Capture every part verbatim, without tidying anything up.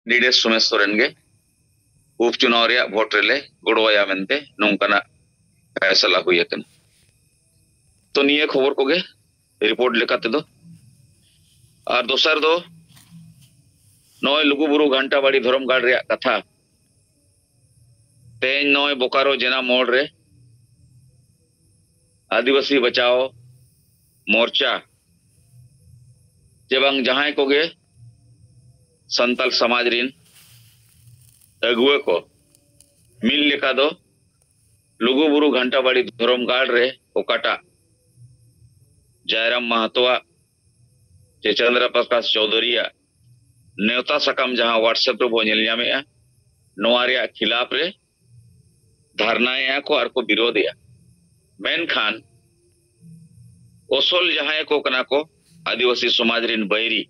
Candidate ᱥᱳᱢᱮᱥ Soren ᱜᱮ ᱩᱯᱪᱩᱱᱟᱣ ᱨᱮᱭᱟᱜ ᱵᱷᱳᱴ ᱨᱮᱞᱮ ᱜᱚᱲᱚᱣᱟᱭᱟ ᱢᱮᱱᱛᱮ ᱱᱚᱝᱠᱟᱱᱟᱜ ᱯᱷᱟᱭᱥᱟᱞᱟ ᱦᱩᱭ ᱟᱠᱟᱱᱟ᱾ ᱛᱚ, ᱱᱤᱭᱟᱹ ᱠᱷᱚᱵᱚᱨ ᱠᱚᱜᱮ ᱨᱤᱯᱳᱨᱴ ᱞᱮᱠᱟ ᱛᱮᱫᱚ᱾ ᱟᱨ ᱫᱚᱥᱟᱨ ᱫᱚ ᱱᱚᱜᱼᱚᱭ ᱞᱩᱜᱩᱵᱩᱨᱩ ᱜᱷᱟᱱᱴᱟ ᱵᱟᱲᱤ ᱫᱷᱚᱨᱚᱢ ᱜᱟᱲ ᱨᱮᱭᱟᱜ ᱠᱟᱛᱷᱟ᱾ ᱛᱮᱦᱮᱧ ᱱᱚᱜᱼᱚᱭ ᱵᱳᱠᱟᱨᱳ ᱡᱮᱱᱟ ᱢᱳᱲ ᱨᱮ ᱟᱹᱫᱤᱵᱟᱹᱥᱤ ᱵᱟᱪᱟᱣ ᱢᱳᱨᱪᱟ ᱡᱮ ᱵᱟᱝ ᱡᱟᱦᱟᱸᱭ ᱠᱚᱜᱮ ᱥᱟᱱᱛᱟᱞ ᱥᱚᱢᱟᱡᱽ ᱨᱤᱱ ᱟᱹᱜᱩᱣᱟᱹ ᱠᱚ ᱢᱤᱫ ᱞᱮᱠᱟ ᱫᱚ ᱞᱩᱜᱩᱵᱩᱨᱩ ᱜᱷᱟᱱᱴᱟ ᱵᱟᱲᱤ ᱫᱷᱚᱨᱚᱢ ᱜᱟᱲ ᱨᱮ ᱚᱠᱟᱴᱟᱜ ᱡᱟᱭᱨᱟᱢ ᱢᱟᱦᱟᱛᱚᱣᱟᱜ ᱪᱮ ᱪᱚᱱᱫᱨᱚ ᱯᱨᱚᱠᱟᱥ ᱪᱳᱣᱫᱷᱩᱨᱤᱭᱟᱜ ᱱᱮᱣᱛᱟ ᱥᱟᱠᱟᱢ ᱡᱟᱦᱟᱸ WhatsApp ᱨᱮᱵᱚ ᱧᱮᱞ ᱧᱟᱢᱮᱜᱼᱟ, ᱱᱚᱣᱟ ᱨᱮᱭᱟᱜ ᱠᱷᱤᱞᱟᱯ ᱨᱮ ᱫᱷᱟᱨᱱᱟᱭᱮᱜᱼᱟ ᱠᱚ ᱟᱨ ᱠᱚ ᱵᱤᱨᱳᱫᱷᱮᱜᱼᱟ᱾ ᱢᱮᱱᱠᱷᱟᱱ ᱚᱥᱚᱞ ᱡᱟᱦᱟᱸᱭ ᱠᱚ ᱠᱟᱱᱟ ᱠᱚ ᱟᱹᱫᱤᱵᱟᱹᱥᱤ ᱥᱚᱢᱟᱡᱽ ᱨᱤᱱ ᱵᱟᱹᱭᱨᱤ,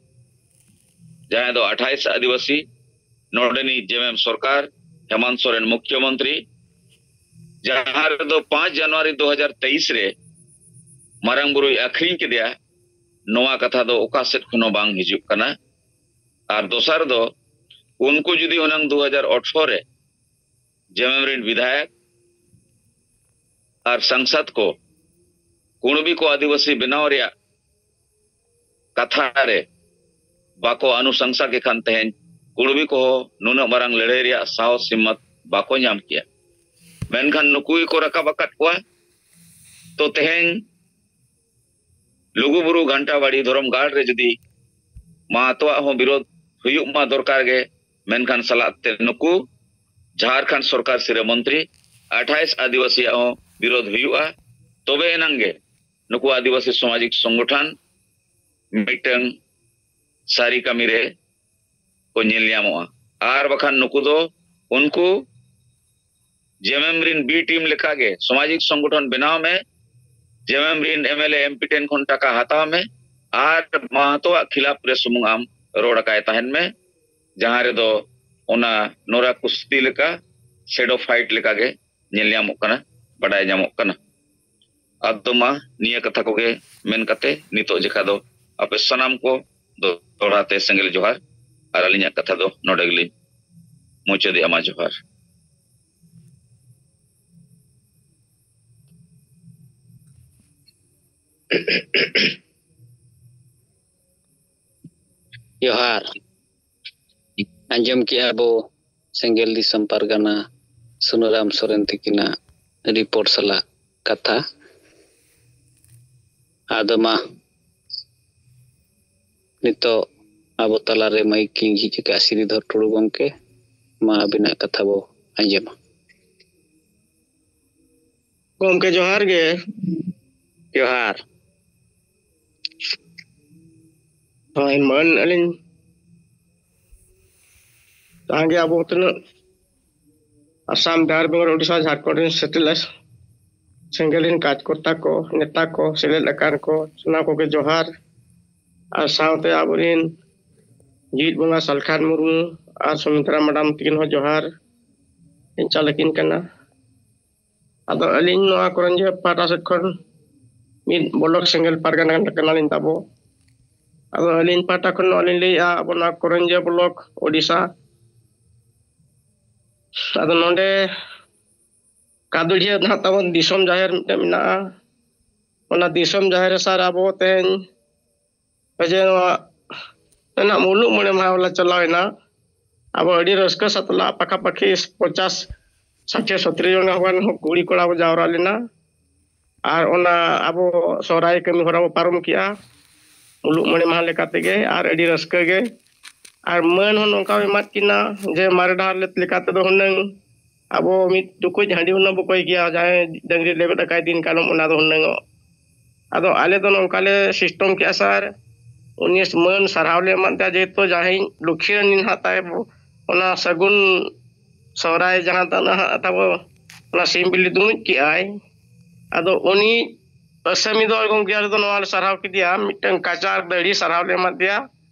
ᱡᱟᱦᱟᱸᱭ ᱫᱚ ᱟᱴᱷᱟᱭᱤᱥ ᱟᱹᱫᱤᱵᱟᱹᱥᱤ, ᱱᱚᱰᱮᱱᱤᱡ ᱡᱮᱢᱮᱢ ᱥᱚᱨᱠᱟᱨ, ᱦᱮᱢᱟᱱᱛ ᱥᱚᱨᱮᱱ ᱢᱩᱠᱷᱭᱚᱢᱚᱱᱛᱨᱤ, ᱡᱟᱦᱟᱸ ᱨᱮᱫᱚ ᱯᱟᱸᱪ ᱡᱟᱱᱩᱣᱟᱨᱤ ᱫᱩ ᱦᱟᱡᱟᱨ ᱛᱮᱭᱤᱥ ᱨᱮ ᱢᱟᱨᱟᱝ ᱵᱩᱨᱩᱭ ᱟᱹᱠᱷᱨᱤᱧ ᱠᱮᱫᱮᱭᱟ, ᱱᱚᱣᱟ ᱠᱟᱛᱷᱟ ᱫᱚ ᱚᱠᱟ ᱥᱮᱫ ᱠᱷᱚᱱ ᱦᱚᱸ ᱵᱟᱝ ᱦᱤᱡᱩᱜ ᱠᱟᱱᱟ᱾ ᱟᱨ ᱫᱚᱥᱟᱨ ᱫᱚ, ᱩᱱᱠᱩ ᱡᱩᱫᱤ ᱦᱩᱱᱟᱹᱝ ᱫᱩ ᱦᱟᱡᱟᱨ ᱟᱴᱷᱨᱚ ᱨᱮ ᱡᱮᱢᱮᱢ ᱨᱤᱱ ᱵᱤᱫᱷᱟᱭᱚᱠ ᱟᱨ ᱥᱟᱝᱥᱟᱫ ᱠᱚ ᱠᱩᱬᱵᱤ ᱠᱚ ᱟᱹᱫᱤᱵᱟᱹᱥᱤ ᱵᱮᱱᱟᱣ ᱨᱮᱭᱟᱜ ᱠᱟᱛᱷᱟ ᱨᱮ ᱵᱟᱠᱚ ᱟᱱᱩᱥᱟᱝᱥᱟ ᱠᱮ ᱠᱷᱟᱱ, ᱛᱮᱦᱮᱧ ᱠᱩᱬᱵᱤ ᱠᱚᱦᱚᱸ ᱱᱩᱱᱟᱹᱜ ᱢᱟᱨᱟᱝ ᱞᱟᱹᱲᱦᱟᱹᱭ ᱨᱮᱭᱟᱜ ᱥᱟᱦᱚᱥ ᱦᱤᱢᱢᱚᱛ ᱵᱟᱠᱚ ᱧᱟᱢ ᱠᱮᱭᱟ᱾ ᱢᱮᱱᱠᱷᱟᱱ ᱱᱩᱠᱩ ᱜᱮᱠᱚ ᱨᱟᱠᱟᱵ ᱟᱠᱟᱫ ᱠᱚᱣᱟ᱾ ᱛᱚ, ᱛᱮᱦᱮᱧ ᱞᱩᱜᱩᱵᱩᱨᱩ ᱜᱷᱟᱱᱴᱟ ᱵᱟᱲᱤ ᱫᱷᱚᱨᱚᱢ ᱜᱟᱲ ᱨᱮ ᱡᱩᱫᱤ ᱢᱟᱦᱟᱛᱚᱣᱟᱜ ᱦᱚᱸ ᱵᱤᱨᱳᱫᱷ ᱦᱩᱭᱩᱜ ᱢᱟ ᱫᱚᱨᱠᱟᱨ ᱜᱮ, ᱢᱮᱱᱠᱷᱟᱱ ᱥᱟᱞᱟᱜ ᱛᱮ ᱱᱩᱠᱩ ᱡᱷᱟᱲᱠᱷᱚᱸᱰ ᱥᱚᱨᱠᱟᱨ ᱥᱤᱨᱟᱹ ᱢᱚᱱᱛᱨᱤ ᱟᱴᱷᱟᱭᱤᱥ ᱟᱹᱫᱤᱵᱟᱹᱥᱤᱭᱟᱜ ᱦᱚᱸ ᱵᱤᱨᱳᱫᱷ ᱦᱩᱭᱩᱜᱼᱟ, ᱛᱚᱵᱮ ᱮᱱᱟᱝ ᱜᱮ ᱱᱩᱠᱩ ᱟᱹᱫᱤᱵᱟᱹᱥᱤ ᱥᱟᱢᱟᱡᱤᱠ ᱥᱚᱝᱜᱚᱴᱷᱚᱱ ᱢᱤᱫᱴᱟᱝ ᱥᱟᱹᱨᱤ ᱠᱟᱹᱢᱤ ᱨᱮ ᱠᱚ ᱧᱮᱞ ᱧᱟᱢᱚᱜᱼᱟ᱾ ᱟᱨ ᱵᱟᱠᱷᱟᱱ ᱱᱩᱠᱩ ᱫᱚ ᱩᱱᱠᱩ ᱡᱮᱢᱮᱢ ᱨᱤᱱ B team ᱞᱮᱠᱟᱜᱮ ᱥᱟᱢᱟᱡᱤᱠ ᱥᱚᱝᱜᱚᱴᱷᱚᱱ ᱵᱮᱱᱟᱣ ᱢᱮ, ᱡᱮᱢᱮᱢ ᱨᱤᱱ MLA MP ᱴᱷᱮᱱ ᱠᱷᱚᱱ ᱴᱟᱠᱟ ᱦᱟᱛᱟᱣ ᱢᱮ ᱟᱨ ᱢᱟᱦᱟᱛᱚᱣᱟᱜ ᱠᱷᱤᱞᱟᱯ ᱨᱮ ᱥᱩᱢᱩᱝ ᱟᱢ ᱨᱚᱲ ᱟᱠᱟᱭ ᱛᱟᱦᱮᱱ ᱢᱮ, ᱡᱟᱦᱟᱸ ᱨᱮᱫᱚ ᱚᱱᱟ ᱱᱚᱨᱟ ᱠᱩᱥᱛᱤ ᱞᱮᱠᱟ, shadow fight ᱞᱮᱠᱟᱜᱮ ᱧᱮᱞ ᱧᱟᱢᱚᱜ ᱠᱟᱱᱟ, ᱵᱟᱰᱟᱭ ᱧᱟᱢᱚᱜ ᱠᱟᱱᱟ᱾ ᱟᱫᱚ ᱢᱟ ᱱᱤᱭᱟᱹ ᱠᱟᱛᱷᱟ ᱠᱚᱜᱮ ᱢᱮᱱ ᱠᱟᱛᱮ ᱱᱤᱛᱚᱜ ᱡᱮᱠᱷᱟ ᱫᱚ ᱟᱯᱮ ᱥᱟᱱᱟᱢ ᱠᱚ ᱫᱚᱦᱲᱟ ᱛᱮ ᱥᱮᱸᱜᱮᱞ ᱡᱚᱦᱟᱨ᱾ ᱟᱨ ᱟᱹᱞᱤᱧᱟᱜ ᱠᱟᱛᱷᱟ ᱫᱚ ᱱᱚᱰᱮ ᱜᱮᱞᱤᱧ ᱢᱩᱪᱟᱹᱫᱮᱜᱼᱟ᱾ ᱢᱟ ᱡᱚᱦᱟᱨ᱾ ᱡᱚᱦᱟᱨ᱾ ᱟᱸᱡᱚᱢ ᱠᱮᱜᱼᱟ ᱵᱚ ᱥᱮᱸᱜᱮᱞ ᱫᱤᱥᱚᱢ ᱯᱟᱨᱜᱟᱱᱟ ᱥᱩᱱᱟᱹᱨᱟᱢ ᱥᱚᱨᱮᱱ ᱛᱤᱠᱤᱱᱟᱜ ᱨᱤᱯᱳᱨᱴ ᱥᱟᱞᱟᱜ ᱠᱟᱛᱷᱟ᱾ ᱟᱫᱚ ᱢᱟ ᱱᱤᱛᱚᱜ ᱟᱵᱚ ᱛᱟᱞᱟᱨᱮ ᱢᱟᱭᱤᱠ ᱠᱤᱱ ᱡᱷᱤᱡ ᱟᱠᱟᱫ ᱥᱨᱤᱫᱷᱚᱨ ᱴᱩᱰᱩ ᱜᱚᱢᱠᱮ, ᱢᱟ ᱟᱹᱵᱤᱱᱟᱜ ᱠᱟᱛᱷᱟ ᱵᱚ ᱟᱸᱡᱚᱢᱟ᱾ ᱜᱚᱢᱠᱮ ᱡᱚᱦᱟᱨ ᱜᱮ᱾ ᱡᱚᱦᱟᱨ᱾ ᱦᱳᱭ, ᱢᱟᱹᱱ ᱟᱹᱞᱤᱧ ᱡᱟᱦᱟᱸ ᱜᱮ ᱟᱵᱚ ᱛᱤᱱᱟᱹᱜ ᱟᱥᱟᱢ, ᱵᱤᱦᱟᱨ, ᱵᱮᱝᱜᱚᱞ, ᱳᱰᱤᱥᱟ, ᱡᱷᱟᱲᱠᱷᱚᱸᱰ ᱨᱮᱱ ᱥᱮᱴᱮᱞ ᱥᱮᱸᱜᱮᱞ ᱨᱮᱱ ᱠᱟᱡᱽᱠᱚᱨᱛᱟ ᱠᱚ, ᱱᱮᱛᱟ ᱠᱚ, ᱥᱮᱞᱮᱫ ᱟᱠᱟᱱ ᱠᱚ, ᱥᱟᱱᱟᱢ ᱠᱚᱜᱮ ᱡᱚᱦᱟᱨ᱾ ᱟᱨ ᱥᱟᱶᱛᱮ ᱟᱵᱚᱨᱮᱱ ᱡᱤᱣᱤᱫ ᱵᱚᱸᱜᱟ ᱥᱟᱞᱠᱷᱟᱱ ᱢᱩᱨᱢᱩ ᱟᱨ ᱥᱩᱢᱤᱛᱨᱟ ᱢᱮᱰᱟᱢ ᱛᱟᱹᱠᱤᱱ ᱦᱚᱸ ᱡᱚᱦᱟᱨ ᱤᱧ ᱪᱟᱞ ᱟᱹᱠᱤᱱ ᱠᱟᱱᱟ᱾ ᱟᱫᱚ ᱟᱹᱞᱤᱧ ᱱᱚᱣᱟ ᱠᱚᱨᱚᱱᱡᱤᱭᱟᱹ ᱯᱟᱦᱴᱟ ᱥᱮᱫ ᱠᱷᱚᱱ ᱢᱤᱫ ᱵᱞᱚᱠ ᱥᱮᱸᱜᱮᱞ ᱯᱟᱨᱜᱟᱱᱟ ᱠᱟᱱᱟᱞᱤᱧ ᱛᱟᱵᱚ᱾ ᱟᱫᱚ ᱟᱹᱞᱤᱧ ᱯᱟᱦᱴᱟ ᱠᱷᱚᱱ ᱱᱚᱣᱟ ᱞᱤᱧ ᱞᱟᱹᱭᱮᱫᱼᱟ, ᱟᱵᱚ ᱱᱚᱣᱟ ᱠᱚᱨᱚᱱᱡᱤᱭᱟᱹ ᱵᱞᱚᱠ, ᱳᱰᱤᱥᱟ᱾ ᱟᱫᱚ ᱱᱚᱰᱮ ᱠᱟᱫᱩᱲᱤᱭᱟᱹ ᱱᱟᱦᱟᱜ ᱛᱟᱵᱚᱱ ᱫᱤᱥᱚᱢ ᱡᱟᱦᱮᱨ ᱢᱤᱫᱴᱮᱱ ᱢᱮᱱᱟᱜᱼᱟ᱾ ᱚᱱᱟ ᱫᱤᱥᱚᱢ ᱡᱟᱦᱮᱨ ᱨᱮ ᱥᱟᱨ ᱟᱵᱚ ᱛᱮᱦᱮᱧ ᱡᱮ ᱱᱚᱣᱟ ᱨᱮᱱᱟᱜ ᱢᱩᱞᱩᱜ ᱢᱚᱬᱮ ᱢᱟᱦᱟ ᱵᱚᱞᱮ ᱪᱟᱞᱟᱣ ᱮᱱᱟ᱾ ᱟᱵᱚ ᱟᱹᱰᱤ ᱨᱟᱹᱥᱠᱟᱹ ᱥᱟᱛᱞᱟᱜ ᱯᱟᱠᱟᱯᱟᱠᱤ ᱯᱚᱧᱪᱟᱥ, ᱥᱟᱴᱷᱤ, ᱥᱚᱛᱨᱤ ᱡᱚᱱ ᱜᱟᱱ ᱠᱩᱲᱤ ᱠᱚᱲᱟ ᱵᱚ ᱡᱟᱣᱨᱟ ᱞᱮᱱᱟ᱾ ᱟᱨ ᱚᱱᱟ ᱟᱵᱚ ᱥᱚᱦᱨᱟᱭ ᱠᱟᱹᱢᱤ ᱦᱚᱨᱟ ᱵᱚ ᱯᱟᱨᱚᱢ ᱠᱮᱜᱼᱟ ᱢᱩᱞᱩᱜ ᱢᱚᱬᱮ ᱢᱟᱦᱟ ᱞᱮᱠᱟ ᱛᱮᱜᱮ, ᱟᱨ ᱟᱹᱰᱤ ᱨᱟᱹᱥᱠᱟᱹ ᱜᱮ᱾ ᱟᱨ ᱢᱟᱹᱱ ᱦᱚᱸ ᱱᱚᱝᱠᱟ ᱵᱚ ᱮᱢᱟᱫ ᱠᱤᱱᱟ ᱡᱮ ᱢᱟᱨᱮ ᱰᱟᱦᱟᱨ ᱞᱮᱠᱟ ᱛᱮᱫᱚ ᱦᱩᱱᱟᱹᱝ ᱟᱵᱚ ᱢᱤᱫ ᱴᱩᱠᱩᱡ ᱦᱟᱺᱰᱤ ᱦᱩᱱᱟᱹᱝ ᱵᱚ ᱠᱚᱭ ᱠᱮᱭᱟ, ᱡᱟᱦᱟᱸᱭ ᱰᱟᱹᱝᱨᱤ ᱞᱮᱵᱮᱫ ᱟᱠᱟᱭ ᱫᱤᱱ ᱠᱟᱞᱚᱢ, ᱚᱱᱟ ᱫᱚ ᱦᱩᱱᱟᱹᱝ᱾ ᱟᱫᱚ ᱟᱞᱮ ᱫᱚ ᱱᱚᱝᱠᱟ ᱞᱮ ᱥᱤᱥᱴᱚᱢ ᱠᱮᱜᱼᱟ ᱥᱟᱨ, ᱩᱱᱤ ᱢᱟᱹᱱ ᱥᱟᱨᱦᱟᱣ ᱞᱮ ᱮᱢᱟᱫ ᱛᱟᱭᱟ, ᱡᱮᱦᱮᱛᱩ ᱡᱟᱦᱟᱸᱭ ᱞᱩᱠᱷᱤ ᱨᱟᱱᱤ ᱱᱟᱦᱟᱜ ᱛᱟᱭ ᱚᱱᱟ ᱥᱟᱹᱜᱩᱱ ᱥᱚᱦᱨᱟᱭ ᱡᱟᱦᱟᱸ ᱫᱚ ᱱᱟᱦᱟᱜ ᱛᱟᱵᱚ ᱚᱱᱟ ᱥᱤᱢ ᱵᱤᱞᱤ ᱫᱩᱲᱩᱵ ᱠᱮᱜᱼᱟᱭ᱾ ᱟᱫᱚ ᱩᱱᱤ ᱟᱹᱥᱟᱹᱢᱤ ᱫᱚ ᱜᱚᱢᱠᱮ ᱟᱞᱮ ᱫᱚ ᱱᱚᱣᱟ ᱞᱮ ᱥᱟᱨᱦᱟᱣ ᱠᱮᱫᱮᱭᱟ, ᱢᱤᱫᱴᱟᱝ ᱠᱟᱪᱟᱨ ᱫᱟᱹᱲᱤ ᱥᱟᱨᱦᱟᱣ ᱞᱮ ᱮᱢᱟᱫᱮᱭᱟ᱾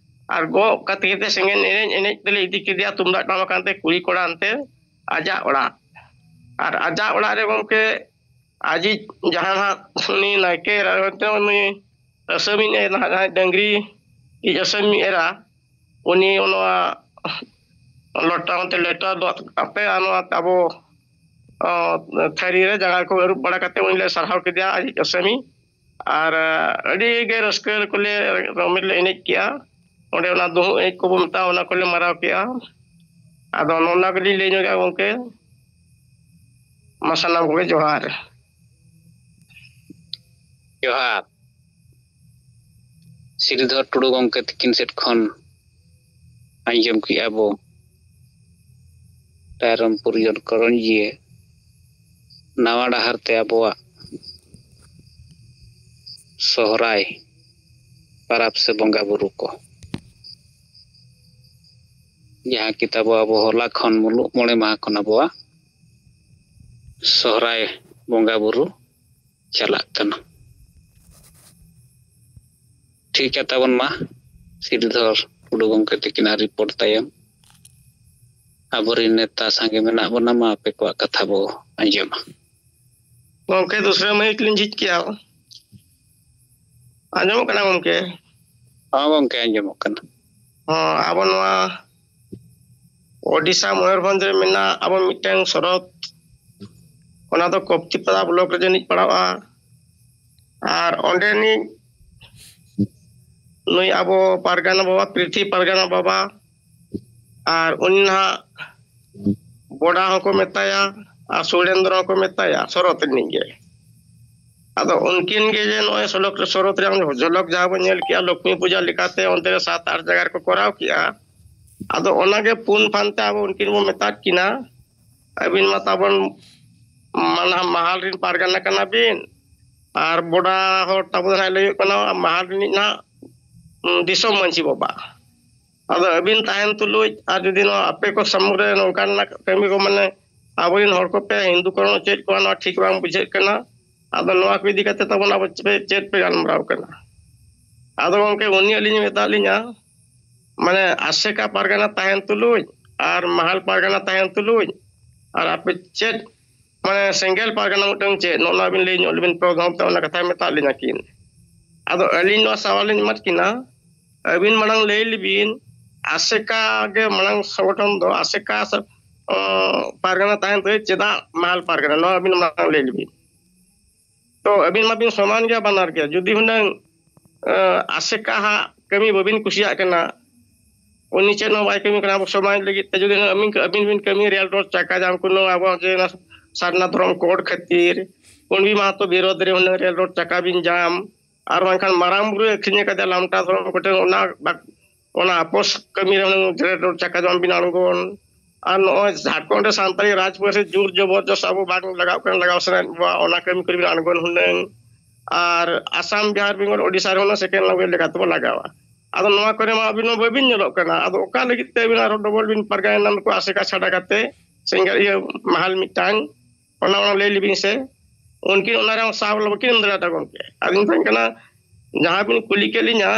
ᱟᱨ ᱜᱚᱜ ᱠᱟᱛᱮ ᱠᱟᱛᱮ ᱥᱮᱸᱜᱮᱞ ᱮᱱᱮᱡ ᱮᱱᱮᱡ ᱛᱮᱞᱮ ᱤᱫᱤ ᱠᱮᱫᱮᱭᱟ ᱛᱩᱢᱫᱟᱜ ᱴᱟᱢᱟᱠ ᱟᱱᱛᱮ ᱠᱩᱲᱤ ᱠᱚᱲᱟ ᱟᱱᱛᱮ ᱟᱡᱟᱜ ᱚᱲᱟᱜ᱾ ᱟᱨ ᱟᱡᱟᱜ ᱚᱲᱟᱜ ᱨᱮ ᱜᱚᱢᱠᱮ ᱟᱡᱤᱡ ᱡᱟᱦᱟᱸ ᱱᱟᱦᱟᱜ ᱩᱱᱤ ᱱᱟᱭᱠᱮ ᱮᱨᱟ ᱢᱮᱱᱛᱮ ᱩᱱᱤ ᱟᱹᱥᱟᱹᱢᱤᱡ ᱮ ᱱᱟᱦᱟᱜ ᱡᱟᱦᱟᱸᱭ ᱰᱟᱹᱝᱨᱤ ᱤᱡ ᱟᱹᱥᱟᱹᱢᱤᱡ ᱮᱨᱟ, ᱩᱱᱤ ᱱᱚᱣᱟ ᱞᱚᱴᱟ ᱚᱱᱛᱮ ᱞᱮᱴᱟ ᱫᱚ ᱟᱯᱮ ᱟᱨ ᱱᱚᱣᱟ ᱟᱵᱚ ᱚ, ᱛᱷᱟᱹᱨᱤ ᱨᱮ ᱡᱟᱸᱜᱟ ᱠᱚ ᱟᱹᱨᱩᱵ ᱵᱟᱲᱟ ᱠᱟᱛᱮ ᱩᱱᱤ ᱞᱮ ᱥᱟᱨᱦᱟᱣ ᱠᱮᱫᱮᱭᱟ ᱟᱡ ᱟᱥᱟᱢᱤ᱾ ᱟᱨ ᱟᱹᱰᱤ ᱜᱮ ᱨᱟᱹᱥᱠᱟᱹ ᱠᱚᱞᱮ ᱨᱚᱢᱚᱡᱽ ᱞᱮ ᱮᱱᱮᱡ ᱠᱮᱜᱼᱟ᱾ ᱚᱸᱰᱮ ᱚᱱᱟ ᱫᱩᱦᱩ ᱮᱱᱮᱡ ᱠᱚᱵᱚ ᱢᱮᱛᱟᱜᱼᱟ, ᱚᱱᱟ ᱠᱚᱞᱮ ᱢᱟᱨᱟᱣ ᱠᱮᱜᱼᱟ᱾ ᱟᱫᱚ ᱱᱚᱜᱼᱚ ᱱᱚᱣᱟ ᱜᱮᱞᱤᱧ ᱞᱟᱹᱭ ᱧᱚᱜᱟ ᱜᱚᱢᱠᱮ᱾ ᱢᱟ ᱥᱟᱱᱟᱢ ᱠᱚᱜᱮ ᱡᱚᱦᱟᱨ᱾ ᱡᱚᱦᱟᱨ᱾ ᱥᱨᱤᱫᱷᱚᱨ ᱴᱩᱰᱩ ᱜᱚᱢᱠᱮ ᱛᱤᱠᱤᱱ ᱥᱮᱫ ᱠᱷᱚᱱ ᱟᱸᱡᱚᱢ ᱠᱮᱜᱼᱟ ᱵᱚ ᱛᱟᱭᱨᱚᱢ ᱯᱩᱨᱤᱭᱚᱱ ᱠᱚᱨᱚᱧᱡᱤᱭᱟᱹ ᱱᱟᱣᱟ ᱰᱟᱦᱟᱨ ᱛᱮ ᱟᱵᱚᱣᱟᱜ ᱥᱚᱦᱨᱟᱭ ᱯᱟᱨᱟᱵᱽ ᱥᱮ ᱵᱚᱸᱜᱟ ᱵᱩᱨᱩ ᱠᱚ, ᱡᱟᱦᱟᱸ ᱠᱤᱛᱟᱵᱚ ᱟᱵᱚ ᱦᱚᱞᱟ ᱠᱷᱚᱱ ᱢᱩᱞᱩᱜ ᱢᱚᱬᱮ ᱢᱟᱦᱟ ᱠᱷᱚᱱ ᱟᱵᱚᱣᱟᱜ ᱥᱚᱦᱨᱟᱭ ᱵᱚᱸᱜᱟ ᱵᱩᱨᱩ ᱪᱟᱞᱟᱜ ᱠᱟᱱᱟ᱾ ᱴᱷᱤᱠ ᱜᱮᱭᱟ ᱛᱟᱵᱚᱱ ᱢᱟ, ᱥᱨᱤᱫᱷᱚᱨ ᱴᱩᱰᱩ ᱜᱚᱢᱠᱮ ᱛᱤᱠᱤᱱᱟᱜ ᱨᱤᱯᱳᱨᱴ ᱛᱟᱭᱚᱢ ᱟᱵᱚᱨᱮᱱ ᱱᱮᱛᱟ ᱥᱟᱸᱜᱮ ᱢᱮᱱᱟᱜ ᱵᱚᱱᱟ, ᱢᱟ ᱟᱯᱮ ᱠᱚᱣᱟᱜ ᱠᱟᱛᱷᱟ ᱵᱚ ᱟᱸᱡᱚᱢᱟ᱾ ᱜᱚᱢᱠᱮ ᱫᱩᱥᱨᱟᱹ ᱢᱟᱹᱭᱤᱠ ᱞᱤᱧ ᱡᱷᱤᱡ ᱠᱮᱜᱼᱟ᱾ ᱟᱸᱡᱚᱢᱚᱜ ᱠᱟᱱᱟ ᱜᱚᱢᱠᱮ? ᱦᱚᱸ ᱜᱚᱢᱠᱮ ᱟᱸᱡᱚᱢᱚᱜ ᱠᱟᱱᱟ᱾ ᱦᱚᱸ, ᱟᱵᱚ ᱱᱚᱣᱟ ᱳᱰᱤᱥᱟ ᱢᱚᱭᱩᱨᱵᱷᱚᱸᱡᱽ ᱨᱮ ᱢᱮᱱᱟᱜ ᱟᱵᱚ ᱢᱤᱫᱴᱟᱝ ᱥᱚᱨᱚᱛ, ᱚᱱᱟ ᱫᱚ ᱠᱚᱯᱛᱤᱯᱟᱲᱟ ᱵᱞᱚᱠ ᱨᱮ ᱡᱟᱹᱱᱤᱡ ᱯᱟᱲᱟᱜᱼᱟ᱾ ᱟᱨ ᱚᱸᱰᱮᱱᱤᱡ ᱱᱩᱭ ᱟᱵᱚ ᱯᱟᱨᱜᱟᱱᱟ ᱵᱟᱵᱟ, ᱯᱨᱤᱛᱷᱤ ᱯᱟᱨᱜᱟᱱᱟ ᱵᱟᱵᱟ, ᱟᱨ ᱩᱱᱤ ᱱᱟᱦᱟᱜ ᱵᱚᱰᱟ ᱦᱚᱸᱠᱚ ᱢᱮᱛᱟᱭᱟ ᱟᱨ ᱥᱩᱲᱮᱱᱫᱨᱚ ᱦᱚᱸᱠᱚ ᱢᱮᱛᱟᱭᱟ, ᱥᱚᱨᱚᱛ ᱨᱤᱱᱤᱡ ᱜᱮ᱾ ᱟᱫᱚ ᱩᱱᱠᱤᱱ ᱜᱮ ᱡᱮ ᱱᱚᱜᱼᱚᱭ ᱥᱚᱞᱚᱠ ᱥᱚᱨᱚᱛ ᱨᱮ ᱡᱷᱚᱞᱚᱠ ᱡᱟᱦᱟᱸ ᱵᱚᱱ ᱧᱮᱞ ᱠᱮᱜᱼᱟ, ᱞᱚᱠᱷᱢᱤ ᱯᱩᱡᱟ ᱞᱮᱠᱟᱛᱮ ᱚᱱᱛᱮ ᱨᱮ ᱥᱟᱛ ᱟᱴ ᱡᱟᱭᱜᱟ ᱨᱮᱠᱚ ᱠᱚᱨᱟᱣ ᱠᱮᱜᱼᱟ᱾ ᱟᱫᱚ ᱚᱱᱟᱜᱮ ᱯᱩᱱ ᱯᱷᱟᱱᱛᱮ ᱟᱵᱚ ᱩᱱᱠᱤᱱ ᱵᱚᱱ ᱢᱮᱛᱟᱫ ᱠᱤᱱᱟ, ᱟᱹᱵᱤᱱ ᱢᱟ ᱛᱟᱵᱚᱱ ᱢᱟᱱᱟ ᱢᱟᱦᱟᱞ ᱨᱤᱱ ᱯᱟᱨᱜᱟᱱᱟ ᱠᱟᱱᱟ ᱵᱤᱱ, ᱟᱨ ᱵᱚᱰᱟ ᱦᱚᱲ ᱛᱟᱵᱚ ᱫᱚ ᱱᱟᱦᱟᱜ ᱞᱟᱹᱭ ᱦᱩᱭᱩᱜ ᱠᱟᱱᱟ ᱢᱟᱦᱟᱞ ᱨᱤᱱᱤᱡ ᱱᱟᱦᱟᱜ, ᱩᱸ, ᱫᱤᱥᱚᱢ ᱢᱟᱹᱡᱷᱤ ᱵᱟᱵᱟ᱾ ᱟᱫᱚ ᱟᱹᱵᱤᱱ ᱛᱟᱦᱮᱱ ᱛᱩᱞᱩᱡ ᱟᱨ ᱡᱩᱫᱤ ᱱᱚᱣᱟ ᱟᱯᱮ ᱠᱚ ᱥᱟᱢᱟᱝ ᱨᱮ ᱱᱚᱝᱠᱟᱱᱟᱜ ᱠᱟᱹᱢᱤ ᱠᱚ, ᱢᱟᱱᱮ ᱟᱵᱚᱨᱮᱱ ᱦᱚᱲ ᱠᱚᱯᱮ ᱦᱤᱱᱫᱩ ᱠᱚᱨᱚᱱ ᱦᱚᱪᱚᱭᱮᱫ ᱠᱚᱣᱟ, ᱱᱚᱣᱟ ᱴᱷᱤᱠ ᱵᱟᱝ ᱵᱩᱡᱷᱟᱹᱜ ᱠᱟᱱᱟ᱾ ᱟᱫᱚ ᱱᱚᱣᱟ ᱠᱚ ᱤᱫᱤ ᱠᱟᱛᱮ ᱛᱟᱵᱚᱱ ᱟᱵᱚ ᱪᱮᱫ, ᱪᱮᱫ ᱯᱮ ᱜᱟᱞᱢᱟᱨᱟᱣ ᱠᱟᱱᱟ? ᱟᱫᱚ ᱜᱚᱢᱠᱮ ᱩᱱᱤ ᱟᱹᱞᱤᱧ ᱢᱮᱛᱟᱫ ᱞᱤᱧᱟ, ᱢᱟᱱᱮ ᱟᱥᱮᱠᱟ ᱯᱟᱨᱜᱟᱱᱟ ᱛᱟᱦᱮᱱ ᱛᱩᱞᱩᱡ ᱟᱨ ᱢᱟᱦᱟᱞ ᱯᱟᱨᱜᱟᱱᱟ ᱛᱟᱦᱮᱱ ᱛᱩᱞᱩᱡ ᱟᱨ ᱟᱯᱮ ᱪᱮᱫ, ᱢᱟᱱᱮ ᱥᱮᱸᱜᱮᱞ ᱯᱟᱨᱜᱟᱱᱟ ᱢᱤᱫᱴᱟᱝ ᱪᱮᱫ, ᱱᱚᱜᱼᱚ ᱱᱚᱣᱟ ᱵᱤᱱ ᱞᱟᱹᱭ ᱧᱚᱜ ᱞᱮᱵᱤᱱ, ᱯᱨᱚᱫᱷᱟᱱ ᱛᱮ ᱚᱱᱟ ᱠᱟᱛᱷᱟᱭ ᱢᱮᱛᱟᱫ ᱞᱤᱧᱟ ᱠᱤᱱ᱾ ᱟᱫᱚ ᱟᱹᱞᱤᱧ ᱱᱚᱣᱟ ᱥᱟᱣᱟᱞ ᱞᱤᱧ ᱮᱢᱟᱫ ᱠᱤᱱᱟ, ᱟᱹᱵᱤᱱ ᱢᱟᱲᱟᱝ ᱞᱟᱹᱭ ᱞᱮᱵᱤᱱ, ᱟᱥᱮᱠᱟ ᱜᱮ ᱢᱟᱲᱟᱝ ᱥᱚᱝᱜᱚᱴᱷᱚᱱ ᱫᱚ, ᱟᱥᱮᱠᱟ ᱥᱮ, ᱚ, ᱯᱟᱨᱜᱟᱱᱟ ᱛᱟᱦᱮᱱ ᱛᱮ ᱪᱮᱫᱟᱜ ᱢᱟᱦᱟᱞ ᱯᱟᱨᱜᱟᱱᱟ? ᱱᱚᱣᱟ ᱟᱹᱵᱤᱱ ᱢᱟᱲᱟᱝ ᱞᱟᱹᱭ ᱞᱮᱵᱤᱱ᱾ ᱛᱚ ᱟᱹᱵᱤᱱ ᱢᱟᱵᱤᱱ ᱥᱚᱢᱟᱱ ᱜᱮᱭᱟ ᱵᱟᱱᱟᱨ ᱜᱮ᱾ ᱡᱩᱫᱤ ᱦᱩᱱᱟᱹᱝ, ᱮ, ᱟᱥᱮᱠᱟ ᱦᱟᱜ ᱠᱟᱹᱢᱤ ᱵᱟᱹᱵᱤᱱ ᱠᱩᱥᱤᱭᱟᱜ ᱠᱟᱱᱟ, ᱩᱱᱤ ᱪᱮᱫ ᱦᱚᱸ ᱵᱟᱭ ᱠᱟᱹᱢᱤ ᱠᱟᱱᱟ ᱟᱵᱚ ᱥᱚᱢᱟᱡᱽ ᱞᱟᱹᱜᱤᱫ ᱛᱮ, ᱡᱩᱫᱤ ᱦᱩᱱᱟᱹᱝ ᱟᱹᱵᱤᱱ, ᱟᱹᱵᱤᱱ ᱵᱤᱱ ᱠᱟᱹᱢᱤ ᱨᱮᱞ ᱨᱳᱰ ᱪᱟᱠᱟ ᱡᱟᱢ ᱠᱚ, ᱱᱚᱣᱟ ᱟᱵᱚ ᱡᱮ ᱚᱱᱟ ᱥᱟᱨᱱᱟ ᱫᱷᱚᱨᱚᱢ ᱠᱳᱰ ᱠᱷᱟᱹᱛᱤᱨ, ᱠᱩᱬᱵᱤ ᱢᱟᱦᱟᱛᱚ ᱵᱤᱨᱳᱫᱷ ᱨᱮ ᱦᱩᱱᱟᱹᱝ ᱨᱮᱞ ᱨᱳᱰ ᱪᱟᱠᱟ ᱵᱤᱱ ᱡᱟᱢ, ᱟᱨ ᱵᱟᱝᱠᱷᱟᱱ ᱢᱟᱨᱟᱝ ᱵᱩᱨᱩ ᱟᱹᱠᱷᱨᱤᱧ ᱟᱠᱟᱫᱮ ᱞᱟᱢᱴᱟ ᱫᱷᱚᱨᱚᱢ ᱠᱚᱴᱷᱮᱱ, ᱚᱱᱟ ᱵᱟᱠ-, ᱚᱱᱟ ᱟᱯᱚᱥ ᱠᱟᱹᱢᱤ ᱨᱮ ᱦᱩᱱᱟᱹᱝ ᱨᱮᱞ ᱨᱳᱰ ᱪᱟᱠᱟ ᱡᱟᱢ ᱵᱤᱱ ᱟᱬᱜᱚᱱ᱾ ᱟᱨ ᱱᱚᱜᱼᱚᱭ ᱡᱷᱟᱲᱠᱷᱚᱸᱰ ᱨᱮ ᱥᱟᱱᱛᱟᱲᱤ ᱨᱟᱡᱽ ᱯᱟᱹᱨᱥᱤ ᱡᱳᱨ ᱡᱚᱵᱚᱨᱡᱚᱥ ᱟᱵᱚ ᱵᱟᱝ ᱞᱟᱜᱟᱣ ᱠᱟᱱ, ᱞᱟᱜᱟᱣ ᱥᱟᱱᱟᱭᱮᱫ ᱵᱚᱱᱟ, ᱚᱱᱟ ᱠᱟᱹᱢᱤ ᱠᱚᱨᱮ ᱵᱤᱱ ᱟᱬᱜᱚᱱ ᱦᱩᱱᱟᱹᱝ᱾ ᱟᱨ ᱟᱥᱟᱢ, ᱵᱤᱦᱟᱨ, ᱵᱮᱝᱜᱚᱞ, ᱳᱰᱤᱥᱟ ᱨᱮ ᱦᱩᱱᱟᱹᱝ ᱥᱮᱠᱮᱱᱰ ᱞᱮᱝᱜᱩᱭᱮᱡᱽ ᱞᱮᱠᱟ ᱛᱮᱵᱚ ᱞᱟᱜᱟᱣᱟ᱾ ᱟᱫᱚ ᱱᱚᱣᱟ ᱠᱚᱨᱮ ᱢᱟ ᱟᱹᱵᱤᱱ ᱢᱟ ᱵᱟᱹᱵᱤᱱ ᱧᱮᱞᱚᱜ ᱠᱟᱱᱟ᱾ ᱟᱫᱚ ᱚᱠᱟ ᱞᱟᱹᱜᱤᱫ ᱛᱮ ᱟᱹᱵᱤᱱ ᱟᱨᱚ ᱰᱚᱵᱚᱞ ᱵᱤᱱ ᱯᱟᱨᱜᱟᱱᱟ ᱱᱩᱠᱩ ᱟᱥᱮᱠᱟ ᱪᱷᱟᱰᱟ ᱠᱟᱛᱮ ᱥᱮᱸᱜᱮᱞ ᱤᱭᱟᱹ ᱢᱟᱦᱟᱞ ᱢᱤᱫᱴᱟᱝ, ᱚᱱᱟ, ᱚᱱᱟ ᱞᱟᱹᱭ ᱞᱮᱵᱤᱱ ᱥᱮ᱾ ᱩᱱᱠᱤᱱ ᱚᱱᱟ ᱨᱮᱦᱚᱸ ᱥᱟᱵ ᱵᱟᱹᱠᱤᱱ ᱮᱢ ᱫᱟᱲᱮᱭᱟᱫᱟ ᱜᱚᱢᱠᱮ᱾ ᱟᱫᱚᱧ ᱢᱮᱛᱟᱭ ᱠᱟᱱᱟ, ᱡᱟᱦᱟᱸ ᱵᱤᱱ ᱠᱩᱞᱤ ᱠᱮᱫ ᱞᱤᱧᱟ,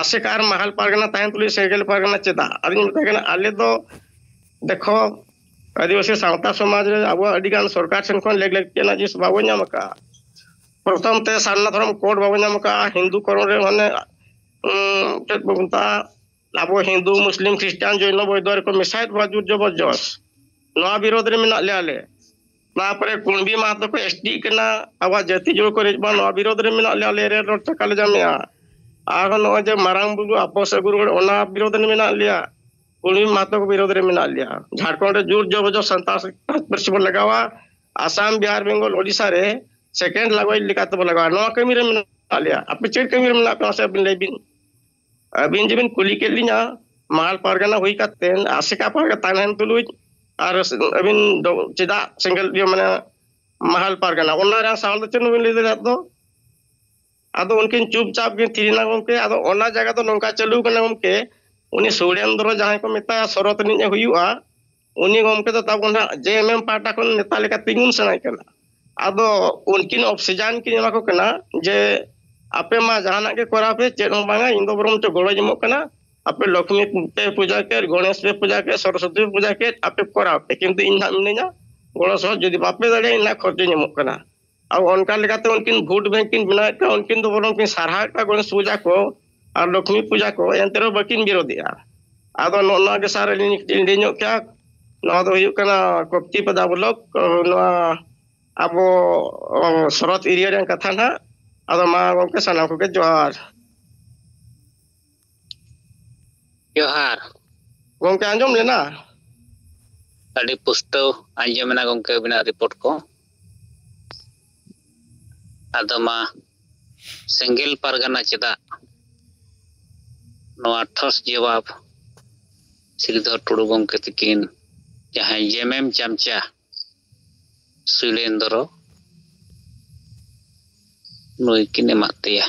ᱟᱥᱮᱠᱟ ᱟᱨ ᱢᱟᱦᱟᱞ ᱯᱟᱨᱜᱟᱱᱟ ᱛᱟᱦᱮᱱ ᱛᱩᱞᱩᱡ ᱥᱮᱸᱜᱮᱞ ᱯᱟᱨᱜᱟᱱᱟ ᱪᱮᱫᱟᱜ? ᱟᱫᱚᱧ ᱢᱮᱛᱟᱭ ᱠᱟᱱᱟ, ᱟᱞᱮ ᱫᱚ ᱫᱮᱠᱷᱚ, ᱟᱹᱫᱤᱵᱟᱹᱥᱤ ᱥᱟᱶᱛᱟ ᱥᱚᱢᱟᱡᱽ ᱨᱮ ᱟᱵᱚᱣᱟᱜ ᱟᱹᱰᱤ ᱜᱟᱱ ᱥᱚᱨᱠᱟᱨ ᱴᱷᱮᱱ ᱠᱷᱚᱱ ᱞᱮᱠ ᱞᱟᱹᱠᱛᱤᱭᱟᱱᱟᱜ ᱡᱤᱱᱤᱥ ᱵᱟᱵᱚ ᱧᱟᱢ ᱟᱠᱟᱫᱼᱟ᱾ ᱯᱨᱚᱛᱷᱚᱢ ᱛᱮ ᱥᱟᱨᱱᱟ ᱫᱷᱚᱨᱚᱢ ᱠᱳᱰ ᱵᱟᱵᱚ ᱧᱟᱢ ᱟᱠᱟᱫᱼᱟ, ᱦᱤᱱᱫᱩ ᱠᱚᱨᱚᱱ ᱨᱮ ᱢᱟᱱᱮ, ᱩᱸ, ᱪᱮᱫ ᱵᱚ ᱢᱮᱛᱟᱜᱼᱟ, ᱟᱵᱚ ᱦᱤᱱᱫᱩ, ᱢᱩᱥᱞᱤᱢ, ᱠᱷᱨᱤᱥᱴᱟᱱ, ᱡᱚᱭᱱᱚ, ᱵᱳᱭᱫᱷᱚ ᱨᱮᱠᱚ ᱢᱮᱥᱟᱭᱮᱫ ᱵᱚᱱᱟ ᱡᱳᱨ ᱡᱚᱵᱚᱨᱡᱚᱥ᱾ ᱱᱚᱣᱟ ᱵᱤᱨᱳᱫᱷ ᱨᱮ ᱢᱮᱱᱟᱜ ᱞᱮᱭᱟ ᱟᱞᱮ᱾ ᱛᱟᱯᱚᱨᱮ ᱠᱩᱬᱵᱤ ᱢᱟᱦᱟᱛᱚ ᱠᱚ ᱮᱥ ᱴᱤᱜ ᱠᱟᱱᱟ, ᱟᱵᱚᱣᱟᱜ ᱡᱟᱹᱛᱤ ᱡᱩᱲᱟᱹ ᱠᱚ ᱨᱮᱡ ᱵᱚᱱᱟ, ᱱᱚᱣᱟ ᱵᱤᱨᱳᱫᱷ ᱨᱮ ᱢᱮᱱᱟᱜ ᱞᱮᱭᱟ, ᱟᱞᱮ ᱨᱮᱞ ᱨᱳᱰ ᱪᱟᱠᱟ ᱞᱮ ᱡᱟᱢᱮᱜᱼᱟ᱾ ᱟᱨᱦᱚᱸ ᱱᱚᱜᱼᱚᱭ ᱡᱮ ᱢᱟᱨᱟᱝ ᱵᱩᱨᱩ ᱟᱯᱚᱥ ᱟᱹᱜᱩ ᱨᱩᱣᱟᱹᱲ, ᱚᱱᱟ ᱵᱤᱨᱳᱫᱷ ᱨᱮ ᱢᱮᱱᱟᱜ ᱞᱮᱭᱟ, ᱠᱩᱬᱵᱤ ᱢᱟᱦᱟᱛᱚ ᱠᱚ ᱵᱤᱨᱳᱫᱷ ᱨᱮ ᱢᱮᱱᱟᱜ ᱞᱮᱭᱟ᱾ ᱡᱷᱟᱲᱠᱷᱚᱸᱰ ᱨᱮ ᱡᱳᱨ ᱡᱚᱵᱚᱨᱡᱚᱥ ᱥᱟᱱᱛᱟᱲ ᱯᱟᱹᱨᱥᱤ ᱵᱚᱱ ᱞᱟᱜᱟᱣᱟ, ᱟᱥᱟᱢ, ᱵᱤᱦᱟᱨ, ᱵᱮᱝᱜᱚᱞ, ᱳᱰᱤᱥᱟ ᱨᱮ ᱥᱮᱠᱮᱱᱰ ᱞᱮᱝᱜᱩᱭᱮᱡᱽ ᱞᱮᱠᱟ ᱛᱮᱵᱚᱱ ᱞᱟᱜᱟᱣᱟ, ᱱᱚᱣᱟ ᱠᱟᱹᱢᱤ ᱨᱮ ᱢᱮᱱᱟᱜ ᱞᱮᱭᱟ᱾ ᱟᱯᱮ ᱪᱮᱫ ᱠᱟᱹᱢᱤ ᱨᱮ ᱢᱮᱱᱟᱜ ᱯᱮᱭᱟ ᱢᱟᱥᱮ ᱟᱹᱵᱤᱱ ᱞᱟᱹᱭ ᱵᱤᱱ? ᱟᱹᱵᱤᱱ ᱡᱮᱵᱤᱱ ᱠᱩᱞᱤ ᱠᱮᱫ ᱞᱤᱧᱟ, ᱢᱟᱦᱟᱞ ᱯᱟᱨᱜᱟᱱᱟ ᱦᱩᱭ ᱠᱟᱛᱮ ᱟᱥᱮᱠᱟ ᱯᱟᱨᱜᱟᱱᱟ ᱛᱟᱦᱮᱱ ᱛᱩᱞᱩᱡ ᱟᱨ ᱟᱹᱵᱤᱱ ᱫᱚ ᱪᱮᱫᱟᱜ ᱥᱮᱸᱜᱮᱞ ᱤᱭᱟᱹ ᱢᱟᱱᱮ ᱢᱟᱦᱟᱞ ᱯᱟᱨᱜᱟᱱᱟ, ᱚᱱᱟ ᱨᱮᱭᱟᱜ ᱥᱟᱶ ᱫᱚ ᱪᱮᱫ ᱦᱚᱸ ᱵᱟᱹᱵᱤᱱ ᱞᱟᱹᱭ ᱫᱟᱲᱮᱭᱟᱜ ᱫᱚ? ᱟᱫᱚ ᱩᱱᱠᱤᱱ ᱪᱩᱯᱪᱟᱯ ᱠᱤᱱ ᱛᱷᱤᱨ ᱮᱱᱟ ᱜᱚᱢᱠᱮ᱾ ᱟᱫᱚ ᱚᱱᱟ ᱡᱟᱭᱜᱟ ᱫᱚ ᱱᱚᱝᱠᱟ ᱪᱟᱹᱞᱩ ᱠᱟᱱᱟ ᱜᱚᱢᱠᱮ, ᱩᱱᱤ ᱥᱩᱨᱮᱱᱫᱨᱚ ᱡᱟᱦᱟᱸᱭ ᱠᱚ ᱢᱮᱛᱟᱭᱟ ᱥᱚᱨᱚᱛ ᱨᱤᱱᱤᱡ ᱮ ᱦᱩᱭᱩᱜᱼᱟ, ᱩᱱᱤ ᱜᱚᱢᱠᱮ ᱫᱚ ᱛᱟᱵᱚᱱ ᱦᱟᱸᱜ ᱡᱮ ᱮᱢ ᱮᱢ ᱯᱟᱦᱴᱟ ᱠᱷᱚᱱ ᱱᱮᱛᱟ ᱞᱮᱠᱟ ᱛᱤᱸᱜᱩᱱ ᱥᱟᱱᱟᱭ ᱠᱟᱱᱟ᱾ ᱟᱫᱚ ᱩᱱᱠᱤᱱ ᱚᱯᱥᱤᱡᱟᱱ ᱠᱤᱱ ᱮᱢᱟ ᱠᱚ ᱠᱟᱱᱟ ᱡᱮ ᱟᱯᱮ ᱢᱟ ᱡᱟᱦᱟᱱᱟᱜ ᱜᱮ ᱠᱚᱨᱟᱣ ᱯᱮ, ᱪᱮᱫ ᱦᱚᱸ ᱵᱟᱝᱟ, ᱤᱧ ᱫᱚ ᱵᱚᱨᱚᱝ ᱪᱚ ᱜᱚᱲᱚᱧ ᱮᱢᱚᱜ ᱠᱟᱱᱟ᱾ ᱟᱯᱮ ᱞᱚᱠᱷᱢᱤ ᱯᱮ ᱯᱩᱡᱟ ᱠᱮᱫ, ᱜᱚᱬᱮᱥ ᱯᱮ ᱯᱩᱡᱟ ᱠᱮᱫ, ᱥᱚᱨᱚᱥᱚᱛᱤ ᱯᱮ ᱯᱩᱡᱟ ᱠᱮᱫ, ᱟᱯᱮ ᱠᱚᱨᱟᱣ ᱯᱮ, ᱠᱤᱱᱛᱩ ᱤᱧ ᱦᱟᱸᱜ ᱢᱤᱱᱟᱹᱧᱟ, ᱜᱚᱲᱚ ᱥᱚᱦᱚᱫ ᱡᱩᱫᱤ ᱵᱟᱯᱮ ᱫᱟᱲᱮᱭᱟᱜᱼᱟ, ᱤᱧ ᱦᱟᱸᱜ ᱠᱷᱚᱨᱪᱚᱧ ᱮᱢᱚᱜ ᱠᱟᱱᱟ᱾ ᱟᱨ ᱚᱱᱠᱟ ᱞᱮᱠᱟᱛᱮ ᱩᱱᱠᱤᱱ ᱵᱷᱳᱴ ᱵᱮᱝᱠ ᱠᱤᱱ ᱵᱮᱱᱟᱣᱮᱫ ᱠᱚᱣᱟ, ᱩᱱᱠᱤᱱ ᱫᱚ ᱵᱚᱨᱚᱝ ᱠᱤᱱ ᱥᱟᱨᱦᱟᱣᱮᱫ ᱠᱚᱣᱟ ᱜᱚᱬᱮᱥ ᱯᱩᱡᱟ ᱠᱚ ᱟᱨ ᱞᱚᱠᱷᱢᱤ ᱯᱩᱡᱟ ᱠᱚ, ᱮᱱᱛᱮ ᱨᱮᱦᱚᱸ ᱵᱟᱹᱠᱤᱱ ᱵᱤᱨᱳᱫᱷᱮᱜᱼᱟ᱾ ᱟᱫᱚ ᱱᱚᱜᱼᱚ ᱱᱚᱣᱟ ᱜᱮ ᱥᱟᱨ, ᱟᱹᱞᱤᱧ ᱞᱤᱧ ᱞᱟᱹᱭ ᱧᱚᱜ ᱠᱮᱭᱟ᱾ ᱱᱚᱣᱟ ᱫᱚ ᱦᱩᱭᱩᱜ ᱠᱟᱱᱟ ᱠᱚᱯᱴᱤ ᱯᱟᱫᱟ ᱵᱞᱚᱠ, ᱱᱚᱣᱟ ᱟᱵᱚ, ᱚ, ᱥᱚᱨᱚᱛ ᱮᱨᱤᱭᱟ ᱨᱮᱭᱟᱜ ᱠᱟᱛᱷᱟ ᱱᱟᱦᱟᱜ᱾ ᱟᱫᱚ ᱢᱟ ᱜᱚᱢᱠᱮ, ᱥᱟᱱᱟᱢ ᱠᱚᱜᱮ ᱡᱚᱦᱟᱨ᱾ ᱡᱚᱦᱟᱨ᱾ ᱜᱚᱢᱠᱮ, ᱟᱸᱡᱚᱢ ᱞᱮᱱᱟ? ᱟᱹᱰᱤ ᱯᱩᱥᱴᱟᱹᱣ ᱟᱸᱡᱚᱢ ᱮᱱᱟ ᱜᱚᱢᱠᱮ, ᱟᱹᱵᱤᱱᱟᱜ ᱨᱤᱯᱳᱨᱴ ᱠᱚ᱾ ᱟᱫᱚ ᱢᱟ, ᱥᱮᱸᱜᱮᱞ ᱯᱟᱨᱜᱟᱱᱟ ᱪᱮᱫᱟᱜ, ᱱᱚᱣᱟ ᱴᱷᱚᱥ ᱡᱚᱵᱟᱵ ᱥᱨᱤᱫᱷᱚᱨ ᱴᱩᱰᱩ ᱜᱚᱢᱠᱮ ᱛᱤᱠᱤᱱ, ᱡᱟᱦᱟᱸᱭ ᱡᱮᱢᱮᱢ ᱪᱟᱢᱪᱟ ᱥᱩᱭᱞᱮᱱᱫᱨᱚ, ᱱᱩᱭ ᱠᱤᱱ ᱮᱢᱟᱫ ᱯᱮᱭᱟ᱾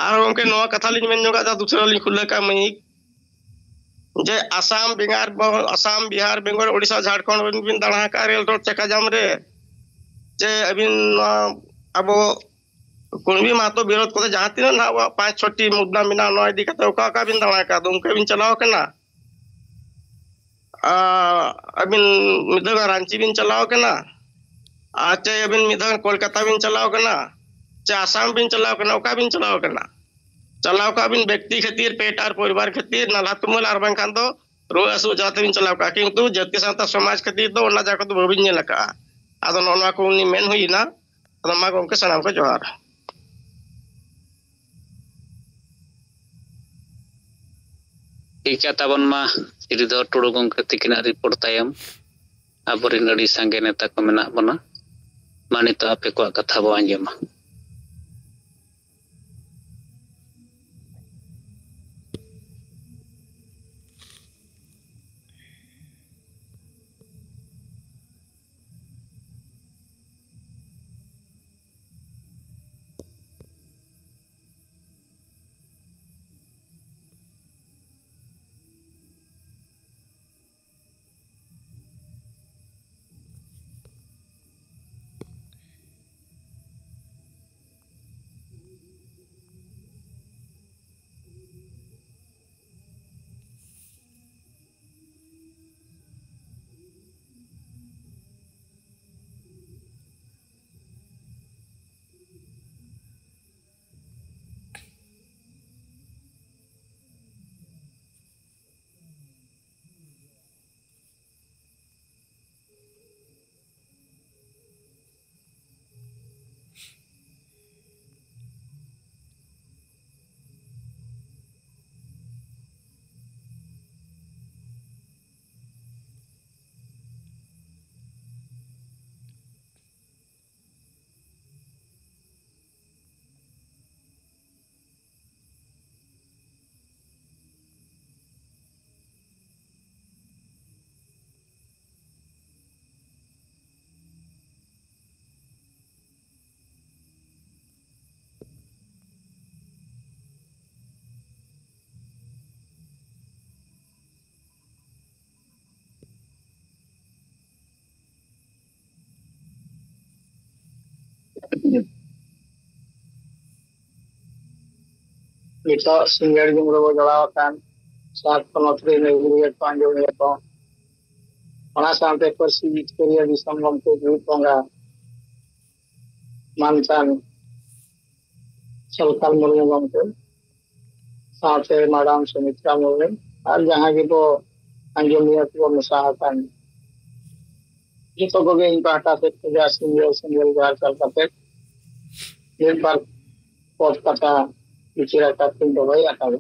ᱟᱨ ᱜᱚᱢᱠᱮ, ᱱᱚᱣᱟ ᱠᱟᱛᱷᱟ ᱞᱤᱧ ᱢᱮᱱ ᱧᱚᱜᱟ, ᱫᱩᱥᱨᱟ ᱞᱤᱧ ᱠᱷᱩᱞᱟᱹ ᱠᱟᱜᱼᱟ ᱢᱟᱹᱭᱤᱠ, ᱡᱮ ᱟᱥᱟᱢ, ᱵᱮᱸᱜᱟᱲ, ᱵᱚ-, ᱟᱥᱟᱢ, ᱵᱤᱦᱟᱨ, ᱵᱮᱝᱜᱚᱞ, ᱳᱰᱤᱥᱟ, ᱡᱷᱟᱲᱠᱷᱚᱸᱰ ᱨᱮᱱ ᱵᱤᱱ ᱫᱟᱬᱟ ᱟᱠᱟᱫᱼᱟ ᱨᱮᱞ ᱨᱳᱰ ᱪᱟᱠᱟ ᱡᱟᱢ ᱨᱮ, ᱡᱮ ᱟᱹᱵᱤᱱ ᱱᱚᱣᱟ ᱟᱵᱚ ᱠᱩᱲᱢᱤ ᱢᱟᱦᱟᱛᱚ ᱵᱤᱨᱳᱫᱷ ᱠᱚᱫᱚ ᱡᱟᱦᱟᱸ ᱛᱤᱱᱟᱹᱜ ᱱᱟᱦᱟᱜ ᱟᱵᱚᱣᱟᱜ ᱯᱟᱸᱪ ᱪᱷᱚᱴᱤ ᱢᱩᱫᱽᱫᱟ ᱢᱮᱱᱟᱜᱼᱟ, ᱱᱚᱣᱟ ᱤᱫᱤ ᱠᱟᱛᱮ ᱚᱠᱟ ᱚᱠᱟ ᱵᱤᱱ ᱫᱟᱬᱟ ᱟᱠᱟᱫ, ᱚᱱᱠᱟ ᱵᱤᱱ ᱪᱟᱞᱟᱣ ᱟᱠᱟᱱᱟ? ᱟᱨ ᱟᱹᱵᱤᱱ ᱢᱤᱫ ᱫᱷᱟᱣ ᱨᱟᱸᱪᱤ ᱵᱤᱱ ᱪᱟᱞᱟᱣ ᱟᱠᱟᱱᱟ? ᱟᱨ ᱪᱮ ᱟᱹᱵᱤᱱ ᱢᱤᱫ ᱫᱷᱟᱣ ᱠᱳᱞᱠᱟᱛᱟ ᱵᱤᱱ ᱪᱟᱞᱟᱣ ᱟᱠᱟᱱᱟ? ᱪᱮ ᱟᱥᱟᱢ ᱵᱤᱱ ᱪᱟᱞᱟᱣ ᱟᱠᱟᱱᱟ? ᱚᱠᱟ ᱵᱤᱱ ᱪᱟᱞᱟᱣ ᱟᱠᱟᱱᱟ? ᱪᱟᱞᱟᱣ ᱠᱟᱜ ᱵᱤᱱ ᱵᱮᱠᱛᱤ ᱠᱷᱟᱹᱛᱤᱨ, ᱯᱮᱴ ᱟᱨ ᱯᱚᱨᱤᱵᱟᱨ ᱠᱷᱟᱹᱛᱤᱨ, ᱱᱟᱞᱦᱟ ᱛᱩᱢᱟᱹᱞ, ᱟᱨ ᱵᱟᱝᱠᱷᱟᱱ ᱫᱚ ᱨᱩᱣᱟᱹ ᱦᱟᱹᱥᱩ ᱚᱡᱮ ᱛᱮᱵᱤᱱ ᱪᱟᱞᱟᱣ ᱠᱟᱜᱼᱟ, ᱠᱤᱱᱛᱩ ᱡᱟᱹᱛᱤ ᱥᱟᱶᱛᱟ ᱥᱚᱢᱟᱡᱽ ᱠᱷᱟᱹᱛᱤᱨ ᱫᱚ ᱚᱱᱟ ᱡᱟᱭᱜᱟ ᱠᱚᱫᱚ ᱵᱟᱹᱵᱤᱱ ᱧᱮᱞ ᱟᱠᱟᱜᱼᱟ᱾ ᱟᱫᱚ ᱱᱚᱜᱼᱚ ᱱᱚᱣᱟ ᱠᱚ ᱩᱱᱤ ᱢᱮᱱ ᱦᱩᱭ ᱮᱱᱟ᱾ ᱟᱫᱚ ᱢᱟ ᱜᱚᱢᱠᱮ, ᱥᱟᱱᱟᱢ ᱠᱚ ᱡᱚᱦᱟᱨ᱾ ᱴᱷᱤᱠ ᱜᱮᱭᱟ, ᱛᱟᱵᱚᱱ ᱢᱟ ᱥᱨᱤᱫᱷᱚᱨ ᱴᱩᱰᱩ ᱜᱚᱢᱠᱮ ᱛᱤᱠᱤᱱᱟᱜ ᱨᱤᱯᱳᱨᱴ ᱛᱟᱭᱚᱢ ᱟᱵᱚᱨᱮᱱ ᱟᱹᱰᱤ ᱥᱟᱸᱜᱮ ᱱᱮᱛᱟ ᱠᱚ ᱢᱮᱱᱟᱜ ᱵᱚᱱᱟ᱾ ᱢᱟ ᱱᱤᱛᱚᱜ ᱟᱯᱮ ᱠᱚᱣᱟᱜ ᱠᱟᱛᱷᱟ ᱵᱚ ᱟᱸᱡᱚᱢᱟ᱾ ᱱᱤᱛᱚᱜ ᱥᱤᱸᱜᱟᱹᱲ ᱡᱩᱢᱲᱩ ᱵᱚ ᱡᱚᱲᱟᱣ ᱟᱠᱟᱱ ᱥᱟᱛ ᱯᱚᱱᱚᱛ ᱨᱮᱱ ᱟᱹᱭᱩᱨᱤᱭᱟᱹ ᱠᱚ, ᱟᱸᱡᱚᱢᱤᱭᱟᱹ ᱠᱚ, ᱚᱱᱟ ᱥᱟᱶᱛᱮ ᱯᱟᱹᱨᱥᱤ ᱡᱤᱛᱠᱟᱹᱨᱤᱭᱟᱹ ᱫᱤᱥᱚᱢ ᱜᱚᱢᱠᱮ ᱵᱤᱨ ᱵᱚᱸᱜᱟ ᱢᱟᱱᱛᱷᱟᱱ ᱥᱟᱞᱠᱷᱟᱱ ᱢᱩᱨᱢᱩ ᱜᱚᱢᱠᱮ, ᱥᱟᱶᱛᱮ ᱢᱟᱰᱟᱢ ᱥᱩᱢᱤᱛᱨᱟ ᱢᱩᱨᱢᱩ, ᱟᱨ ᱡᱟᱦᱟᱸ ᱜᱮᱵᱚ ᱟᱸᱡᱚᱢᱤᱭᱟᱹ ᱠᱚ ᱢᱮᱥᱟ ᱟᱠᱟᱱ, ᱡᱚᱛᱚ ᱠᱚᱜᱮ ᱤᱧ ᱯᱟᱦᱴᱟ ᱥᱮᱫ ᱠᱷᱚᱱ ᱥᱤᱸᱜᱟᱹᱲ ᱥᱤᱸᱜᱟᱹᱲ ᱡᱚᱦᱟᱨ ᱪᱟᱞ ᱠᱟᱛᱮ ᱢᱤᱫ ᱵᱟᱨ ᱯᱚᱫ ᱠᱟᱛᱷᱟ ᱵᱤᱪᱟᱹᱨ ᱟᱠᱟᱫ ᱛᱤᱧ ᱫᱚᱦᱚᱭᱟ᱾ ᱛᱟᱵᱚ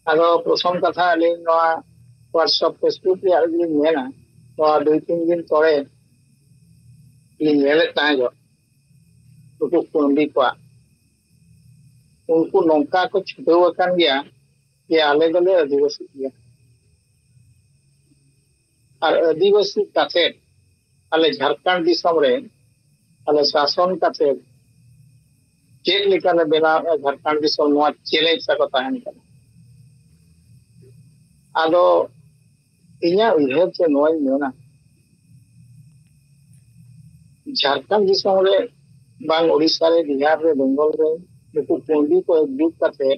ᱟᱫᱚ ᱯᱨᱚᱛᱷᱚᱢ ᱠᱟᱛᱷᱟ, ᱟᱹᱞᱤᱧ ᱱᱚᱣᱟ WhatsApp, Facebook ᱨᱮᱭᱟᱜ ᱜᱮᱞᱤᱧ ᱢᱮᱱᱟ, ᱱᱚᱣᱟ ᱫᱩᱭ ᱛᱤᱱ ᱫᱤᱱ ᱯᱚᱨᱮ ᱞᱤᱧ ᱧᱮᱞᱮᱫ ᱛᱟᱦᱮᱸ ᱡᱚᱜ ᱱᱩᱠᱩ ᱠᱩᱬᱵᱤ ᱠᱚᱣᱟᱜ, ᱩᱱᱠᱩ ᱱᱚᱝᱠᱟ ᱠᱚ ᱪᱷᱩᱴᱟᱹᱣ ᱟᱠᱟᱱ ᱜᱮᱭᱟ ᱡᱮ ᱟᱞᱮ ᱫᱚᱞᱮ ᱟᱹᱫᱤᱵᱟᱹᱥᱤ ᱜᱮᱭᱟ᱾ ᱟᱨ ᱟᱹᱫᱤᱵᱟᱹᱥᱤ ᱠᱟᱛᱮ ᱟᱞᱮ ᱡᱷᱟᱲᱠᱷᱚᱸᱰ ᱫᱤᱥᱚᱢ ᱨᱮ ᱟᱞᱮ ᱥᱟᱥᱚᱱ ᱠᱟᱛᱮ ᱪᱮᱫ ᱞᱮᱠᱟᱞᱮ ᱵᱮᱱᱟᱣᱮᱫᱼᱟ ᱡᱷᱟᱲᱠᱷᱚᱸᱰ ᱫᱤᱥᱚᱢ, ᱱᱚᱣᱟ ᱪᱮᱞᱮᱧᱡᱽ ᱛᱟᱠᱚ ᱛᱟᱦᱮᱱ ᱠᱟᱱᱟ᱾ ᱟᱫᱚ ᱤᱧᱟᱹᱜ ᱩᱭᱦᱟᱹᱨ ᱛᱮ ᱱᱚᱣᱟᱧ ᱢᱮᱱᱟ, ᱡᱷᱟᱲᱠᱷᱚᱸᱰ ᱫᱤᱥᱚᱢ ᱨᱮ ᱵᱟᱝ ᱳᱰᱤᱥᱟ ᱨᱮ, ᱵᱤᱦᱟᱨ ᱨᱮ, ᱵᱮᱝᱜᱚᱞ ᱨᱮ ᱱᱩᱠᱩ ᱠᱩᱬᱵᱤ ᱠᱚ ᱮᱠᱡᱩᱴ ᱠᱟᱛᱮ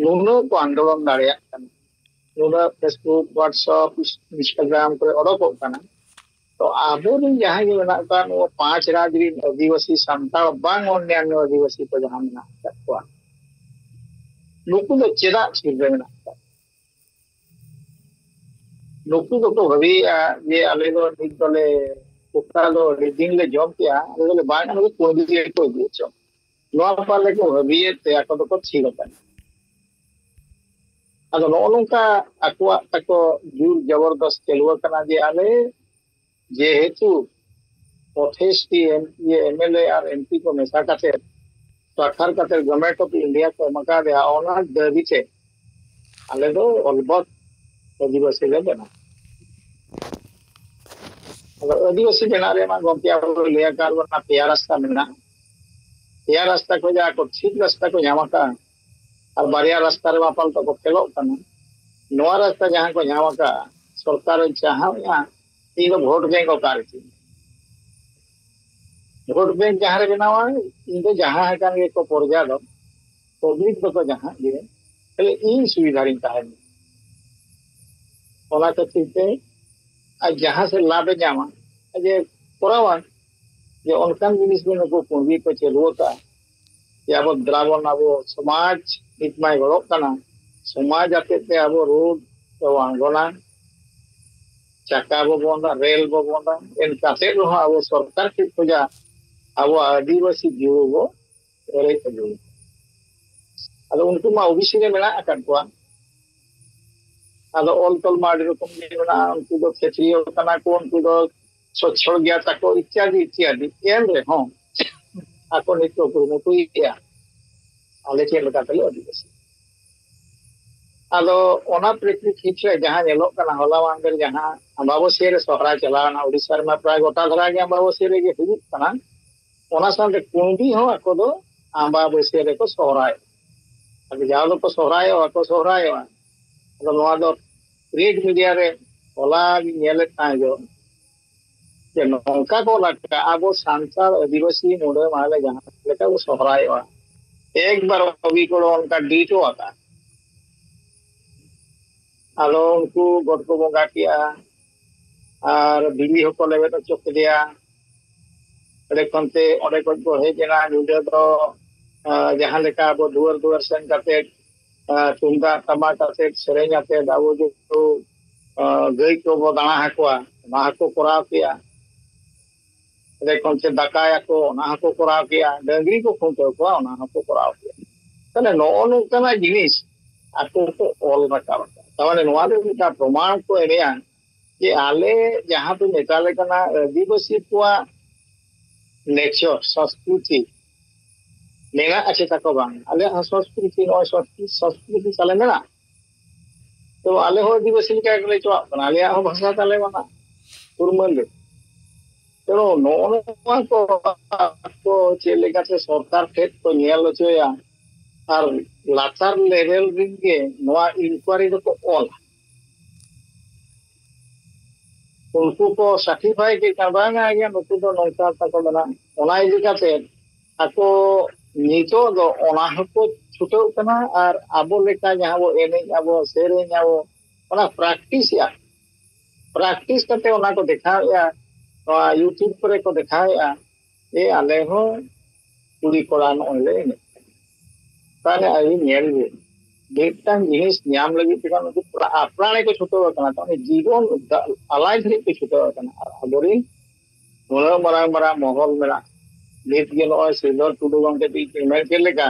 ᱱᱩᱱᱟᱹᱜ ᱠᱚ ᱟᱱᱫᱳᱞᱚᱱ ᱫᱟᱲᱮᱭᱟᱜ ᱠᱟᱱᱟ, ᱱᱩᱱᱟᱹᱜ Facebook, WhatsApp, Instagram ᱠᱚᱨᱮ ᱚᱰᱚᱠᱚᱜ ᱠᱟᱱᱟ᱾ ᱛᱚ ᱟᱵᱚᱨᱮᱱ ᱡᱟᱦᱟᱸᱭ ᱜᱮ ᱢᱮᱱᱟᱜ ᱠᱚᱣᱟ, ᱱᱚᱣᱟ ᱯᱟᱸᱪ ᱨᱟᱡᱽ ᱨᱮᱱ ᱟᱹᱫᱤᱵᱟᱹᱥᱤ ᱥᱟᱱᱛᱟᱲ ᱵᱟᱝ ᱚᱱᱭᱟᱱᱱᱚ ᱟᱹᱫᱤᱵᱟᱹᱥᱤ ᱠᱚ ᱡᱟᱦᱟᱸ ᱢᱮᱱᱟᱜ ᱟᱠᱟᱫ ᱠᱚᱣᱟ, ᱱᱩᱠᱩ ᱫᱚ ᱪᱮᱫᱟᱜ ᱥᱩᱨ ᱨᱮ ᱢᱮᱱᱟᱜ ᱠᱚᱣᱟ? ᱱᱩᱠᱩ ᱫᱚᱠᱚ ᱵᱷᱟᱹᱵᱤᱭᱮᱫᱼᱟ ᱡᱮ ᱟᱞᱮ ᱫᱚ ᱱᱤᱛ ᱫᱚᱞᱮ ᱚᱠᱟ ᱫᱚ ᱟᱹᱰᱤ ᱫᱤᱱ ᱞᱮ ᱡᱚᱢ ᱠᱮᱜᱼᱟ, ᱟᱞᱮ ᱫᱚᱞᱮ ᱵᱟᱝ, ᱟᱞᱮ ᱫᱚ ᱠᱩᱬᱵᱤ ᱜᱮᱠᱚ ᱤᱫᱤᱭᱮᱫ ᱪᱚᱝ, ᱱᱚᱣᱟ ᱯᱟᱞᱮ ᱠᱚ ᱵᱷᱟᱹᱵᱤᱭᱮᱫ ᱛᱮ ᱟᱠᱚ ᱫᱚᱠᱚ ᱛᱷᱤᱨ ᱟᱠᱟᱱᱟ᱾ ᱟᱫᱚ ᱱᱚᱜᱼᱚ ᱱᱚᱝᱠᱟ ᱟᱠᱚᱣᱟᱜ ᱛᱟᱠᱚ ᱡᱳᱨ ᱡᱚᱵᱚᱨᱫᱚᱥ ᱪᱟᱹᱞᱩ ᱟᱠᱟᱱᱟ ᱡᱮ ᱟᱞᱮ ᱡᱮᱦᱮᱛᱩ ᱯᱨᱚᱛᱮᱥᱴᱤ ᱮᱢ-, ᱤᱭᱟᱹ MLA ᱟᱨ MP ᱠᱚ ᱢᱮᱥᱟ ᱠᱟᱛᱮ ᱥᱟᱠᱷᱟᱨ ᱠᱟᱛᱮ Government of India ᱠᱚ ᱮᱢ ᱟᱠᱟᱫᱮᱭᱟ, ᱚᱱᱟ ᱫᱟᱹᱵᱤ ᱛᱮ ᱟᱞᱮ ᱫᱚ ᱚᱞᱵᱚᱛ ᱟᱹᱫᱤᱵᱟᱹᱥᱤ ᱞᱮ ᱵᱮᱱᱟᱣ᱾ ᱟᱫᱚ ᱟᱹᱫᱤᱵᱟᱹᱥᱤ ᱵᱮᱱᱟᱣ ᱨᱮᱢᱟ ᱜᱚᱢᱠᱮ ᱟᱵᱚ ᱞᱟᱹᱭ ᱟᱠᱟᱫ ᱵᱚᱱᱟ ᱯᱮᱭᱟ ᱨᱟᱥᱛᱟ ᱢᱮᱱᱟᱜᱼᱟ᱾ ᱯᱮᱭᱟ ᱨᱟᱥᱛᱟ ᱠᱷᱚᱱ ᱡᱟᱦᱟᱸ ᱠᱚ ᱴᱷᱤᱠ ᱨᱟᱥᱛᱟ ᱠᱚ ᱧᱟᱢ ᱟᱠᱟᱫᱼᱟ, ᱟᱨ ᱵᱟᱨᱭᱟ ᱨᱟᱥᱛᱟ ᱨᱮᱢᱟ ᱟᱯᱟᱛᱚᱛᱚ ᱠᱚ ᱯᱷᱮᱞᱚᱜ ᱠᱟᱱᱟ᱾ ᱱᱚᱣᱟ ᱨᱟᱥᱛᱟ ᱡᱟᱦᱟᱸ ᱠᱚ ᱧᱟᱢ ᱟᱠᱟᱫᱼᱟ, ᱥᱚᱨᱠᱟᱨ ᱮ ᱪᱟᱦᱟᱣᱮᱫᱼᱟ, ᱤᱧ ᱫᱚ ᱵᱷᱳᱴ ᱵᱮᱝᱠ ᱚᱠᱟᱨᱮ ᱛᱤᱧ? ᱵᱷᱳᱴ ᱵᱮᱝᱠ ᱡᱟᱦᱟᱸ ᱨᱮ ᱵᱮᱱᱟᱣᱟ, ᱤᱧ ᱫᱚ ᱡᱟᱦᱟᱸ ᱟᱠᱟᱱ ᱜᱮᱠᱚ ᱯᱨᱚᱡᱟ ᱫᱚ, ᱯᱟᱵᱽᱞᱤᱠ ᱫᱚᱠᱚ ᱡᱟᱦᱟᱸ ᱜᱮ, ᱠᱷᱟᱹᱞᱤ ᱤᱧ ᱥᱩᱵᱤᱫᱷᱟ ᱨᱤᱧ ᱛᱟᱦᱮᱱ᱾ ᱚᱱᱟ ᱠᱷᱟᱹᱛᱤᱨ ᱛᱮ ᱟᱡ ᱡᱟᱦᱟᱸ ᱥᱮᱫ ᱞᱟᱵᱷ ᱮ ᱧᱟᱢᱟ, ᱟᱡ ᱮ ᱠᱚᱨᱟᱣᱟ᱾ ᱡᱮ ᱚᱱᱠᱟᱱ ᱡᱤᱱᱤᱥ ᱜᱮ ᱱᱩᱠᱩ ᱯᱩᱸᱡᱤ ᱠᱚ ᱪᱟᱹᱞᱩ ᱟᱠᱟᱫᱼᱟ, ᱡᱮ ᱟᱵᱚ ᱫᱨᱟᱵᱚᱱ, ᱟᱵᱚ ᱥᱚᱢᱟᱡᱽ ᱱᱤᱛ ᱢᱟᱭ ᱜᱚᱲᱚᱜ ᱠᱟᱱᱟ, ᱥᱚᱢᱟᱡᱽ ᱟᱛᱮᱫ ᱛᱮ ᱟᱵᱚ ᱨᱳᱰ ᱵᱚ ᱟᱬᱜᱚᱱᱟ, ᱪᱟᱠᱟ ᱵᱚ ᱵᱚᱱᱫᱟ, ᱨᱮᱞ ᱵᱚ ᱵᱚᱱᱫᱟ, ᱮᱱ ᱠᱟᱛᱮᱫ ᱨᱮᱦᱚᱸ ᱟᱵᱚ ᱥᱚᱨᱠᱟᱨ ᱴᱷᱮᱱ ᱠᱷᱚᱱᱟᱜ ᱟᱵᱚᱣᱟᱜ ᱟᱹᱫᱤᱵᱟᱹᱥᱤ ᱡᱤᱣᱤ ᱵᱚ ᱨᱮᱡ ᱟᱹᱜᱩᱭᱟ᱾ ᱟᱫᱚ ᱩᱱᱠᱩ ᱢᱟ ᱳᱵᱤᱥᱤ ᱨᱮ ᱢᱮᱱᱟᱜ ᱟᱠᱟᱫ ᱠᱚᱣᱟ᱾ ᱟᱫᱚ ᱚᱞ ᱛᱚᱞ ᱢᱟ ᱟᱹᱰᱤ ᱨᱚᱠᱚᱢ ᱜᱮ ᱢᱮᱱᱟᱜᱼᱟ᱾ ᱩᱱᱠᱩ ᱫᱚ ᱠᱷᱮᱛᱨᱤᱭᱚ ᱠᱟᱱᱟ ᱠᱚ, ᱩᱱᱠᱩ ᱫᱚ ᱥᱚᱪᱪᱷᱚᱞ ᱜᱮᱭᱟ ᱛᱟᱠᱚ ᱤᱛᱭᱟᱫᱤ ᱤᱛᱭᱟᱫᱤ᱾ ᱮᱱ ᱨᱮᱦᱚᱸ ᱟᱠᱚ ᱱᱤᱛ ᱠᱚ ᱠᱩᱨᱩᱢᱩᱴᱩᱭᱮᱫᱼᱟ, ᱟᱞᱮ ᱪᱮᱫ ᱞᱮᱠᱟ ᱛᱮᱞᱮ ᱟᱹᱫᱤᱵᱟᱹᱥᱤ᱾ ᱟᱫᱚ ᱚᱱᱟ ᱯᱨᱮᱠᱤᱯᱤᱴ ᱨᱮ ᱡᱟᱦᱟᱸ ᱧᱮᱞᱚᱜ ᱠᱟᱱᱟ, ᱦᱚᱞᱟ ᱢᱟᱦᱫᱮᱨ ᱡᱟᱦᱟᱸ ᱟᱢᱵᱟᱵᱟᱹᱥᱭᱟᱹ ᱨᱮ ᱥᱚᱦᱨᱟᱭ ᱪᱟᱞᱟᱣ ᱮᱱᱟ, ᱳᱰᱤᱥᱟ ᱨᱮᱢᱟ ᱯᱨᱟᱭ ᱜᱚᱴᱟ ᱫᱷᱟᱨᱟ ᱜᱮ ᱟᱢᱵᱟᱵᱟᱹᱥᱭᱟᱹ ᱨᱮᱜᱮ ᱦᱩᱭᱩᱜ ᱠᱟᱱᱟ᱾ ᱚᱱᱟ ᱥᱟᱶᱛᱮ ᱠᱩᱬᱵᱤ ᱦᱚᱸ ᱟᱠᱚ ᱫᱚ ᱟᱢᱵᱟᱵᱟᱹᱥᱭᱟᱹ ᱨᱮᱠᱚ ᱥᱚᱦᱨᱟᱭᱚᱜᱼᱟ᱾ ᱟᱫᱚ ᱡᱟᱣ ᱫᱚᱠᱚ ᱥᱚᱦᱨᱟᱭᱚᱜᱼᱟ ᱠᱚ ᱥᱚᱦᱨᱟᱭᱚᱜᱼᱟ᱾ ᱟᱫᱚ ᱱᱚᱣᱟ ᱫᱚ ᱯᱨᱤᱱᱴ ᱢᱤᱰᱤᱭᱟ ᱨᱮ ᱦᱚᱞᱟ ᱜᱤᱧ ᱧᱮᱞᱮᱫ ᱛᱟᱦᱮᱸ ᱡᱚ, ᱡᱮ ᱱᱚᱝᱠᱟ ᱠᱚ ᱚᱞ ᱟᱠᱟᱫᱼᱟ, "ᱟᱵᱚ ᱥᱟᱱᱛᱟᱲ ᱟᱹᱫᱤᱵᱟᱹᱥᱤ ᱢᱩᱰᱟᱹ ᱢᱟᱦᱟ ᱞᱮ ᱡᱟᱦᱟᱸ ᱞᱮᱠᱟ ᱵᱚ ᱥᱚᱦᱨᱟᱭᱚᱜᱼᱟ, ᱮᱠᱵᱟᱨ ᱚᱵᱤᱠᱚᱲ ᱚᱱᱠᱟ ᱰᱤᱴᱳ ᱟᱠᱟᱫᱼᱟ᱾" ᱟᱫᱚ ᱩᱱᱠᱩ ᱜᱚᱴ ᱠᱚ ᱵᱚᱸᱜᱟ ᱠᱮᱜᱼᱟ ᱟᱨ ᱵᱤᱞᱤ ᱦᱚᱸᱠᱚ ᱞᱮᱵᱮᱫ ᱦᱚᱪᱚ ᱠᱮᱫᱮᱭᱟ᱾ ᱚᱸᱰᱮ ᱠᱷᱚᱱ ᱛᱮ, ᱚᱸᱰᱮ ᱠᱷᱚᱱ ᱠᱚ ᱦᱮᱡ ᱮᱱᱟ᱾ ᱧᱤᱫᱟᱹ ᱫᱚ, ᱟᱸ, ᱡᱟᱦᱟᱸ ᱞᱮᱠᱟ ᱟᱵᱚ ᱫᱩᱣᱟᱹᱨ ᱫᱩᱣᱟᱹᱨ ᱥᱮᱱ ᱠᱟᱛᱮ, ᱟᱸ, ᱛᱩᱢᱫᱟᱜ ᱴᱟᱢᱟᱠ ᱟᱛᱮ, ᱥᱮᱨᱮᱧ ᱟᱛᱮ ᱟᱵᱚ ᱡᱚᱛᱚ, ᱟᱸ, ᱜᱟᱹᱭ ᱠᱚᱵᱚ ᱫᱟᱬᱟ ᱟᱠᱚᱣᱟ, ᱚᱱᱟ ᱦᱚᱸᱠᱚ ᱠᱚᱨᱟᱣ ᱠᱮᱜᱼᱟ᱾ ᱚᱸᱰᱮ ᱠᱷᱚᱱ ᱛᱮ ᱫᱟᱠᱟᱭᱟᱠᱚ, ᱚᱱᱟ ᱦᱚᱸᱠᱚ ᱠᱚᱨᱟᱣ ᱠᱮᱜᱼᱟ᱾ ᱰᱟᱹᱝᱨᱤ ᱠᱚ ᱠᱷᱩᱱᱴᱟᱹᱣ ᱠᱚᱣᱟ, ᱚᱱᱟ ᱦᱚᱸᱠᱚ ᱠᱚᱨᱟᱣ ᱠᱮᱜᱼᱟ᱾ ᱛᱟᱦᱞᱮ ᱱᱚᱜᱼᱚ ᱱᱚᱝᱠᱟᱱᱟᱜ ᱡᱤᱱᱤᱥ ᱟᱠᱚ ᱠᱚ ᱚᱞ ᱨᱟᱠᱟᱵ ᱟᱠᱟᱫᱟ᱾ ᱛᱟᱨ ᱢᱟᱱᱮ ᱱᱚᱣᱟ ᱫᱚ ᱢᱤᱫᱴᱟᱝ ᱯᱨᱚᱢᱟᱬ ᱠᱚ ᱮᱢᱮᱜᱼᱟ ᱡᱮ ᱟᱞᱮ ᱡᱟᱦᱟᱸ ᱯᱮ ᱢᱮᱛᱟ ᱞᱮ ᱠᱟᱱᱟ, ᱟᱹᱫᱤᱵᱟᱹᱥᱤ ᱠᱚᱣᱟᱜ ᱱᱮᱪᱟᱨ, ᱥᱚᱸᱥᱠᱨᱤᱛᱤ ᱢᱮᱱᱟᱜᱼᱟ ᱪᱮᱛᱟ ᱠᱚ ᱵᱟᱝ? ᱟᱞᱮᱭᱟᱜ ᱦᱚᱸ ᱥᱚᱸᱥᱠᱨᱤᱛᱤ, ᱱᱚᱜᱼᱚᱭ ᱥᱚᱸᱥᱠᱨᱤᱛᱤ, ᱥᱚᱸᱥᱠᱨᱤᱛᱤ ᱛᱟᱞᱮ ᱢᱮᱱᱟᱜᱼᱟ᱾ ᱛᱚ ᱟᱞᱮ ᱦᱚᱸ ᱟᱹᱫᱤᱵᱟᱹᱥᱤ ᱞᱮᱠᱟ ᱜᱮᱞᱮ ᱪᱟᱞᱟᱜ ᱠᱟᱱᱟ, ᱟᱞᱮᱭᱟᱜ ᱦᱚᱸ ᱵᱷᱟᱥᱟ ᱛᱟᱞᱮ ᱢᱮᱱᱟᱜᱼᱟ, ᱯᱩᱨᱢᱟᱹᱞ ᱞᱮ᱾ ᱛᱚ ᱱᱚᱜᱼᱚ ᱱᱚᱣᱟ ᱠᱚ ᱟᱠᱚ ᱪᱮᱫ ᱞᱮᱠᱟᱛᱮ ᱥᱚᱨᱠᱟᱨ ᱴᱷᱮᱱ ᱠᱚ ᱧᱮᱞ ᱦᱚᱪᱚᱭᱟ ᱟᱨ ᱞᱟᱛᱟᱨ ᱞᱮᱵᱮᱞ ᱨᱮᱱ ᱜᱮ ᱱᱚᱣᱟ ᱤᱱᱠᱩᱣᱟᱨᱤ ᱫᱚᱠᱚ ᱚᱞᱟ᱾ ᱩᱱᱠᱩ ᱠᱚ ᱥᱟᱨᱴᱤᱯᱷᱟᱭ ᱠᱮᱫ ᱠᱷᱟᱱ, ᱵᱟᱝᱟ, ᱤᱭᱟᱹ, ᱱᱩᱠᱩ ᱫᱚ ᱱᱚᱝᱠᱟ ᱛᱟᱠᱚ ᱢᱮᱱᱟᱜᱼᱟ᱾ ᱚᱱᱟ ᱤᱫᱤ ᱠᱟᱛᱮ ᱟᱠᱚ ᱱᱤᱛᱚᱜ ᱫᱚ ᱚᱱᱟ ᱦᱚᱸᱠᱚ ᱪᱷᱩᱴᱟᱹᱣ ᱠᱟᱱᱟ᱾ ᱟᱨ ᱟᱵᱚ ᱞᱮᱠᱟ ᱡᱟᱦᱟᱸ ᱵᱚ ᱮᱱᱮᱡ ᱟᱵᱚ, ᱥᱮᱨᱮᱧ ᱟᱵᱚ, ᱚᱱᱟ ᱯᱨᱮᱠᱴᱤᱥ ᱮᱜᱼᱟ᱾ ᱯᱨᱮᱠᱴᱤᱥ ᱠᱟᱛᱮ ᱚᱱᱟ ᱠᱚ ᱫᱮᱠᱷᱟᱣᱮᱜᱼᱟ, ᱱᱚᱣᱟ ᱭᱩᱴᱩᱵᱽ ᱠᱚᱨᱮ ᱠᱚ ᱫᱮᱠᱷᱟᱣᱮᱜᱼᱟ᱾ ᱮ, ᱟᱞᱮ ᱦᱚᱸ ᱠᱩᱲᱤ ᱠᱚᱲᱟ ᱱᱚᱜᱼᱚᱭ ᱞᱮ ᱮᱱᱮᱡ ᱠᱟᱱᱟ᱾ ᱛᱟᱦᱞᱮ ᱟᱹᱵᱤᱱ ᱧᱮᱞ ᱵᱤᱱ, ᱢᱤᱫᱴᱟᱝ ᱡᱤᱱᱤᱥ ᱧᱟᱢ ᱞᱟᱹᱜᱤᱫ ᱛᱮ ᱠᱷᱟᱱ ᱩᱱᱠᱩ ᱯᱨᱟ-, ᱟᱯᱨᱟᱬ ᱜᱮᱠᱚ ᱪᱷᱩᱴᱟᱹᱣ ᱟᱠᱟᱱᱟ᱾ ᱛᱟᱦᱞᱮ ᱡᱤᱵᱚᱱ ᱫᱟ-, ᱟᱞᱟᱭ ᱫᱷᱟᱹᱨᱤᱡ ᱠᱚ ᱪᱷᱩᱴᱟᱹᱣ ᱟᱠᱟᱱᱟ᱾ ᱟᱨ ᱟᱵᱚᱨᱮᱱ ᱱᱩᱱᱟᱹᱜ ᱢᱟᱨᱟᱝ ᱢᱟᱨᱟᱝ ᱢᱚᱦᱚᱞ ᱢᱮᱱᱟᱜ, ᱱᱤᱛ ᱜᱮ ᱱᱚᱜᱼᱚᱭ ᱥᱨᱤᱫᱷᱚᱨ ᱴᱩᱰᱩ ᱜᱚᱢᱠᱮ ᱛᱤᱠᱤᱱ ᱢᱮᱱ ᱠᱮᱫ ᱞᱮᱠᱟ,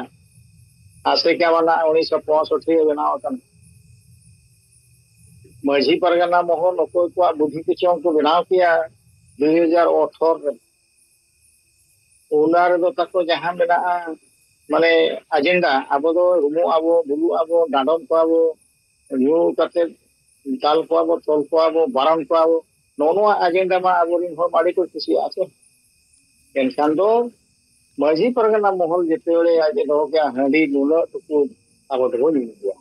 ᱟᱥᱮᱠᱟ ᱢᱟᱱᱟ ᱩᱱᱤᱥᱥᱚ ᱯᱚᱸᱭᱥᱚᱴᱴᱤ ᱨᱮ ᱵᱮᱱᱟᱣ ᱟᱠᱟᱱᱟ᱾ ᱢᱟᱹᱡᱷᱤ ᱯᱟᱨᱜᱟᱱᱟ ᱢᱚᱦᱚᱞ ᱚᱠᱚᱭ ᱠᱚᱣᱟᱜ ᱵᱩᱫᱷᱤ ᱠᱚ ᱪᱚᱝ ᱠᱚ ᱵᱮᱱᱟᱣ ᱠᱮᱭᱟ ᱫᱩᱭ ᱦᱟᱡᱟᱨ ᱟᱴᱷᱟᱨᱚ ᱨᱮ᱾ ᱚᱱᱟ ᱨᱮᱫᱚ ᱛᱟᱠᱚ ᱡᱟᱦᱟᱸ ᱢᱮᱱᱟᱜᱼᱟ, ᱢᱟᱱᱮ, ᱟᱡᱮᱱᱰᱟ, ᱟᱵᱚ ᱫᱚ ᱨᱩᱢᱩᱜ ᱟᱵᱚ, ᱵᱩᱞᱩᱜ ᱟᱵᱚ, ᱰᱟᱸᱰᱚᱢ ᱠᱚᱣᱟ ᱵᱚ, ᱧᱩ ᱠᱟᱛᱮ ᱫᱟᱞ ᱠᱚᱣᱟ ᱵᱚ, ᱛᱚᱞ ᱠᱚᱣᱟ ᱵᱚ, ᱵᱟᱨᱚᱱ ᱠᱚᱣᱟ ᱵᱚ, ᱱᱚᱜᱼᱚ ᱱᱚᱣᱟ ᱟᱡᱮᱱᱰᱟ ᱢᱟ ᱟᱵᱚᱨᱮᱱ ᱦᱚᱲ ᱢᱟ ᱟᱹᱰᱤ ᱠᱚ ᱠᱩᱥᱤᱭᱟᱜᱼᱟ ᱥᱮ᱾ ᱮᱱᱠᱷᱟᱱ ᱫᱚ ᱢᱟᱹᱡᱷᱤ ᱯᱟᱨᱜᱟᱱᱟ ᱢᱚᱦᱚᱞ ᱡᱮᱛᱮ ᱦᱚᱲᱮ ᱟᱡ ᱮ ᱫᱚᱦᱚ ᱠᱮᱜᱼᱟ, ᱦᱟᱺᱰᱤ ᱱᱩᱱᱟᱹᱜ ᱴᱩᱠᱩᱡ ᱟᱵᱚ ᱫᱚᱵᱚ ᱧᱩᱭ ᱜᱮᱭᱟ᱾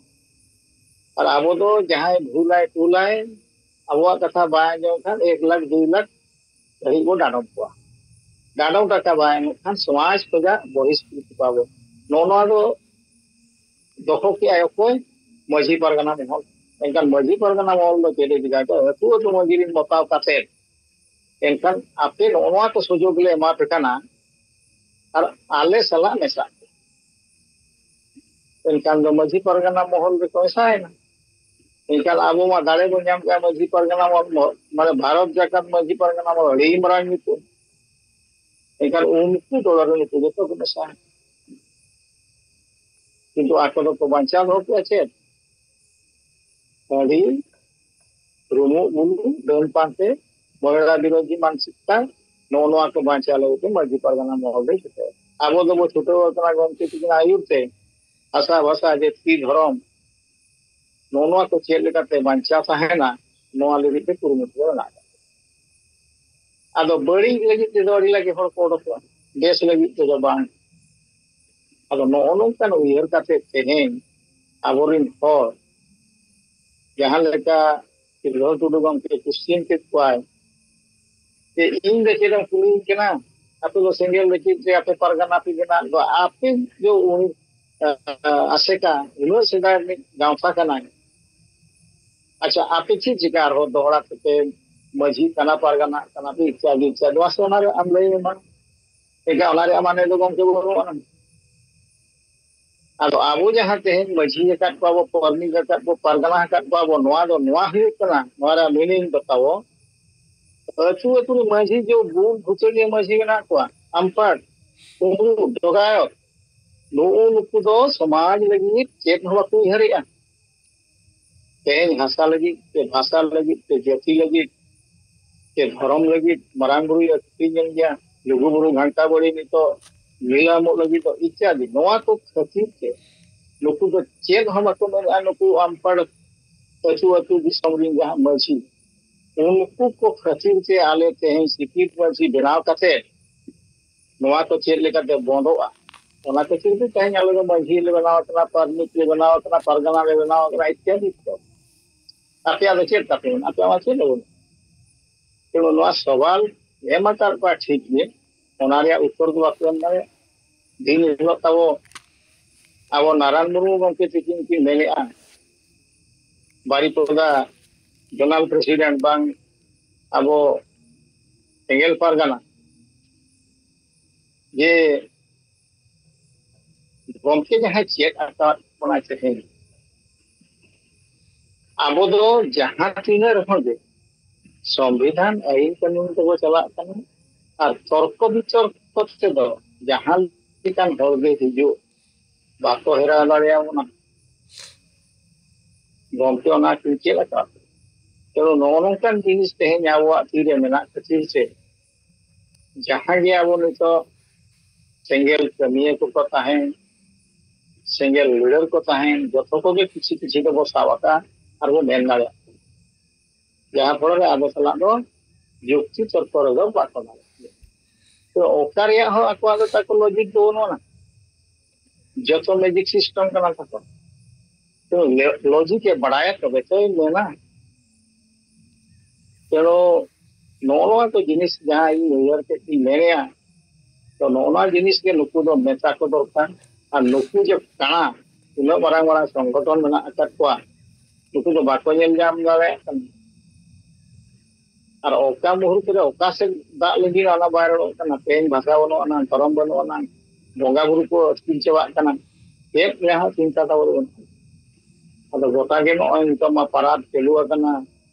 ᱟᱨ ᱟᱵᱚ ᱫᱚ ᱡᱟᱦᱟᱸᱭ ᱵᱷᱩᱞᱟᱭ ᱴᱩᱞᱟᱭ, ᱟᱵᱚᱣᱟᱜ ᱠᱟᱛᱷᱟ ᱵᱟᱭ ᱟᱸᱡᱚᱢ ᱠᱷᱟᱱ ᱮᱠ ᱞᱟᱠᱷ ᱫᱩᱭ ᱞᱟᱠᱷ ᱫᱷᱟᱹᱨᱤᱡ ᱵᱚ ᱰᱟᱸᱰᱚᱢ ᱠᱚᱣᱟ᱾ ᱰᱟᱸᱰᱚᱢ ᱴᱟᱠᱟ ᱵᱟᱭ ᱮᱢᱚᱜ ᱠᱷᱟᱱ ᱥᱚᱢᱟᱡᱽ ᱠᱷᱚᱱᱟᱜ ᱵᱚᱦᱤᱥᱠᱨᱤᱛ ᱠᱚᱣᱟ ᱵᱚ᱾ ᱱᱚᱜᱼᱚ ᱱᱚᱣᱟ ᱫᱚ ᱫᱚᱦᱚ ᱠᱮᱜᱼᱟᱭ ᱚᱠᱚᱭ? ᱢᱟᱹᱡᱷᱤ ᱯᱟᱨᱜᱟᱱᱟ ᱢᱚᱦᱚᱞ᱾ ᱮᱱᱠᱷᱟᱱ ᱢᱟᱹᱡᱷᱤ ᱯᱟᱨᱜᱟᱱᱟ ᱢᱚᱦᱚᱞ ᱫᱚ ᱪᱮᱫ ᱮ ᱪᱤᱠᱟ ᱠᱮᱫᱟ? ᱟᱹᱛᱩ ᱟᱹᱛᱩ ᱢᱟᱹᱡᱷᱤ ᱨᱤᱱ ᱵᱟᱛᱟᱣ ᱠᱟᱛᱮ, ᱮᱱᱠᱷᱟᱱ ᱟᱯᱮ ᱱᱚᱜᱼᱚ ᱱᱚᱣᱟ ᱠᱚ ᱥᱩᱡᱳᱜᱽ ᱞᱮ ᱮᱢᱟ ᱯᱮ ᱠᱟᱱᱟ, ᱟᱨ ᱟᱞᱮ ᱥᱟᱞᱟᱜ ᱢᱮᱥᱟᱜ ᱯᱮ᱾ ᱮᱱᱠᱷᱟᱱ ᱫᱚ ᱢᱟᱹᱡᱷᱤ ᱯᱟᱨᱜᱟᱱᱟ ᱢᱚᱦᱚᱞ ᱨᱮᱠᱚ ᱢᱮᱥᱟᱭᱮᱱᱟ᱾ ᱮᱱᱠᱷᱟᱱ ᱟᱵᱚ ᱢᱟ ᱫᱟᱲᱮ ᱵᱚᱱ ᱧᱟᱢ ᱠᱮᱫᱟ ᱢᱟᱹᱡᱷᱤ ᱯᱟᱨᱜᱟᱱᱟ ᱢᱚᱦᱚᱞ, ᱢᱟᱱᱮ ᱵᱷᱟᱨᱚᱛ ᱡᱟᱠᱟᱛ ᱢᱟᱹᱡᱷᱤ ᱯᱟᱨᱜᱟᱱᱟ ᱢᱚᱦᱚᱞ ᱟᱹᱰᱤ ᱢᱟᱨᱟᱝ ᱧᱩᱛᱩᱢ᱾ ᱮᱱᱠᱷᱟᱱ ᱩᱱᱠᱩ ᱴᱚᱞᱟ ᱨᱮ ᱱᱩᱠᱩ ᱡᱚᱛᱚ ᱠᱚ ᱢᱮᱥᱟ᱾ ᱠᱤᱱᱛᱩ ᱟᱠᱚ ᱫᱚᱠᱚ ᱵᱟᱧᱪᱟᱣ ᱫᱚᱦᱚ ᱠᱮᱫᱟ ᱪᱮᱫ? ᱟᱹᱰᱤ ᱨᱩᱢᱩᱜ ᱵᱩᱞᱩᱜ, ᱰᱟᱹᱱ ᱯᱟᱱᱛᱮ, ᱢᱚᱦᱤᱞᱟ ᱵᱤᱨᱳᱫᱷᱤ ᱢᱟᱱᱥᱤᱠᱛᱟ, ᱱᱚᱜᱼᱚ ᱱᱚᱣᱟ ᱠᱚ ᱵᱟᱧᱪᱟᱣ ᱞᱟᱹᱜᱤᱫ ᱛᱮ ᱢᱟᱹᱡᱷᱤ ᱯᱟᱨᱜᱟᱱᱟ ᱢᱚᱦᱚᱞ ᱫᱚᱭ ᱪᱷᱩᱴᱟᱹᱣ᱾ ᱟᱵᱚ ᱫᱚᱵᱚ ᱪᱷᱩᱴᱟᱹᱣ ᱟᱠᱟᱱᱟ ᱜᱚᱢᱠᱮ ᱛᱤᱠᱤᱱ ᱟᱹᱭᱩᱨ ᱛᱮ, ᱵᱷᱟᱥᱟ, ᱵᱷᱟᱥᱟ, ᱡᱟᱹᱛᱤ, ᱫᱷᱚᱨᱚᱢ, ᱱᱚᱜᱼᱚ ᱱᱚᱣᱟ ᱠᱚ ᱪᱮᱫ ᱞᱮᱠᱟᱛᱮ ᱵᱟᱧᱪᱟᱣ ᱛᱟᱦᱮᱱᱟ, ᱱᱚᱣᱟ ᱞᱟᱹᱜᱤᱫ ᱛᱮ ᱠᱩᱨᱩᱢᱩᱴᱩ ᱨᱮ ᱢᱮᱱᱟᱜ ᱟᱠᱟᱫᱟ᱾ ᱟᱫᱚ ᱵᱟᱹᱲᱤᱡ ᱞᱟᱹᱜᱤᱫ ᱛᱮᱫᱚ ᱟᱹᱰᱤ ᱞᱟᱹᱜᱤᱫ ᱦᱚᱲ ᱠᱚ ᱚᱰᱚᱠᱚᱜᱼᱟ, ᱵᱮᱥ ᱞᱟᱹᱜᱤᱫ ᱛᱮᱫᱚ ᱵᱟᱝ᱾ ᱟᱫᱚ ᱱᱚᱜᱼᱚ ᱱᱚᱝᱠᱟᱱ ᱩᱭᱦᱟᱹᱨ ᱠᱟᱛᱮ ᱛᱮᱦᱮᱧ ᱟᱵᱚᱨᱮᱱ ᱦᱚᱲ ᱡᱟᱦᱟᱸ ᱞᱮᱠᱟ ᱥᱤᱞᱵᱷᱚ ᱴᱩᱰᱩ ᱜᱚᱢᱠᱮ ᱠᱩᱥᱪᱮᱱ ᱠᱮᱫ ᱠᱚᱣᱟᱭ ᱡᱮ, "ᱤᱧ ᱫᱚ ᱪᱮᱫ ᱮᱢ ᱠᱩᱞᱤᱧ ᱠᱟᱱᱟ? ᱟᱯᱮ ᱫᱚ ᱥᱮᱸᱜᱮᱞ ᱫᱚ ᱪᱮᱫ ᱛᱮ ᱟᱯᱮ ᱯᱟᱨᱜᱟᱱᱟ ᱯᱮ ᱵᱮᱱᱟᱣ ᱠᱚᱣᱟ? ᱟᱯᱮ ᱫᱚ ᱩᱱᱤ, ᱟ, ᱟ, ᱟᱥᱮᱠᱟ ᱩᱱᱟᱹᱜ ᱥᱮᱫᱟᱭ ᱨᱤᱱᱤᱡ ᱜᱟᱶᱛᱟ ᱠᱟᱱᱟᱭ᱾ ᱟᱪᱪᱷᱟ, ᱟᱯᱮ ᱪᱮᱫ ᱪᱤᱠᱟ ᱟᱨᱦᱚᱸ ᱫᱚᱦᱲᱟ ᱛᱮᱯᱮ ᱢᱟᱹᱡᱷᱤ ᱠᱟᱱᱟ, ᱯᱟᱨᱜᱟᱱᱟ ᱠᱟᱱᱟ ᱯᱮ, ᱤᱛᱭᱟᱫᱤ ᱤᱛᱭᱟᱫᱤ? ᱢᱟᱥᱮ ᱚᱱᱟ ᱨᱮ ᱟᱢ ᱞᱟᱹᱭ ᱢᱮ ᱢᱟ᱾ ᱮᱱᱠᱷᱟᱱ ᱚᱱᱟ ᱨᱮᱭᱟᱜ ᱢᱟᱱᱮ ᱫᱚ ᱜᱚᱢᱠᱮ ᱵᱟᱹᱱᱩᱜ ᱟᱱᱟ᱾ ᱟᱫᱚ ᱟᱵᱚ ᱡᱟᱦᱟᱸ ᱛᱮᱦᱮᱧ ᱢᱟᱹᱡᱷᱤ ᱟᱠᱟᱫ ᱠᱚᱣᱟ ᱵᱚ, ᱯᱟᱨᱟᱱᱤᱠ ᱟᱠᱟᱫ ᱵᱚ, ᱯᱟᱨᱜᱟᱱᱟ ᱟᱠᱟᱫ ᱠᱚᱣᱟ ᱵᱚ, ᱱᱚᱣᱟ ᱫᱚ ᱱᱚᱣᱟ ᱦᱩᱭᱩᱜ ᱠᱟᱱᱟ, ᱱᱚᱣᱟ ᱨᱮᱭᱟᱜ meaning ᱫᱚ ᱛᱟᱵᱚ, ᱟᱹᱛᱩ ᱟᱹᱛᱩ ᱨᱮ ᱢᱟᱹᱡᱷᱤ ᱡᱮ ᱵᱩᱞ ᱵᱷᱩᱛᱟᱹᱲᱤᱭᱟᱹ ᱢᱟᱹᱡᱷᱤ ᱢᱮᱱᱟᱜ ᱠᱚᱣᱟ, ᱟᱢᱯᱟᱲ, ᱠᱩᱢᱵᱽᱲᱩ, ᱰᱚᱜᱟᱭᱚᱛ, ᱱᱩᱜᱼᱩ ᱱᱩᱠᱩ ᱫᱚ ᱥᱚᱢᱟᱡᱽ ᱞᱟᱹᱜᱤᱫ ᱪᱮᱫ ᱦᱚᱸ ᱵᱟᱠᱚ ᱩᱭᱦᱟᱹᱨᱮᱜᱼᱟ᱾ ᱛᱮᱦᱮᱧ ᱦᱟᱥᱟ ᱞᱟᱹᱜᱤᱫ ᱥᱮ ᱵᱷᱟᱥᱟ ᱞᱟᱹᱜᱤᱫ ᱥᱮ ᱡᱟᱹᱛᱤ ᱞᱟᱹᱜᱤᱫ ᱥᱮ ᱫᱷᱚᱨᱚᱢ ᱞᱟᱹᱜᱤᱫ ᱢᱟᱨᱟᱝ ᱵᱩᱨᱩᱭ ᱟᱹᱠᱷᱨᱤᱧ ᱮᱱ ᱜᱮᱭᱟ, ᱞᱩᱜᱩ ᱵᱩᱨᱩ ᱜᱷᱟᱱᱴᱟ ᱵᱟᱲᱤ ᱱᱤᱛᱚᱜ ᱱᱤᱞᱟᱢᱚᱜ ᱞᱟᱹᱜᱤᱫ ᱫᱚ ᱤᱛᱭᱟᱫᱤ᱾ ᱱᱚᱣᱟ ᱠᱚ ᱠᱷᱟᱹᱛᱤᱨ ᱛᱮ ᱱᱩᱠᱩ ᱫᱚ ᱪᱮᱫ ᱦᱚᱸ ᱵᱟᱠᱚ ᱢᱮᱱᱮᱜᱼᱟ᱾ ᱱᱩᱠᱩ ᱟᱢᱯᱟᱲ ᱟᱹᱛᱩ ᱟᱹᱛᱩ ᱫᱤᱥᱚᱢ ᱨᱤᱱ ᱡᱟᱦᱟᱸ ᱢᱟᱹᱡᱷᱤ, ᱩᱱᱠᱩ ᱠᱚ ᱠᱷᱟᱹᱛᱤᱨ ᱛᱮ ᱟᱞᱮ ᱛᱮᱦᱮᱧ ᱥᱤᱠᱤᱛ ᱢᱟᱹᱡᱷᱤ ᱵᱮᱱᱟᱣ ᱠᱟᱛᱮ ᱱᱚᱣᱟ ᱠᱚ ᱪᱮᱫ ᱞᱮᱠᱟᱛᱮ ᱵᱚᱱᱫᱚᱜᱼᱟ? ᱚᱱᱟ ᱠᱷᱟᱹᱛᱤᱨ ᱛᱮ ᱛᱮᱦᱮᱧ ᱟᱞᱮ ᱫᱚ ᱢᱟᱹᱡᱷᱤ ᱞᱮ ᱵᱮᱱᱟᱣ ᱟᱠᱟᱱᱟ, ᱯᱟᱨᱟᱱᱤᱠ ᱞᱮ ᱵᱮᱱᱟᱣ ᱟᱠᱟᱱᱟ, ᱯᱟᱨᱜᱟᱱᱟ ᱞᱮ ᱵᱮᱱᱟᱣ ᱟᱠᱟᱱᱟ ᱤᱛᱭᱟᱫᱤ ᱤᱛᱭᱟᱫᱤ᱾ ᱟᱯᱮᱭᱟᱜ ᱫᱚ ᱪᱮᱫ ᱛᱟᱯᱮ ᱢᱮᱱᱟᱜᱼᱟ? ᱟᱯᱮᱭᱟᱜ ᱢᱟ ᱪᱮᱫ ᱦᱚᱸ ᱵᱟᱹᱱᱩᱜ᱾ ᱛᱮᱢᱚᱱ ᱱᱚᱣᱟ ᱥᱚᱣᱟᱞ ᱮᱢ ᱟᱠᱟᱫ ᱠᱚᱣᱟ ᱴᱷᱤᱠ ᱜᱮ, ᱚᱱᱟ ᱨᱮᱭᱟᱜ ᱩᱛᱛᱚᱨ ᱫᱚ ᱵᱟᱠᱚ ᱮᱢ ᱫᱟᱲᱮᱭᱟᱜᱼᱟ᱾ ᱫᱤᱱ ᱦᱤᱞᱳᱜ ᱛᱟᱵᱚ ᱟᱵᱚ ᱱᱟᱨᱟᱭᱚᱱ ᱢᱩᱨᱢᱩ ᱜᱚᱢᱠᱮ ᱛᱤᱠᱤᱱ ᱠᱤᱱ ᱢᱮᱱᱮᱫᱼᱟ, ᱵᱟᱨᱤᱯᱚᱫᱟ ᱡᱚᱱᱟᱞ ᱯᱨᱮᱥᱤᱰᱮᱱᱴ ᱵᱟᱝ ᱟᱵᱚ ᱥᱮᱸᱜᱮᱞ ᱯᱟᱨᱜᱟᱱᱟ, ᱡᱮ ᱜᱚᱢᱠᱮ ᱡᱟᱦᱟᱸᱭ ᱪᱮᱫ ᱟᱠᱟᱫ ᱵᱚᱱᱟᱭ ᱛᱮᱦᱮᱧ, ᱟᱵᱚ ᱫᱚ ᱡᱟᱦᱟᱸ ᱛᱤᱱᱟᱹᱜ ᱨᱮᱦᱚᱸ ᱜᱮ ᱥᱚᱝᱵᱤᱫᱷᱟᱱ ᱟᱹᱭᱤᱱ ᱠᱟᱹᱱᱩᱱ ᱛᱮᱵᱚ ᱪᱟᱞᱟᱜ ᱠᱟᱱᱟ, ᱟᱨ ᱛᱚᱨᱠᱚ ᱵᱤᱛᱚᱨᱠᱚ ᱛᱮᱫᱚ ᱡᱟᱦᱟᱸ ᱞᱮᱠᱟᱱ ᱦᱚᱲ ᱜᱮ ᱦᱤᱡᱩᱜ, ᱵᱟᱠᱚ ᱦᱮᱨᱟᱣ ᱫᱟᱲᱮᱭᱟᱵᱚᱱᱟ᱾ ᱜᱚᱢᱠᱮ ᱚᱱᱟ ᱠᱤᱱ ᱪᱮᱫ ᱟᱠᱟᱫ᱾ ᱛᱚ ᱱᱚᱜᱼᱚ ᱱᱚᱝᱠᱟᱱ ᱡᱤᱱᱤᱥ ᱛᱮᱦᱮᱧ ᱟᱵᱚᱣᱟᱜ ᱛᱤᱨᱮ ᱢᱮᱱᱟᱜ ᱠᱷᱟᱹᱛᱤᱨ ᱛᱮ ᱡᱟᱦᱟᱸ ᱜᱮ ᱟᱵᱚ ᱱᱤᱛᱚᱜ ᱥᱮᱸᱜᱮᱞ ᱠᱟᱹᱢᱤᱭᱟᱹ ᱠᱚᱠᱚ ᱛᱟᱦᱮᱸᱱ, ᱥᱮᱸᱜᱮᱞ ᱞᱤᱰᱟᱨ ᱠᱚ ᱛᱟᱦᱮᱸᱱ, ᱡᱚᱛᱚ ᱠᱚᱜᱮ ᱠᱤᱪᱷᱤ ᱠᱤᱪᱷᱤ ᱫᱚᱵᱚ ᱥᱟᱵ ᱟᱠᱟᱫᱼᱟ ᱟᱨ ᱵᱚ ᱢᱮᱱ ᱫᱟᱲᱮᱭᱟᱜ ᱠᱟᱱᱟ᱾ ᱡᱟᱦᱟᱸ ᱯᱷᱚᱞᱚ ᱨᱮ ᱟᱵᱚ ᱥᱟᱞᱟᱜ ᱫᱚ ᱡᱩᱠᱛᱤ ᱛᱚᱨᱠᱚ ᱨᱮᱫᱚ ᱵᱟᱠᱚ ᱫᱟᱲᱮᱭᱟᱜ ᱜᱮᱭᱟ᱾ ᱛᱚ ᱚᱠᱟ ᱨᱮᱭᱟᱜ ᱦᱚᱸ ᱟᱠᱚᱣᱟᱜ ᱫᱚ ᱛᱟᱠᱚ ᱞᱚᱡᱤᱠ ᱫᱚ ᱵᱟᱹᱱᱩᱜ ᱟᱱᱟ᱾ ᱡᱚᱛᱚ ᱢᱮᱡᱤᱠ ᱥᱤᱥᱴᱮᱢ ᱠᱟᱱᱟ ᱛᱟᱠᱚ᱾ ᱛᱚ ᱞᱚᱡᱤᱠ ᱮ ᱵᱟᱲᱟᱭᱟ ᱛᱚᱵᱮ ᱛᱚᱭ ᱢᱮᱱᱟ᱾ ᱛᱮᱬᱚ ᱱᱚᱜᱼᱚ ᱱᱚᱣᱟ ᱠᱚ ᱡᱤᱱᱤᱥ ᱡᱟᱦᱟᱸ ᱤᱧ ᱩᱭᱦᱟᱹᱨ ᱠᱮᱫ ᱛᱤᱧ ᱢᱮᱱᱮᱜᱼᱟ, ᱛᱚ ᱱᱚᱜᱼᱚ ᱱᱚᱣᱟ ᱡᱤᱱᱤᱥ ᱜᱮ ᱱᱩᱠᱩ ᱫᱚ ᱢᱮᱛᱟ ᱠᱚ ᱫᱚᱨᱠᱟᱨ᱾ ᱟᱨ ᱱᱩᱠᱩ ᱡᱮ ᱠᱟᱬᱟ, ᱩᱱᱟᱹᱜ ᱢᱟᱨᱟᱝ ᱢᱟᱨᱟᱝ ᱥᱚᱝᱜᱚᱴᱷᱚᱱ ᱢᱮᱱᱟᱜ ᱟᱠᱟᱫ ᱠᱚᱣᱟ, ᱱᱩᱠᱩ ᱫᱚ ᱵᱟᱠᱚ ᱧᱮᱞ ᱧᱟᱢ ᱫᱟᱲᱮᱭᱟᱜ ᱠᱟᱱᱟ᱾ ᱟᱨ ᱚᱠᱟ ᱢᱩᱦᱩᱨᱛ ᱨᱮ ᱚᱠᱟ ᱥᱮᱫ ᱫᱟᱜ ᱞᱤᱸᱜᱤᱱᱟ, ᱚᱱᱟ ᱵᱟᱭ ᱨᱚᱲᱚᱜ ᱠᱟᱱᱟ᱾ ᱛᱮᱦᱮᱧ ᱵᱷᱟᱥᱟ ᱵᱟᱹᱱᱩᱜ ᱟᱱᱟ, ᱫᱷᱚᱨᱚᱢ ᱵᱟᱹᱱᱩᱜ ᱟᱱᱟ, ᱵᱚᱸᱜᱟ ᱵᱩᱨᱩ ᱠᱚ ᱟᱹᱛᱠᱤᱨ ᱪᱟᱵᱟᱜ ᱠᱟᱱᱟ, ᱪᱮᱫ ᱨᱮᱦᱚᱸ ᱪᱤᱱᱛᱟ ᱛᱟᱵᱚ ᱵᱟᱹᱱᱩᱜᱼᱟ᱾ ᱟᱫᱚ ᱜᱚᱴᱟ ᱜᱮ ᱱᱚᱜᱼᱚᱭ ᱱᱤᱛᱚᱜ ᱢᱟ ᱯᱟᱨᱟᱫᱽ ᱪᱟᱹᱞᱩ ᱟᱠᱟᱱᱟ,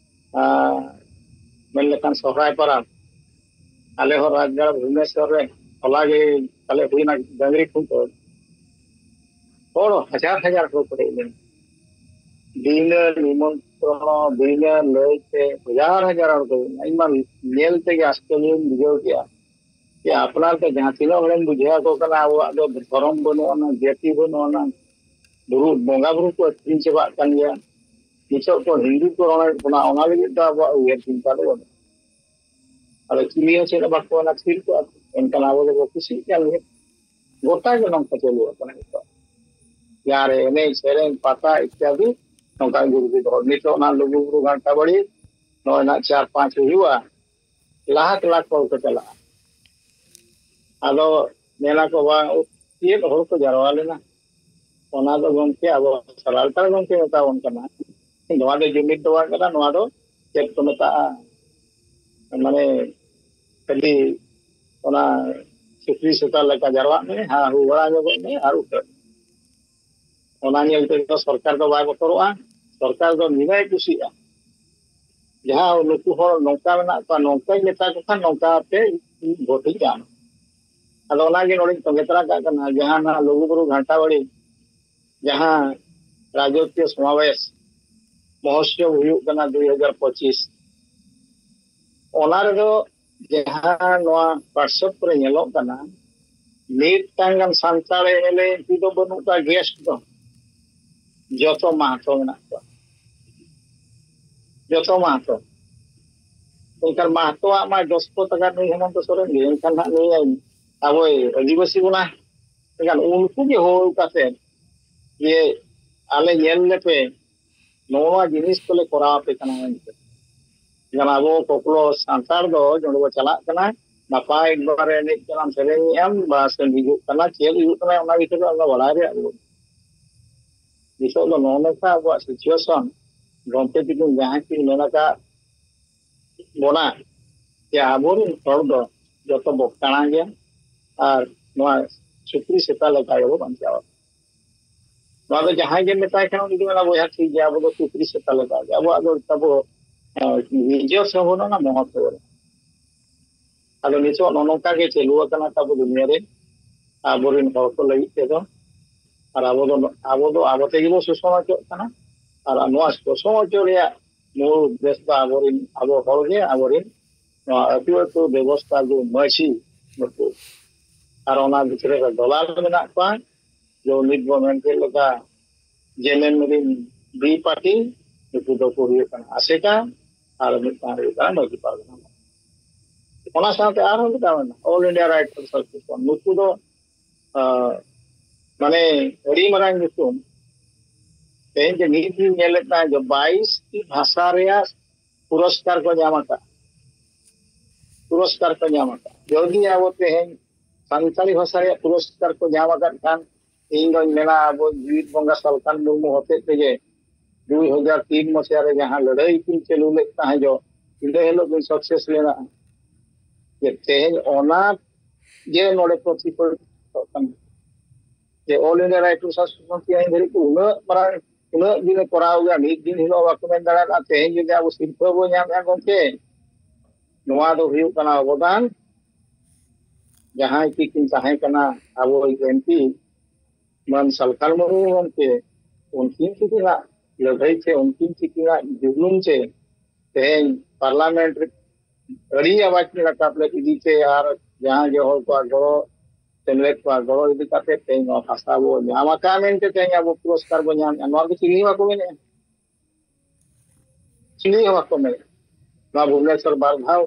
ᱟᱨ ᱢᱮᱱ ᱞᱮᱠᱷᱟᱱ ᱥᱚᱦᱨᱟᱭ ᱯᱟᱨᱟᱵᱽ᱾ ᱟᱞᱮ ᱦᱚᱸ ᱨᱟᱡᱽᱜᱟᱲ ᱵᱷᱩᱵᱽᱱᱮᱥᱚᱨ ᱨᱮ ᱦᱚᱞᱟ ᱜᱮ ᱛᱟᱞᱮ ᱦᱩᱭᱱᱟ ᱰᱟᱹᱝᱨᱤ ᱠᱷᱩᱱᱴᱟᱹᱣ᱾ ᱦᱚᱲ ᱦᱟᱡᱟᱨ ᱦᱟᱡᱟᱨ ᱦᱚᱲ ᱠᱚ ᱦᱮᱡ ᱞᱮᱱᱟ᱾ ᱵᱤᱱᱟᱹ ᱱᱤᱢᱚᱱᱛᱨᱚᱬ, ᱵᱤᱱᱟᱹ ᱞᱟᱹᱭᱛᱮ ᱦᱟᱡᱟᱨ ᱦᱟᱡᱟᱨ ᱦᱚᱲ ᱠᱚ ᱦᱮᱡ ᱞᱮᱱᱟ᱾ ᱤᱧ ᱢᱟ ᱧᱮᱞ ᱛᱮᱜᱮ ᱟᱥᱪᱚᱨᱡᱚᱧ ᱵᱩᱡᱷᱟᱹᱣ ᱠᱮᱜᱼᱟ ᱡᱮ ᱟᱯᱱᱟᱨ ᱛᱮ ᱡᱟᱦᱟᱸ ᱛᱤᱱᱟᱹᱜ ᱦᱚᱲᱮᱢ ᱵᱩᱡᱷᱟᱹᱣ ᱟᱠᱚ ᱠᱟᱱᱟ, ᱟᱵᱚᱣᱟᱜ ᱫᱚ ᱫᱷᱚᱨᱚᱢ ᱵᱟᱹᱱᱩᱜ ᱟᱱᱟ, ᱡᱟᱹᱛᱤ ᱵᱟᱹᱱᱩᱜ ᱟᱱᱟ, ᱵᱩᱨᱩ ᱵᱚᱸᱜᱟ ᱵᱩᱨᱩ ᱠᱚ ᱟᱹᱠᱷᱨᱤᱧ ᱪᱟᱵᱟᱜ ᱠᱟᱱ ᱜᱮᱭᱟ, ᱱᱤᱛᱚᱜ ᱠᱚ ᱦᱤᱱᱫᱩ ᱠᱚ ᱨᱚᱲᱮᱫ ᱵᱚᱱᱟ, ᱚᱱᱟ ᱞᱟᱹᱜᱤᱫ ᱫᱚ ᱟᱵᱚᱣᱟᱜ ᱩᱭᱦᱟᱹᱨ ᱪᱤᱱᱛᱟ ᱫᱚ ᱵᱟᱹᱱᱩᱜᱼᱟ᱾ ᱟᱫᱚ ᱪᱤᱞᱤ ᱦᱚᱸ ᱪᱮᱫ ᱦᱚᱸ ᱵᱟᱠᱚ ᱢᱮᱱᱟ, ᱛᱷᱤᱨ ᱠᱚᱜᱼᱟ ᱠᱚ᱾ ᱮᱱᱠᱷᱟᱱ ᱟᱵᱚ ᱫᱚᱵᱚ ᱠᱩᱥᱤᱜ ᱠᱟᱱ ᱜᱮᱭᱟ᱾ ᱜᱚᱴᱟ ᱜᱮ ᱱᱚᱝᱠᱟ ᱪᱟᱹᱞᱩ ᱟᱠᱟᱱᱟ ᱱᱤᱛᱚᱜ᱾ ᱡᱟᱦᱟᱸ ᱨᱮ ᱮᱱᱮᱡ ᱥᱮᱨᱮᱧ ᱯᱟᱛᱟ ᱤᱛᱭᱟᱫᱤ ᱱᱚᱝᱠᱟ ᱜᱩᱨᱩ ᱫᱚᱦᱚ᱾ ᱱᱤᱛᱚᱜ ᱚᱱᱟ ᱞᱩᱜᱩ ᱵᱩᱨᱩ ᱜᱷᱟᱱᱴᱟ ᱵᱟᱲᱤ ᱱᱚᱜᱼᱚᱭ ᱱᱟᱜ ᱪᱟᱨ ᱯᱟᱸᱪ ᱦᱩᱭᱩᱜᱼᱟ, ᱞᱟᱠᱷ ᱞᱟᱠᱷ ᱦᱚᱲ ᱠᱚ ᱪᱟᱞᱟᱜᱼᱟ᱾ ᱟᱫᱚ ᱢᱮᱱᱟ ᱠᱚ ᱵᱟᱝ, ᱪᱮᱫ ᱦᱚᱲ ᱠᱚ ᱡᱟᱨᱣᱟ ᱞᱮᱱᱟ᱾ ᱚᱱᱟ ᱫᱚ ᱜᱚᱢᱠᱮ ᱟᱵᱚ ᱥᱟᱱᱛᱟᱲ ᱜᱚᱢᱠᱮ ᱢᱮᱛᱟ ᱵᱚᱱ ᱠᱟᱱᱟ, ᱱᱚᱣᱟ ᱫᱚ ᱡᱩᱢᱤᱫ ᱫᱚ ᱵᱟᱝ ᱠᱟᱱᱟ, ᱱᱚᱣᱟ ᱫᱚ ᱪᱮᱫ ᱠᱚ ᱢᱮᱛᱟᱜᱼᱟ, ᱢᱟᱱᱮ ᱠᱷᱟᱹᱞᱤ ᱚᱱᱟ ᱥᱩᱠᱨᱤ ᱥᱮᱛᱟ ᱞᱮᱠᱟ ᱡᱟᱨᱣᱟᱜ ᱢᱮ, ᱦᱟ ᱦᱩ ᱵᱟᱲᱟ ᱧᱚᱜᱚᱜ ᱢᱮ ᱟᱨ ᱩᱴᱷᱟᱹᱜ ᱢᱮ᱾ ᱚᱱᱟ ᱧᱮᱞ ᱛᱮᱫᱚ ᱥᱚᱨᱠᱟᱨ ᱫᱚ ᱵᱟᱭ ᱵᱚᱛᱚᱨᱚᱜᱼᱟ᱾ ᱥᱚᱨᱠᱟᱨ ᱫᱚ ᱱᱤᱱᱟᱹᱭ ᱠᱩᱥᱤᱜᱼᱟ, ᱡᱟᱦᱟᱸ ᱱᱩᱠᱩ ᱦᱚᱲ ᱱᱚᱝᱠᱟ ᱢᱮᱱᱟᱜ ᱠᱚᱣᱟ, ᱱᱚᱝᱠᱟᱧ ᱢᱮᱛᱟ ᱠᱚ ᱠᱷᱟᱱ ᱱᱚᱝᱠᱟ ᱛᱮ ᱤᱧ ᱵᱷᱳᱴ ᱤᱧ ᱧᱟᱢᱟ᱾ ᱟᱫᱚ ᱚᱱᱟᱜᱮ ᱱᱚᱰᱮᱧ ᱛᱚᱸᱜᱮ ᱛᱟᱨᱟ ᱠᱟᱜ ᱠᱟᱱᱟ, ᱡᱟᱦᱟᱸ ᱱᱟᱜ ᱞᱩᱜᱩᱵᱩᱨᱩ ᱜᱷᱟᱱᱴᱟ ᱵᱟᱲᱤ ᱡᱟᱦᱟᱸ ᱨᱟᱡᱚᱠᱤᱭᱚ ᱥᱚᱢᱟᱵᱮᱥ ᱢᱚᱦᱳᱛᱥᱚᱵ ᱦᱩᱭᱩᱜ ᱠᱟᱱᱟ ᱫᱩᱭ ᱦᱟᱡᱟᱨ ᱯᱚᱸᱪᱤᱥ, ᱚᱱᱟ ᱨᱮᱫᱚ ᱡᱟᱦᱟᱸ ᱱᱚᱣᱟ WhatsApp ᱠᱚᱨᱮ ᱧᱮᱞᱚᱜ ᱠᱟᱱᱟ, ᱢᱤᱫᱴᱟᱝ ᱜᱟᱱ ᱥᱟᱱᱛᱟᱲ MLA MP ᱫᱚ ᱵᱟᱹᱱᱩᱜ ᱠᱚᱣᱟ, ᱜᱮᱥᱴ ᱫᱚ ᱡᱚᱛᱚ ᱢᱟᱦᱟᱛᱚ ᱢᱮᱱᱟᱜ ᱠᱚᱣᱟ, ᱡᱚᱛᱚ ᱢᱟᱦᱟᱛᱚ᱾ ᱮᱱᱠᱷᱟᱱ ᱢᱟᱦᱟᱛᱚᱣᱟᱜ ᱢᱟ ᱫᱚᱥ ᱠᱚ ᱴᱟᱠᱟ ᱱᱩᱭ ᱦᱮᱢᱚᱱᱛᱚ ᱥᱚᱨᱮᱱ ᱜᱮ, ᱮᱱᱠᱷᱟᱱ ᱦᱟᱸᱜ ᱱᱩᱭ ᱟᱵᱚᱭ ᱟᱹᱫᱤᱵᱟᱹᱥᱤ ᱵᱚᱱᱟ᱾ ᱮᱱᱠᱷᱟᱱ ᱩᱱᱠᱩ ᱜᱮ ᱦᱚᱦᱚ ᱠᱟᱛᱮ ᱡᱮ ᱟᱞᱮ ᱧᱮᱞ ᱞᱮᱯᱮ, ᱱᱚᱣᱟ ᱡᱤᱱᱤᱥ ᱠᱚᱞᱮ ᱠᱚᱨᱟᱣ ᱟᱯᱮ ᱠᱟᱱᱟ ᱢᱮᱱᱛᱮ᱾ ᱡᱟᱦᱟᱸ ᱟᱵᱚ ᱠᱚᱠᱞᱚ ᱥᱟᱱᱛᱟᱲ ᱫᱚ ᱡᱚᱸᱰᱮ ᱵᱚ ᱪᱟᱞᱟᱜ ᱠᱟᱱᱟ, ᱱᱟᱯᱟᱭ ᱮᱠᱵᱟᱨᱮ ᱮᱱᱮᱡ ᱠᱟᱱᱟᱢ, ᱥᱮᱨᱮᱧᱮᱜ ᱟᱢ, ᱵᱟᱥ ᱦᱤᱡᱩᱜ ᱠᱟᱱᱟ, ᱪᱮᱫ ᱦᱩᱭᱩᱜ ᱠᱟᱱᱟ, ᱚᱱᱟ ᱵᱷᱤᱛᱨᱤ ᱨᱮ ᱟᱢ ᱫᱚ ᱵᱟᱲᱟᱭ ᱨᱮᱭᱟᱜ ᱵᱟᱹᱱᱩᱜ᱾ ᱱᱤᱛᱚᱜ ᱫᱚ ᱱᱚᱜᱼᱚ ᱱᱚᱝᱠᱟ ᱟᱵᱚᱣᱟᱜ situation, ᱜᱚᱢᱠᱮ ᱛᱤᱠᱤᱱ ᱡᱟᱦᱟᱸ ᱠᱤᱱ ᱢᱮᱱ ᱟᱠᱟᱫ ᱵᱚᱱᱟ ᱡᱮ ᱟᱵᱚᱨᱮᱱ ᱦᱚᱲ ᱫᱚ ᱡᱚᱛᱚ ᱵᱚ ᱠᱟᱬᱟ ᱜᱮᱭᱟ ᱟᱨ ᱱᱚᱣᱟ ᱥᱩᱠᱨᱤ ᱥᱮᱛᱟ ᱞᱮᱠᱟ ᱜᱮᱵᱚ ᱵᱟᱧᱪᱟᱣᱟ᱾ ᱱᱚᱣᱟ ᱫᱚ ᱡᱟᱦᱟᱸᱭ ᱜᱮ ᱢᱮᱛᱟᱭ ᱠᱷᱟᱱ ᱩᱱᱤ ᱫᱚ ᱢᱮᱱᱟ, "ᱵᱚᱭᱦᱟ ᱴᱷᱤᱠ ᱜᱮᱭᱟ, ᱟᱵᱚ ᱫᱚ ᱥᱩᱠᱨᱤ ᱥᱮᱛᱟ ᱞᱮᱠᱟ ᱜᱮ, ᱟᱵᱚᱣᱟᱜ ᱫᱚ ᱛᱟᱵᱚ, ᱟᱸ, ᱱᱤᱡᱚᱥᱥᱚ ᱵᱟᱹᱱᱩᱜᱼᱟ, ᱢᱚᱦᱚᱛ ᱵᱟᱹᱱᱩᱜᱼᱟ᱾" ᱟᱫᱚ ᱱᱤᱛᱚᱜ ᱱᱚᱜᱼᱚ ᱱᱚᱝᱠᱟ ᱜᱮ ᱪᱟᱹᱞᱩ ᱟᱠᱟᱱᱟ ᱛᱟᱵᱚ ᱫᱩᱱᱤᱭᱟᱹ ᱨᱮ, ᱟᱵᱚᱨᱮᱱ ᱦᱚᱲ ᱠᱚ ᱞᱟᱹᱜᱤᱫ ᱛᱮᱫᱚ᱾ ᱟᱨ ᱟᱵᱚ ᱫᱚ, ᱟᱵᱚ ᱫᱚ ᱟᱵᱚ ᱛᱮᱜᱮ ᱵᱚ ᱥᱳᱥᱚᱱ ᱦᱚᱪᱚᱜ ᱠᱟᱱᱟ᱾ ᱟᱨ ᱱᱚᱣᱟ ᱥᱳᱥᱚᱱ ᱦᱚᱪᱚ ᱨᱮᱭᱟᱜ ᱢᱩᱞ ᱩᱫᱽᱫᱮᱥ ᱫᱚ ᱟᱵᱚᱨᱮᱱ, ᱟᱵᱚ ᱦᱚᱲ ᱜᱮ ᱟᱵᱚᱨᱮᱱ ᱱᱚᱣᱟ ᱟᱹᱛᱩ ᱟᱹᱛᱩ ᱵᱮᱵᱚᱥᱛᱷᱟ ᱫᱚ ᱢᱟᱹᱡᱷᱤ ᱱᱩᱠᱩ᱾ ᱟᱨ ᱚᱱᱟ ᱵᱷᱤᱛᱨᱤ ᱨᱮ ᱫᱚᱞᱟᱞ ᱢᱮᱱᱟᱜ ᱠᱚᱣᱟ, ᱡᱮ ᱱᱤᱛ ᱵᱚ ᱢᱮᱱ ᱠᱮᱫ ᱞᱮᱠᱟ ᱡᱮ ᱮᱢ ᱮᱢ ᱨᱤᱱ ᱵᱤ ᱯᱟᱨᱴᱤ, ᱱᱩᱠᱩ ᱫᱚᱠᱚ ᱦᱩᱭᱩᱜ ᱠᱟᱱᱟ ᱟᱥᱮᱠᱟ, ᱟᱨ ᱢᱤᱫᱴᱟᱝ ᱦᱩᱭᱩᱜ ᱠᱟᱱᱟ ᱢᱟᱹᱡᱷᱤ ᱯᱟᱨᱜᱟᱱᱟ᱾ ᱚᱱᱟ ᱥᱟᱶᱛᱮ ᱟᱨᱦᱚᱸ ᱢᱤᱫᱴᱟᱝ ᱢᱮᱱᱟᱜᱼᱟ, All India Writers Association᱾ ᱱᱩᱠᱩ ᱫᱚ, ᱟᱸ, ᱢᱟᱱᱮ ᱟᱹᱰᱤ ᱢᱟᱨᱟᱝ ᱧᱩᱛᱩᱢ᱾ ᱛᱮᱦᱮᱧ ᱡᱮ ᱢᱤᱫ ᱫᱤᱱ ᱧᱮᱞᱮᱫ ᱛᱟᱦᱮᱸ ᱡᱮ ᱵᱟᱭᱤᱥ ᱴᱤ ᱵᱷᱟᱥᱟ ᱨᱮᱭᱟᱜ ᱯᱩᱨᱚᱥᱠᱟᱨ ᱠᱚ ᱧᱟᱢ ᱟᱠᱟᱫ, ᱯᱩᱨᱚᱥᱠᱟᱨ ᱠᱚ ᱧᱟᱢ ᱟᱠᱟᱫ᱾ ᱡᱩᱫᱤ ᱟᱵᱚ ᱛᱮᱦᱮᱧ ᱥᱟᱱᱛᱟᱲᱤ ᱵᱷᱟᱥᱟ ᱨᱮᱭᱟᱜ ᱯᱩᱨᱚᱥᱠᱟᱨ ᱠᱚ ᱧᱟᱢ ᱟᱠᱟᱫ ᱠᱷᱟᱱ, ᱤᱧ ᱫᱚᱧ ᱢᱮᱱᱟ ᱟᱵᱚ ᱡᱤᱣᱤᱫ ᱵᱚᱸᱜᱟ ᱥᱟᱞᱠᱷᱟᱱ ᱢᱩᱨᱢᱩ ᱦᱚᱛᱮᱡ ᱛᱮᱜᱮ ᱫᱩᱭ ᱦᱟᱡᱟᱨ ᱛᱤᱱ ᱢᱟᱥᱤᱦᱟ ᱨᱮ ᱡᱟᱦᱟᱸ ᱞᱟᱹᱲᱦᱟᱹᱭ ᱠᱤᱱ ᱪᱟᱹᱞᱩ ᱞᱮᱫ ᱛᱟᱦᱮᱸ ᱡᱚ, ᱤᱱᱟᱹ ᱦᱤᱞᱳᱜ ᱵᱤᱱ ᱥᱟᱠᱥᱮᱥ ᱞᱮᱱᱟ᱾ ᱡᱮ ᱛᱮᱦᱮᱧ ᱚᱱᱟ ᱡᱮ ᱱᱚᱰᱮ ᱯᱨᱚᱛᱤᱯᱷᱚᱞᱤᱛᱚᱜ ᱠᱟᱱᱟ, ᱡᱮ All India Writers Association ᱛᱮᱦᱮᱧ ᱫᱷᱟᱹᱨᱤᱡ ᱠᱚ ᱩᱱᱟᱹᱜ ᱢᱟᱨᱟᱝ, ᱩᱱᱟᱹᱜ ᱫᱤᱱᱮ ᱠᱚᱨᱟᱣ ᱜᱮᱭᱟ, ᱢᱤᱫ ᱫᱤᱱ ᱦᱤᱞᱳᱜ ᱵᱟᱠᱚ ᱢᱮᱱ ᱫᱟᱲᱮᱭᱟᱜᱼᱟ, ᱛᱮᱦᱮᱧ ᱡᱩᱫᱤ ᱟᱵᱚ ᱥᱤᱨᱯᱷᱟᱹ ᱵᱚ ᱧᱟᱢᱮᱫᱼᱟ ᱜᱚᱢᱠᱮ, ᱱᱚᱣᱟ ᱫᱚ ᱦᱩᱭᱩᱜ ᱠᱟᱱᱟ ᱚᱵᱚᱫᱟᱱ᱾ ᱡᱟᱦᱟᱸᱭ ᱠᱤᱱ ᱛᱟᱦᱮᱸ ᱠᱟᱱᱟ ᱟᱵᱚ ᱮᱢ ᱯᱤ ᱢᱟᱱ ᱥᱟᱞᱠᱷᱟᱱ ᱢᱩᱨᱢᱩ ᱜᱚᱢᱠᱮ, ᱩᱱᱠᱤᱱ ᱛᱤᱠᱤᱱᱟᱜ ᱞᱟᱹᱲᱦᱟᱹᱭ ᱛᱮ, ᱩᱱᱠᱤᱱ ᱛᱤᱠᱤᱱᱟᱜ ᱡᱩᱞᱩᱢ ᱛᱮ ᱛᱮᱦᱮᱧ ᱯᱟᱨᱞᱟᱢᱮᱱᱴ ᱨᱮ ᱟᱹᱰᱤ ᱟᱣᱟᱡ ᱠᱤᱱ ᱨᱟᱠᱟᱵ ᱞᱮᱫ ᱤᱫᱤ ᱛᱮ ᱟᱨ ᱡᱟᱦᱟᱸ ᱜᱮ ᱦᱚᱲ ᱠᱚᱣᱟᱜ ᱜᱚᱲᱚ, ᱥᱮᱢᱞᱮᱫ ᱠᱚᱣᱟᱜ ᱜᱚᱲᱚ ᱤᱫᱤ ᱠᱟᱛᱮ ᱛᱮᱦᱮᱧ ᱱᱚᱣᱟ ᱵᱷᱟᱥᱟ ᱵᱚ ᱧᱟᱢ ᱟᱠᱟᱫ ᱢᱮᱱᱛᱮ ᱛᱮᱦᱮᱧ ᱟᱵᱚ ᱯᱩᱨᱚᱥᱠᱟᱨ ᱵᱚ ᱧᱟᱢᱮᱫᱼᱟ᱾ ᱱᱚᱣᱟ ᱫᱚ ᱪᱤᱞᱤ ᱦᱚᱸ ᱵᱟᱠᱚ ᱢᱮᱱᱮᱫᱼᱟ, ᱪᱤᱞᱤ ᱦᱚᱸ ᱵᱟᱠᱚ ᱢᱮᱱᱮᱫᱼᱟ᱾ ᱱᱚᱣᱟ ᱵᱷᱩᱵᱽᱱᱮᱥᱚᱨ ᱵᱟᱨ ᱫᱷᱟᱣ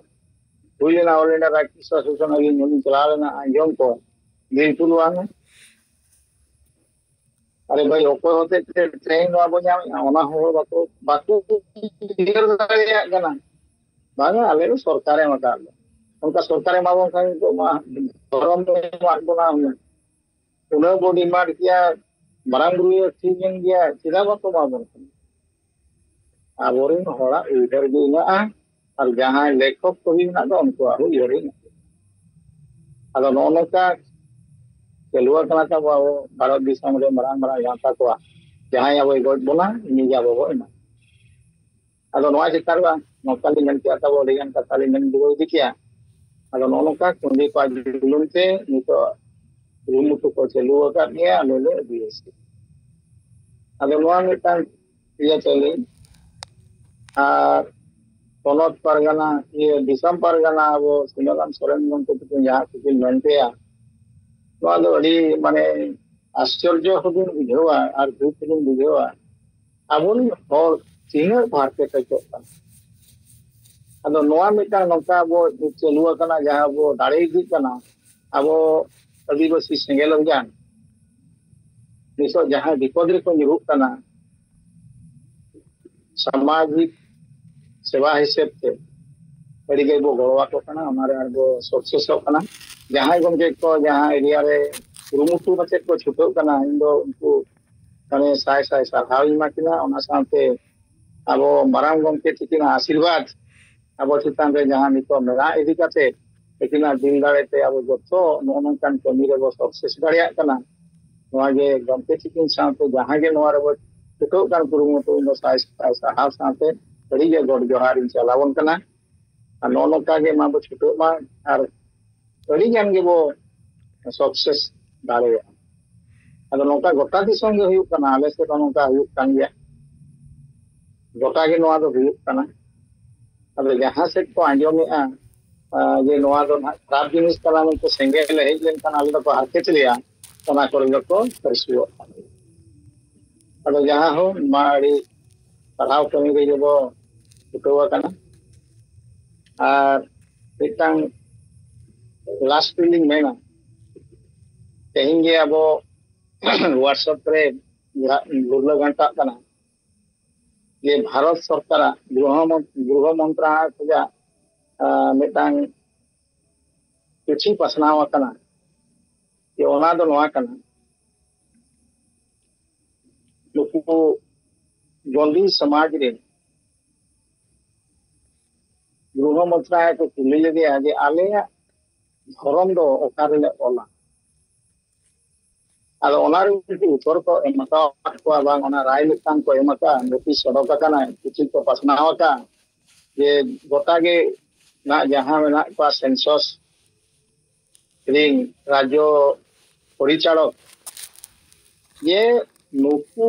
ᱦᱩᱭ ᱞᱮᱱᱟ, All India Writers Association ᱟᱹᱞᱤᱧ ᱦᱚᱸᱞᱤᱧ ᱪᱟᱞᱟᱣ ᱞᱮᱱᱟ ᱟᱸᱡᱚᱢ ᱠᱚ, ᱵᱤᱞᱠᱩᱞ ᱵᱟᱝ᱾ ᱟᱨᱮ ᱵᱷᱟᱭ, ᱚᱠᱚᱭ ᱦᱚᱛᱮᱡ ᱛᱮ ᱛᱮᱦᱮᱧ ᱱᱚᱣᱟ ᱵᱚ ᱧᱟᱢᱮᱫᱼᱟ, ᱚᱱᱟ ᱦᱚᱸ ᱵᱟᱠᱚ, ᱵᱟᱠᱚ ᱩᱭᱦᱟᱹᱨ ᱫᱟᱲᱮᱭᱟᱜ ᱠᱟᱱᱟ᱾ ᱵᱟᱝᱟ, ᱟᱞᱮ ᱫᱚ ᱥᱚᱨᱠᱟᱨᱮ ᱮᱢ ᱟᱠᱟᱫ ᱞᱮᱭᱟ᱾ ᱚᱱᱠᱟ ᱥᱚᱨᱠᱟᱨᱮ ᱮᱢᱟ ᱵᱚᱱ ᱠᱷᱟᱱ ᱱᱤᱛᱚᱜ ᱢᱟ ᱫᱷᱚᱨᱚᱢ ᱮ ᱮᱢᱟᱫ ᱵᱚᱱᱟ, ᱩᱱᱟᱹᱜ ᱵᱚ ᱰᱤᱢᱟᱱᱰ ᱠᱮᱭᱟ, ᱢᱟᱨᱟᱝ ᱵᱩᱨᱩ ᱴᱷᱤᱠ ᱮᱱ ᱜᱮᱭᱟ, ᱪᱮᱫᱟᱜ ᱵᱟᱠᱚ ᱮᱢᱟ ᱵᱚᱱ ᱠᱟᱱᱟ? ᱟᱵᱚᱨᱮᱱ ᱦᱚᱲᱟᱜ ᱩᱭᱦᱟᱹᱨ ᱜᱮ ᱢᱮᱱᱟᱜᱼᱟ, ᱟᱨ ᱡᱟᱦᱟᱸᱭ ᱞᱮᱠᱷᱚᱠ ᱠᱚᱵᱤ ᱢᱮᱱᱟᱜ ᱫᱚ ᱩᱱᱠᱩᱣᱟᱜ ᱦᱚᱸ ᱩᱭᱦᱟᱹᱨ ᱜᱮ ᱢᱮᱱᱟᱜᱼᱟ᱾ ᱟᱫᱚ ᱱᱚᱜᱼᱚ ᱱᱚᱝᱠᱟ ᱪᱟᱹᱞᱩ ᱟᱠᱟᱱᱟ ᱛᱟᱵᱚ ᱟᱵᱚ ᱵᱷᱟᱨᱚᱛ ᱫᱤᱥᱚᱢ ᱨᱮ ᱢᱟᱨᱟᱝ ᱢᱟᱨᱟᱝ ᱜᱟᱶᱛᱟ ᱠᱚᱣᱟᱜ, ᱡᱟᱦᱟᱸᱭ ᱟᱵᱚᱭ ᱜᱚᱡ ᱵᱚᱱᱟ ᱩᱱᱤᱜᱮ ᱟᱵᱚ ᱵᱚ ᱮᱢᱟ᱾ ᱟᱫᱚ ᱱᱚᱣᱟ ᱪᱮᱛᱟᱱ ᱨᱮ ᱱᱚᱝᱠᱟ ᱞᱤᱧ ᱢᱮᱱ ᱠᱮᱭᱟ, ᱛᱟᱵᱚ ᱟᱹᱰᱤ ᱜᱟᱱ ᱠᱟᱛᱷᱟ ᱞᱤᱧ ᱢᱮᱱ ᱵᱩᱡᱷᱟᱹᱣ ᱤᱫᱤ ᱠᱮᱭᱟ᱾ ᱟᱫᱚ ᱱᱚᱜᱼᱚ ᱱᱚᱝᱠᱟ ᱠᱩᱸᱰᱤ ᱠᱚᱣᱟᱜ ᱡᱩᱞᱩᱢ ᱛᱮ ᱱᱤᱛᱚᱜ ᱠᱩᱨᱩᱢᱩᱴᱩ ᱠᱚ ᱪᱟᱹᱞᱩ ᱟᱠᱟᱫ ᱜᱮᱭᱟ ᱟᱞᱮ ᱞᱮ ᱟᱹᱫᱤᱵᱟᱹᱥᱤ᱾ ᱟᱫᱚ ᱱᱚᱣᱟ ᱢᱤᱫᱴᱟᱝ ᱤᱭᱟᱹ ᱛᱟᱹᱞᱤᱧ, ᱟᱨ ᱯᱚᱱᱚᱛ ᱯᱟᱨᱜᱟᱱᱟ, ᱤᱭᱟᱹ, ᱫᱤᱥᱚᱢ ᱯᱟᱨᱜᱟᱱᱟ ᱟᱵᱚ ᱥᱤᱢᱟᱹᱞᱟᱞ ᱥᱚᱨᱮᱱ ᱜᱚᱢᱠᱮ ᱛᱟᱹᱠᱤᱱ ᱡᱟᱦᱟᱸ ᱠᱚᱠᱤᱱ ᱢᱮᱱ ᱠᱮᱭᱟ, ᱱᱚᱣᱟ ᱫᱚ ᱟᱹᱰᱤ, ᱢᱟᱱᱮ, ᱟᱥᱪᱚᱨᱡᱚ ᱦᱚᱸᱵᱤᱱ ᱵᱩᱡᱷᱟᱹᱣᱟ ᱟᱨ ᱫᱩᱠ ᱦᱚᱸᱵᱤᱱ ᱵᱩᱡᱷᱟᱹᱣᱟ᱾ ᱟᱵᱚᱨᱮᱱ ᱦᱚᱲ ᱛᱤᱱᱟᱹᱜ ᱦᱟᱨᱠᱮᱛ ᱦᱚᱪᱚᱜ ᱠᱟᱱᱟ᱾ ᱟᱫᱚ ᱱᱚᱣᱟ ᱢᱤᱫᱴᱟᱝ ᱱᱚᱝᱠᱟ ᱟᱵᱚ ᱪᱟᱹᱞᱩ ᱟᱠᱟᱱᱟ, ᱡᱟᱦᱟᱸ ᱟᱵᱚ ᱫᱟᱲᱮ ᱤᱫᱤᱜ ᱠᱟᱱᱟ, ᱟᱵᱚ ᱟᱹᱫᱤᱵᱟᱹᱥᱤ ᱥᱮᱸᱜᱮᱞ ᱚᱵᱷᱤᱭᱟᱱ ᱱᱤᱛᱚᱜ ᱡᱟᱦᱟᱸ ᱵᱤᱯᱚᱫ ᱨᱮᱠᱚ ᱧᱩᱨᱩᱜ ᱠᱟᱱᱟ, ᱥᱟᱢᱟᱡᱤᱠ ᱥᱮᱵᱟ ᱦᱤᱥᱟᱹᱵ ᱛᱮ ᱟᱹᱰᱤ ᱜᱮ ᱵᱚ ᱜᱚᱲᱚ ᱟᱠᱚ ᱠᱟᱱᱟ, ᱚᱱᱟᱨᱮ ᱟᱨ ᱵᱚ ᱥᱚᱠᱥᱮᱥᱚᱜ ᱠᱟᱱᱟ᱾ ᱡᱟᱦᱟᱸᱭ ᱜᱚᱢᱠᱮ ᱠᱚ ᱡᱟᱦᱟᱸ ᱮᱨᱤᱭᱟ ᱨᱮ ᱠᱩᱨᱩᱢᱩᱴᱩ ᱠᱟᱛᱮ ᱠᱚ ᱪᱷᱩᱴᱟᱹᱜ ᱠᱟᱱᱟ, ᱤᱧ ᱫᱚ ᱩᱱᱠᱩ ᱢᱟᱱᱮ ᱥᱟᱭ ᱥᱟᱭ ᱥᱟᱨᱦᱟᱣ ᱤᱧ ᱮᱢᱟ ᱠᱤᱱᱟ᱾ ᱚᱱᱟ ᱥᱟᱶᱛᱮ ᱟᱵᱚ ᱢᱟᱨᱟᱝ ᱜᱚᱢᱠᱮ ᱛᱤᱠᱤᱱᱟᱜ ᱟᱥᱤᱨᱵᱟᱫᱽ ᱟᱵᱚ ᱪᱮᱛᱟᱱ ᱨᱮ ᱡᱟᱦᱟᱸ ᱱᱤᱛᱚᱜ ᱢᱮᱱᱟᱜ ᱤᱫᱤ ᱠᱟᱛᱮ ᱛᱤᱠᱤᱱᱟᱜ ᱫᱤᱞ ᱫᱟᱲᱮ ᱛᱮ ᱟᱵᱚ ᱡᱚᱛᱚ ᱱᱚᱜᱼᱚ ᱱᱚᱝᱠᱟᱱ ᱠᱟᱹᱢᱤ ᱨᱮᱵᱚ ᱥᱚᱠᱥᱮᱥ ᱫᱟᱲᱮᱭᱟᱜ ᱠᱟᱱᱟ᱾ ᱱᱚᱣᱟ ᱜᱮ ᱜᱚᱢᱠᱮ ᱛᱤᱠᱤᱱ ᱥᱟᱶᱛᱮ ᱡᱟᱦᱟᱸ ᱜᱮ ᱱᱚᱣᱟ ᱨᱮᱵᱚ ᱪᱷᱩᱴᱟᱹᱣ ᱠᱟᱱ ᱠᱩᱨᱩᱢᱩᱴᱩ, ᱤᱧ ᱫᱚ ᱥᱟᱭ ᱥᱟᱭ ᱥᱟᱨᱦᱟᱣ ᱥᱟᱶᱛᱮ ᱟᱹᱰᱤ ᱜᱮ ᱜᱚᱰ ᱡᱚᱦᱟᱨ ᱤᱧ ᱪᱟᱞᱟᱵᱚᱱ ᱠᱟᱱᱟ᱾ ᱟᱨ ᱱᱚᱜᱼᱚ ᱱᱚᱝᱠᱟ ᱜᱮ ᱢᱟ ᱵᱚ ᱪᱷᱩᱴᱟᱹᱜ ᱢᱟ ᱟᱨ ᱟᱹᱰᱤ ᱜᱟᱱ ᱜᱮᱵᱚ ᱥᱚᱠᱥᱮᱥ ᱫᱟᱲᱮᱭᱟᱜᱼᱟ᱾ ᱟᱫᱚ ᱱᱚᱝᱠᱟ ᱜᱚᱴᱟ ᱫᱤᱥᱚᱢ ᱜᱮ ᱦᱩᱭᱩᱜ ᱠᱟᱱᱟ, ᱟᱞᱮ ᱥᱮᱫ ᱦᱚᱸ ᱱᱚᱝᱠᱟ ᱦᱩᱭᱩᱜ ᱠᱟᱱ ᱜᱮᱭᱟ, ᱜᱚᱴᱟ ᱜᱮ ᱱᱚᱣᱟ ᱫᱚ ᱦᱩᱭᱩᱜ ᱠᱟᱱᱟ᱾ ᱟᱫᱚ ᱡᱟᱦᱟᱸ ᱥᱮᱫ ᱠᱚ ᱟᱸᱡᱚᱢᱮᱫᱼᱟ, ᱟᱸ, ᱡᱮ ᱱᱚᱣᱟ ᱫᱚ ᱱᱟᱦᱟᱜ ᱠᱷᱟᱨᱟᱯ ᱡᱤᱱᱤᱥ ᱠᱟᱱᱟ ᱢᱮᱱᱛᱮ ᱥᱮᱸᱜᱮᱞ ᱦᱮᱡ ᱞᱮᱱᱠᱷᱟᱱ ᱟᱞᱮ ᱫᱚᱠᱚ ᱦᱟᱨᱠᱮᱛ ᱞᱮᱭᱟ, ᱚᱱᱟ ᱠᱚᱨᱮ ᱫᱚᱠᱚ ᱯᱟᱹᱨᱥᱤᱭᱟᱜ ᱠᱟᱱᱟ᱾ ᱟᱫᱚ ᱡᱟᱦᱟᱸ ᱦᱳ, ᱢᱟ ᱟᱹᱰᱤ ᱯᱟᱲᱦᱟᱣ ᱠᱟᱹᱢᱤ ᱨᱮᱜᱮ ᱵᱚ ᱪᱷᱩᱴᱟᱹᱣ ᱟᱠᱟᱱᱟ᱾ ᱟᱨ ᱢᱤᱫᱴᱟᱝ ᱞᱟᱥᱴ ᱨᱮᱞᱤᱧ ᱢᱮᱱᱟ, ᱛᱮᱦᱮᱧ ᱜᱮ ᱟᱵᱚ WhatsApp ᱨᱮ ᱜᱷᱩᱨᱞᱟᱹ ᱜᱷᱟᱱᱴᱟᱜ ᱠᱟᱱᱟ, ᱡᱮ ᱵᱷᱟᱨᱚᱛ ᱥᱚᱨᱠᱟᱨᱟᱜ ᱜᱨᱚᱦᱚ ᱢᱚᱱ-, ᱜᱨᱚᱦᱚ ᱢᱚᱱᱛᱨᱟᱞᱚᱭ ᱠᱷᱚᱱᱟᱜ, ᱟᱸ, ᱢᱤᱫᱴᱟᱝ ᱪᱤᱴᱷᱤ ᱯᱟᱥᱱᱟᱣ ᱟᱠᱟᱱᱟ, ᱡᱮ ᱚᱱᱟ ᱫᱚ ᱱᱚᱣᱟ ᱠᱟᱱᱟ, ᱱᱩᱠᱩ ᱜᱚᱸᱰᱤ ᱥᱚᱢᱟᱡᱽ ᱨᱮ ᱜᱨᱚᱦᱚ ᱢᱚᱱᱛᱨᱟᱞᱚᱭ ᱠᱚ ᱠᱩᱞᱤ ᱞᱮᱫᱮᱭᱟ ᱡᱮ ᱟᱞᱮᱭᱟᱜ ᱫᱷᱚᱨᱚᱢ ᱫᱚ ᱚᱠᱟ ᱨᱮᱞᱮ ᱚᱞᱟ? ᱟᱫᱚ ᱚᱱᱟ ᱨᱮ ᱩᱱᱠᱩ ᱩᱛᱛᱚᱨ ᱠᱚ ᱮᱢ ᱟᱠᱟᱫ ᱠᱚᱣᱟ, ᱵᱟᱝ ᱚᱱᱟ ᱨᱟᱭ ᱢᱤᱫᱴᱟᱝ ᱠᱚ ᱮᱢ ᱟᱠᱟᱫ, ᱱᱳᱴᱤᱥ ᱚᱰᱚᱠ ᱟᱠᱟᱱᱟ, ᱪᱤᱴᱷᱤ ᱠᱚ ᱯᱟᱥᱱᱟᱣ ᱟᱠᱟᱫ, ᱡᱮ ᱜᱚᱴᱟ ᱜᱮ ᱱᱟᱜ ᱡᱟᱦᱟᱸ ᱢᱮᱱᱟᱜ ᱠᱚᱣᱟ ᱥᱮᱱᱥᱚᱥ ᱨᱤᱱ ᱨᱟᱡᱽᱡᱚ ᱯᱚᱨᱤᱪᱟᱞᱚᱠ, ᱡᱮ ᱱᱩᱠᱩ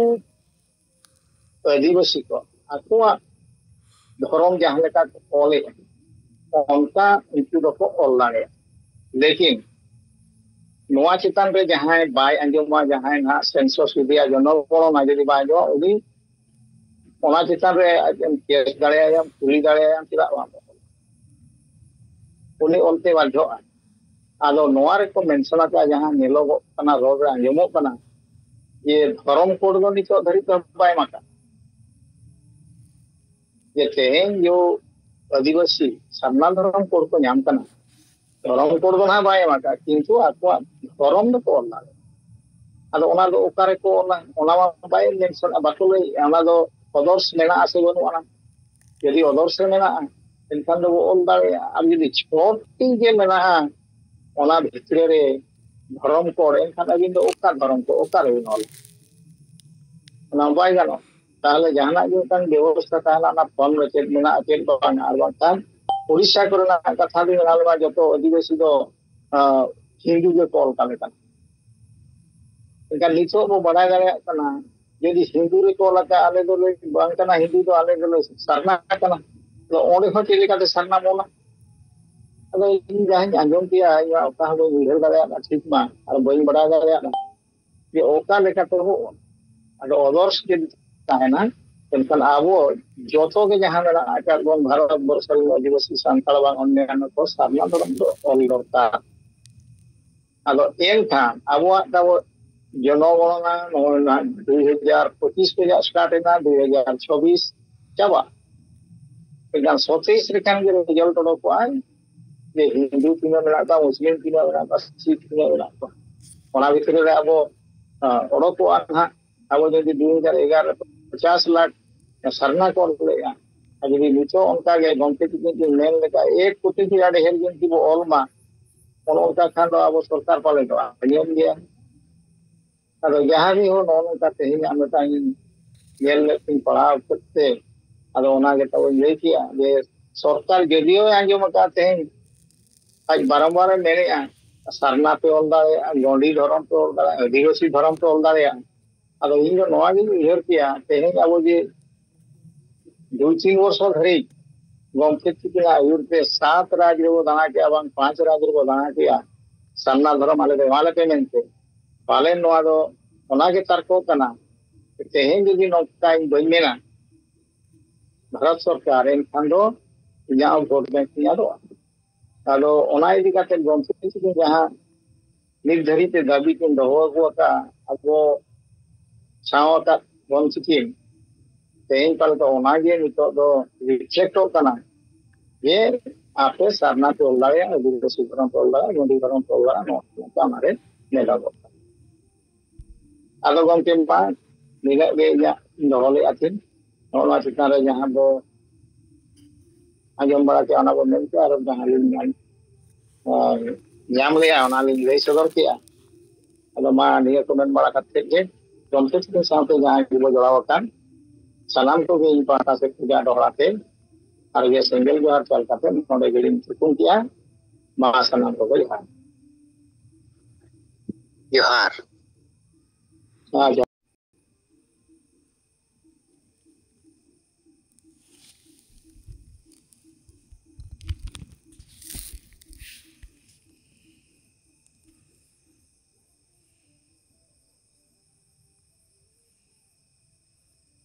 ᱟᱹᱫᱤᱵᱟᱹᱥᱤ ᱠᱚ ᱟᱠᱚᱣᱟᱜ ᱫᱷᱚᱨᱚᱢ ᱡᱟᱦᱟᱸ ᱞᱮᱠᱟ ᱠᱚ ᱚᱞᱮᱫᱼᱟ, ᱚᱱᱠᱟ ᱩᱱᱠᱩ ᱫᱚᱠᱚ ᱚᱞ ᱫᱟᱲᱮᱭᱟᱜᱼᱟ᱾ ᱞᱮᱠᱤᱱ ᱱᱚᱣᱟ ᱪᱮᱛᱟᱱ ᱨᱮ ᱡᱟᱦᱟᱸᱭ ᱵᱟᱭ ᱟᱸᱡᱚᱢᱟ, ᱡᱟᱦᱟᱸᱭ ᱱᱟᱦᱟᱜ ᱥᱮᱱᱥᱚᱥ ᱡᱩᱫᱤ ᱡᱚᱱᱚᱜᱚᱬᱚᱱᱟ ᱡᱩᱫᱤ ᱵᱟᱭ ᱟᱸᱡᱚᱢᱟ, ᱩᱱᱤ ᱚᱱᱟ ᱪᱮᱛᱟᱱ ᱨᱮ ᱟᱡ ᱮᱢ ᱠᱮᱥ ᱫᱟᱲᱮᱭᱟᱭᱟᱢ, ᱠᱩᱞᱤ ᱫᱟᱲᱮᱭᱟᱭᱟᱢ, ᱪᱮᱫᱟᱜ ᱵᱟᱝ? ᱩᱱᱤ ᱚᱞᱛᱮ ᱵᱟᱫᱷᱚᱜᱼᱟ᱾ ᱟᱫᱚ ᱱᱚᱣᱟ ᱨᱮᱠᱚ ᱢᱮᱱᱥᱚᱱ ᱟᱠᱟᱫᱼᱟ, ᱡᱟᱦᱟᱸ ᱧᱮᱞᱚᱜᱚᱜ ᱠᱟᱱᱟ, ᱨᱚᱲ ᱨᱮ ᱟᱸᱡᱚᱢᱚᱜ ᱠᱟᱱᱟ, ᱡᱮ ᱫᱷᱚᱨᱚᱢ ᱠᱳᱰ ᱫᱚ ᱱᱤᱛᱚᱜ ᱫᱷᱟᱹᱨᱤᱡ ᱫᱚ ᱵᱟᱭ ᱮᱢ ᱟᱠᱟᱫ᱾ ᱡᱮ ᱛᱮᱦᱮᱧ ᱡᱚ ᱟᱹᱫᱤᱵᱟᱹᱥᱤ ᱥᱟᱨᱱᱟ ᱫᱷᱚᱨᱚᱢ ᱠᱳᱰ ᱠᱚ ᱧᱟᱢ ᱠᱟᱱᱟ, ᱫᱷᱚᱨᱚᱢ ᱠᱳᱰ ᱫᱚ ᱱᱟᱦᱟᱜ ᱵᱟᱭ ᱮᱢ ᱟᱠᱟᱫ, ᱠᱤᱱᱛᱩ ᱟᱠᱚᱣᱟᱜ ᱫᱷᱚᱨᱚᱢ ᱫᱚᱠᱚ ᱚᱞ ᱫᱟᱲᱮᱭᱟᱜᱼᱟ᱾ ᱟᱫᱚ ᱚᱱᱟ ᱫᱚ ᱚᱠᱟ ᱨᱮᱠᱚ ᱚᱞᱟ? ᱚᱱᱟ ᱢᱟ ᱵᱟᱭ ᱢᱮᱱᱥᱚᱱ, ᱵᱟᱠᱚ ᱞᱟᱹᱭᱮᱫᱼᱟ᱾ ᱚᱱᱟ ᱫᱚ ᱚᱫᱚᱨᱥ ᱢᱮᱱᱟᱜᱼᱟ ᱥᱮ ᱵᱟᱹᱱᱩᱜ ᱟᱱᱟ? ᱡᱩᱫᱤ ᱚᱫᱚᱨᱥ ᱨᱮ ᱢᱮᱱᱟᱜᱼᱟ, ᱮᱱᱠᱷᱟᱱ ᱫᱚᱵᱚ ᱚᱞ ᱫᱟᱲᱮᱭᱟᱜᱼᱟ᱾ ᱟᱨ ᱡᱩᱫᱤ ᱪᱷᱚᱴᱤ ᱜᱮ ᱢᱮᱱᱟᱜᱼᱟ ᱚᱱᱟ ᱵᱷᱤᱛᱨᱤ ᱨᱮ ᱫᱷᱚᱨᱚᱢ ᱠᱳᱰ, ᱮᱱᱠᱷᱟᱱ ᱟᱹᱵᱤᱱ ᱫᱚ ᱚᱠᱟ ᱫᱷᱚᱨᱚᱢ ᱠᱳᱰ ᱚᱠᱟ ᱨᱮᱵᱤᱱ ᱚᱞᱟ? ᱚᱱᱟ ᱵᱟᱭ ᱜᱟᱱᱚᱜᱼᱟ᱾ ᱛᱟᱦᱚᱞᱮ ᱡᱟᱦᱟᱱᱟᱜ ᱜᱮ ᱢᱤᱫᱴᱟᱝ ᱵᱮᱵᱚᱥᱛᱷᱟ ᱛᱟᱦᱮᱱᱟ, ᱚᱱᱟ ᱯᱷᱚᱨᱢ ᱨᱮ ᱪᱮᱫ ᱢᱮᱱᱟᱜᱼᱟ, ᱪᱮᱫ ᱵᱟᱝ, ᱟᱨ ᱵᱟᱝᱠᱷᱟᱱ ᱩᱲᱤᱥᱥᱟ ᱠᱚᱨᱮᱱᱟᱜ ᱠᱟᱛᱷᱟ ᱵᱤᱱ ᱧᱮᱞ ᱢᱟ, ᱡᱚᱛᱚ ᱟᱹᱫᱤᱵᱟᱹᱥᱤ ᱫᱚ, ᱟᱸ, ᱦᱤᱱᱫᱩ ᱜᱮᱠᱚ ᱚᱞ ᱠᱟᱞᱮ ᱠᱟᱱᱟ᱾ ᱮᱱᱠᱷᱟᱱ ᱱᱤᱛᱚᱜ ᱵᱚ ᱵᱟᱲᱟᱭ ᱫᱟᱲᱮᱭᱟᱜ ᱠᱟᱱᱟ, ᱡᱩᱫᱤ ᱦᱤᱱᱫᱩ ᱨᱮᱠᱚ ᱚᱞ ᱟᱠᱟᱫ, ᱟᱞᱮ ᱫᱚᱞᱮ ᱵᱟᱝ ᱠᱟᱱᱟ, ᱦᱤᱱᱫᱩ ᱫᱚ ᱟᱞᱮ ᱫᱚᱞᱮ ᱥᱟᱨᱱᱟ ᱠᱟᱱᱟ᱾ ᱟᱫᱚ ᱚᱸᱰᱮ ᱦᱚᱸ ᱪᱮᱫ ᱞᱮᱠᱟᱛᱮ ᱥᱟᱨᱱᱟᱢ ᱚᱞᱟ? ᱟᱫᱚ ᱤᱧ ᱡᱟᱦᱟᱸᱧ ᱟᱸᱡᱚᱢ ᱠᱮᱜᱼᱟ, ᱤᱧ ᱢᱟ ᱚᱠᱟ ᱦᱚᱸ ᱵᱟᱹᱧ ᱩᱭᱦᱟᱹᱨ ᱫᱟᱲᱮᱭᱟᱜ ᱠᱟᱱᱟ ᱴᱷᱤᱠ ᱢᱟ, ᱟᱨ ᱵᱟᱹᱧ ᱵᱟᱲᱟᱭ ᱫᱟᱲᱮᱭᱟᱜ ᱠᱟᱱᱟ ᱡᱮ ᱚᱠᱟ ᱞᱮᱠᱟᱛᱮ ᱵᱚ ᱚᱞᱟ᱾ ᱟᱫᱚ ᱚᱫᱚᱨᱥ ᱡᱩᱫᱤ ᱛᱟᱦᱮᱱᱟ, ᱮᱱᱠᱷᱟᱱ ᱟᱵᱚ ᱡᱚᱛᱚ ᱜᱮ ᱡᱟᱦᱟᱸ ᱢᱮᱱᱟᱜ ᱟᱠᱟᱫ ᱵᱚᱱ ᱵᱷᱟᱨᱚᱛ ᱵᱚᱨᱥᱚ ᱨᱮᱱ ᱟᱹᱫᱤᱵᱟᱹᱥᱤ, ᱥᱟᱱᱛᱟᱲ ᱵᱟᱝ ᱚᱱᱭᱟᱱᱚ ᱠᱚ, ᱥᱟᱨᱱᱟ ᱫᱷᱚᱨᱚᱢ ᱫᱚ ᱚᱞ ᱫᱚᱨᱠᱟᱨ᱾ ᱟᱫᱚ ᱮᱱᱠᱷᱟᱱ ᱟᱵᱚᱣᱟᱜ ᱛᱟᱵᱚ ᱡᱚᱱᱚᱜᱚᱬᱚᱱᱟ ᱱᱚᱜᱼᱚᱭ ᱱᱟᱦᱟᱜ ᱫᱩᱭ ᱦᱟᱡᱟᱨ ᱯᱚᱸᱪᱤᱥ ᱠᱷᱚᱱᱟᱜ ᱥᱴᱟᱨᱴ ᱮᱱᱟ, ᱫᱩᱭ ᱦᱟᱡᱟᱨ ᱪᱷᱚᱵᱤᱥ ᱪᱟᱵᱟᱜ᱾ ᱢᱮᱱᱠᱷᱟᱱ ᱥᱚᱛᱮᱭᱤᱥ ᱨᱮᱠᱷᱟᱱ ᱜᱮ ᱨᱮᱡᱟᱞᱴ ᱚᱰᱚᱠᱚᱜᱼᱟ ᱡᱮ ᱦᱤᱱᱫᱩ ᱛᱤᱱᱟᱹᱜ ᱢᱮᱱᱟᱜ ᱠᱚᱣᱟ, ᱢᱩᱥᱞᱤᱢ ᱛᱤᱱᱟᱹᱜ ᱢᱮᱱᱟᱜ ᱠᱚᱣᱟ, ᱥᱤᱠᱷ ᱛᱤᱱᱟᱹᱜ ᱢᱮᱱᱟᱜ ᱠᱚᱣᱟ᱾ ᱚᱱᱟ ᱵᱷᱤᱛᱨᱤ ᱨᱮ ᱟᱵᱚ, ᱟ, ᱚᱰᱚᱠᱚᱜᱼᱟ ᱱᱟᱦᱟᱜ, ᱟᱵᱚ ᱡᱩᱫᱤ ᱫᱩ ᱦᱟᱡᱟᱨ ᱮᱜᱟᱨᱚ ᱨᱮ ᱯᱚᱧᱪᱟᱥ ᱞᱟᱠᱷ ᱥᱟᱨᱱᱟ ᱠᱚ ᱚᱞ ᱞᱮᱫᱼᱟ, ᱟᱨ ᱡᱩᱫᱤ ᱱᱤᱛᱚᱜ ᱚᱱᱠᱟ ᱜᱮ ᱜᱚᱢᱠᱮ ᱛᱤᱠᱤᱱ ᱠᱤᱱ ᱢᱮᱱ ᱞᱮᱠᱟ ᱮᱠ ᱠᱳᱴᱤ ᱠᱷᱚᱱ ᱰᱷᱮᱨ ᱡᱩᱫᱤ ᱵᱚ ᱚᱞ ᱢᱟ, ᱚᱱᱮ ᱚᱱᱠᱟ ᱠᱷᱟᱱ ᱫᱚ ᱟᱵᱚ ᱥᱚᱨᱠᱟᱨ ᱯᱟᱞᱮ ᱫᱚ ᱟᱸᱡᱚᱢ ᱜᱮᱭᱟ᱾ ᱟᱫᱚ ᱡᱟᱦᱟᱸ ᱜᱮ ᱦᱳ, ᱱᱚᱜᱼᱚ ᱱᱚᱝᱠᱟ ᱛᱮᱦᱮᱧ ᱟᱨ ᱢᱤᱫᱴᱟᱝ ᱤᱧ ᱧᱮᱞ ᱞᱮᱫ ᱛᱤᱧ ᱯᱟᱲᱦᱟᱣ ᱠᱮᱫ ᱛᱮ, ᱟᱫᱚ ᱚᱱᱟ ᱜᱮ ᱛᱟᱵᱚᱧ ᱞᱟᱹᱭ ᱠᱮᱜᱼᱟ ᱡᱮ ᱥᱚᱨᱠᱟᱨ ᱡᱚᱫᱤᱭᱳ ᱟᱸᱡᱚᱢ ᱟᱠᱟᱫ ᱛᱮᱦᱮᱧ ᱟᱡ ᱵᱟᱨᱚᱢᱵᱟᱨ ᱮ ᱢᱮᱱᱮᱫᱼᱟ, ᱥᱟᱨᱱᱟ ᱯᱮ ᱚᱞ ᱫᱟᱲᱮᱭᱟᱜᱼᱟ, ᱜᱚᱸᱰᱤ ᱫᱷᱚᱨᱚᱢ ᱯᱮ ᱚᱞ ᱫᱟᱲᱮᱭᱟᱜᱼᱟ, ᱟᱹᱫᱤᱵᱟᱹᱥᱤ ᱫᱷᱚᱨᱚᱢ ᱯᱮ ᱚᱞ ᱫᱟᱲᱮᱭᱟᱜᱼᱟ᱾ ᱟᱫᱚ ᱤᱧ ᱫᱚ ᱱᱚᱣᱟ ᱜᱤᱧ ᱩᱭᱦᱟᱹᱨ ᱠᱮᱭᱟ, ᱛᱮᱦᱮᱧ ᱟᱵᱚ ᱡᱮ ᱫᱩᱭ ᱛᱤᱱ ᱵᱚᱨᱥᱚ ᱫᱷᱟᱹᱨᱤᱡ ᱜᱚᱢᱠᱮ ᱛᱤᱠᱤᱱᱟᱜ ᱟᱹᱭᱩᱨ ᱛᱮ ᱥᱟᱛ ᱨᱟᱡᱽ ᱨᱮᱵᱚ ᱫᱟᱬᱟ ᱠᱮᱜᱼᱟ, ᱵᱟᱝ ᱯᱟᱸᱪ ᱨᱟᱡᱽ ᱨᱮᱵᱚ ᱫᱟᱬᱟ ᱠᱮᱜᱼᱟ, ᱥᱟᱨᱱᱟ ᱫᱷᱚᱨᱚᱢ ᱟᱞᱮ ᱫᱚ ᱮᱢᱟ ᱞᱮᱯᱮ ᱢᱮᱱᱛᱮ, ᱯᱟᱞᱮᱱ ᱱᱚᱣᱟ ᱫᱚ ᱚᱱᱟ ᱜᱮ ᱛᱟᱨᱠᱚ ᱠᱟᱱᱟ᱾ ᱛᱮᱦᱮᱧ ᱡᱩᱫᱤ ᱱᱚᱝᱠᱟ ᱤᱧ ᱵᱟᱹᱧ ᱢᱮᱱᱟ ᱵᱷᱟᱨᱚᱛ ᱥᱚᱨᱠᱟᱨ, ᱮᱱᱠᱷᱟᱱ ᱫᱚ ᱤᱧᱟᱹᱜ ᱦᱚᱸ ᱵᱷᱳᱴ ᱵᱮᱝᱠ ᱤᱧ ᱟᱫᱚᱜᱼᱟ᱾ ᱟᱫᱚ ᱚᱱᱟ ᱤᱫᱤ ᱠᱟᱛᱮ ᱜᱚᱢᱠᱮ ᱛᱤᱠᱤᱱ ᱡᱟᱦᱟᱸ ᱱᱤᱛ ᱫᱷᱟᱹᱨᱤᱡ ᱛᱮ ᱫᱟᱹᱵᱤ ᱠᱤᱱ ᱫᱚᱦᱚ ᱟᱹᱜᱩ ᱟᱠᱟᱫᱼᱟ, ᱟᱵᱚ ᱥᱟᱶ ᱟᱠᱟᱫ ᱵᱚᱱ ᱥᱤᱠᱤᱢ, ᱛᱮᱦᱮᱧ ᱯᱟᱞᱮ ᱫᱚ ᱚᱱᱟᱜᱮ ᱱᱤᱛᱚᱜ ᱫᱚ ᱨᱤᱯᱷᱞᱮᱠᱴᱚᱜ ᱠᱟᱱᱟ ᱡᱮ ᱟᱯᱮ ᱥᱟᱨᱱᱟ ᱯᱮ ᱚᱞ ᱫᱟᱲᱮᱭᱟᱜᱼᱟ, ᱟᱹᱫᱤᱵᱟᱹᱥᱤ ᱫᱷᱚᱨᱚᱢ ᱯᱮ ᱚᱞ ᱫᱟᱲᱮᱭᱟᱜᱼᱟ, ᱜᱚᱸᱰᱤ ᱫᱷᱚᱨᱚᱢ ᱯᱮ ᱚᱞ ᱫᱟᱲᱮᱭᱟᱜᱼᱟ, ᱱᱚᱣᱟ ᱠᱚ ᱚᱱᱟᱨᱮ ᱧᱮᱞᱚᱜᱚᱜ ᱠᱟᱱᱟ᱾ ᱟᱫᱚ ᱜᱚᱢᱠᱮ ᱢᱟ ᱱᱤᱱᱟᱹᱜ ᱜᱮ ᱤᱧᱟᱹᱜ ᱫᱚᱦᱚ ᱞᱮᱫᱼᱟ ᱛᱤᱧ᱾ ᱱᱚᱜᱼᱚ ᱱᱚᱣᱟ ᱪᱮᱛᱟᱱ ᱨᱮ ᱡᱟᱦᱟᱸ ᱵᱚ ᱟᱸᱡᱚᱢ ᱵᱟᱲᱟ ᱠᱮᱜᱼᱟ, ᱚᱱᱟ ᱵᱚ ᱢᱮᱱ ᱠᱮᱜᱼᱟ, ᱟᱨ ᱡᱟᱦᱟᱸ ᱞᱤᱧ ᱧᱟᱢ, ᱟᱨ ᱧᱟᱢ ᱞᱮᱜᱼᱟ, ᱚᱱᱟ ᱞᱤᱧ ᱞᱟᱹᱭ ᱥᱚᱫᱚᱨ ᱠᱮᱜᱼᱟ᱾ ᱟᱫᱚ ᱢᱟ ᱱᱤᱭᱟᱹ ᱠᱚ ᱢᱮᱱ ᱵᱟᱲᱟ ᱠᱟᱛᱮᱫ ᱜᱮ ᱜᱚᱢᱠᱮ ᱛᱟᱹᱠᱤᱱ ᱥᱟᱶᱛᱮ ᱡᱟᱦᱟᱸᱭ ᱜᱮᱵᱚ ᱡᱚᱲᱟᱣ ᱟᱠᱟᱱ ᱥᱟᱱᱟᱢ ᱠᱚᱜᱮ ᱤᱧ ᱯᱟᱦᱴᱟ ᱥᱮᱫ ᱠᱷᱚᱱᱟᱜ ᱫᱚᱦᱲᱟ ᱛᱮ ᱟᱨ ᱜᱮ ᱥᱮᱸᱜᱮᱞ ᱡᱚᱦᱟᱨ ᱪᱟᱞ ᱠᱟᱛᱮ ᱱᱚᱰᱮ ᱜᱮᱞᱤᱧ ᱛᱷᱩᱠᱩᱢ ᱠᱮᱜᱼᱟ᱾ ᱢᱟ ᱥᱟᱱᱟᱢ ᱠᱚᱜᱮ ᱡᱚᱦᱟᱨ᱾ ᱡᱚᱦᱟᱨ᱾ ᱦᱮᱸ, ᱡᱚᱦᱟᱨ᱾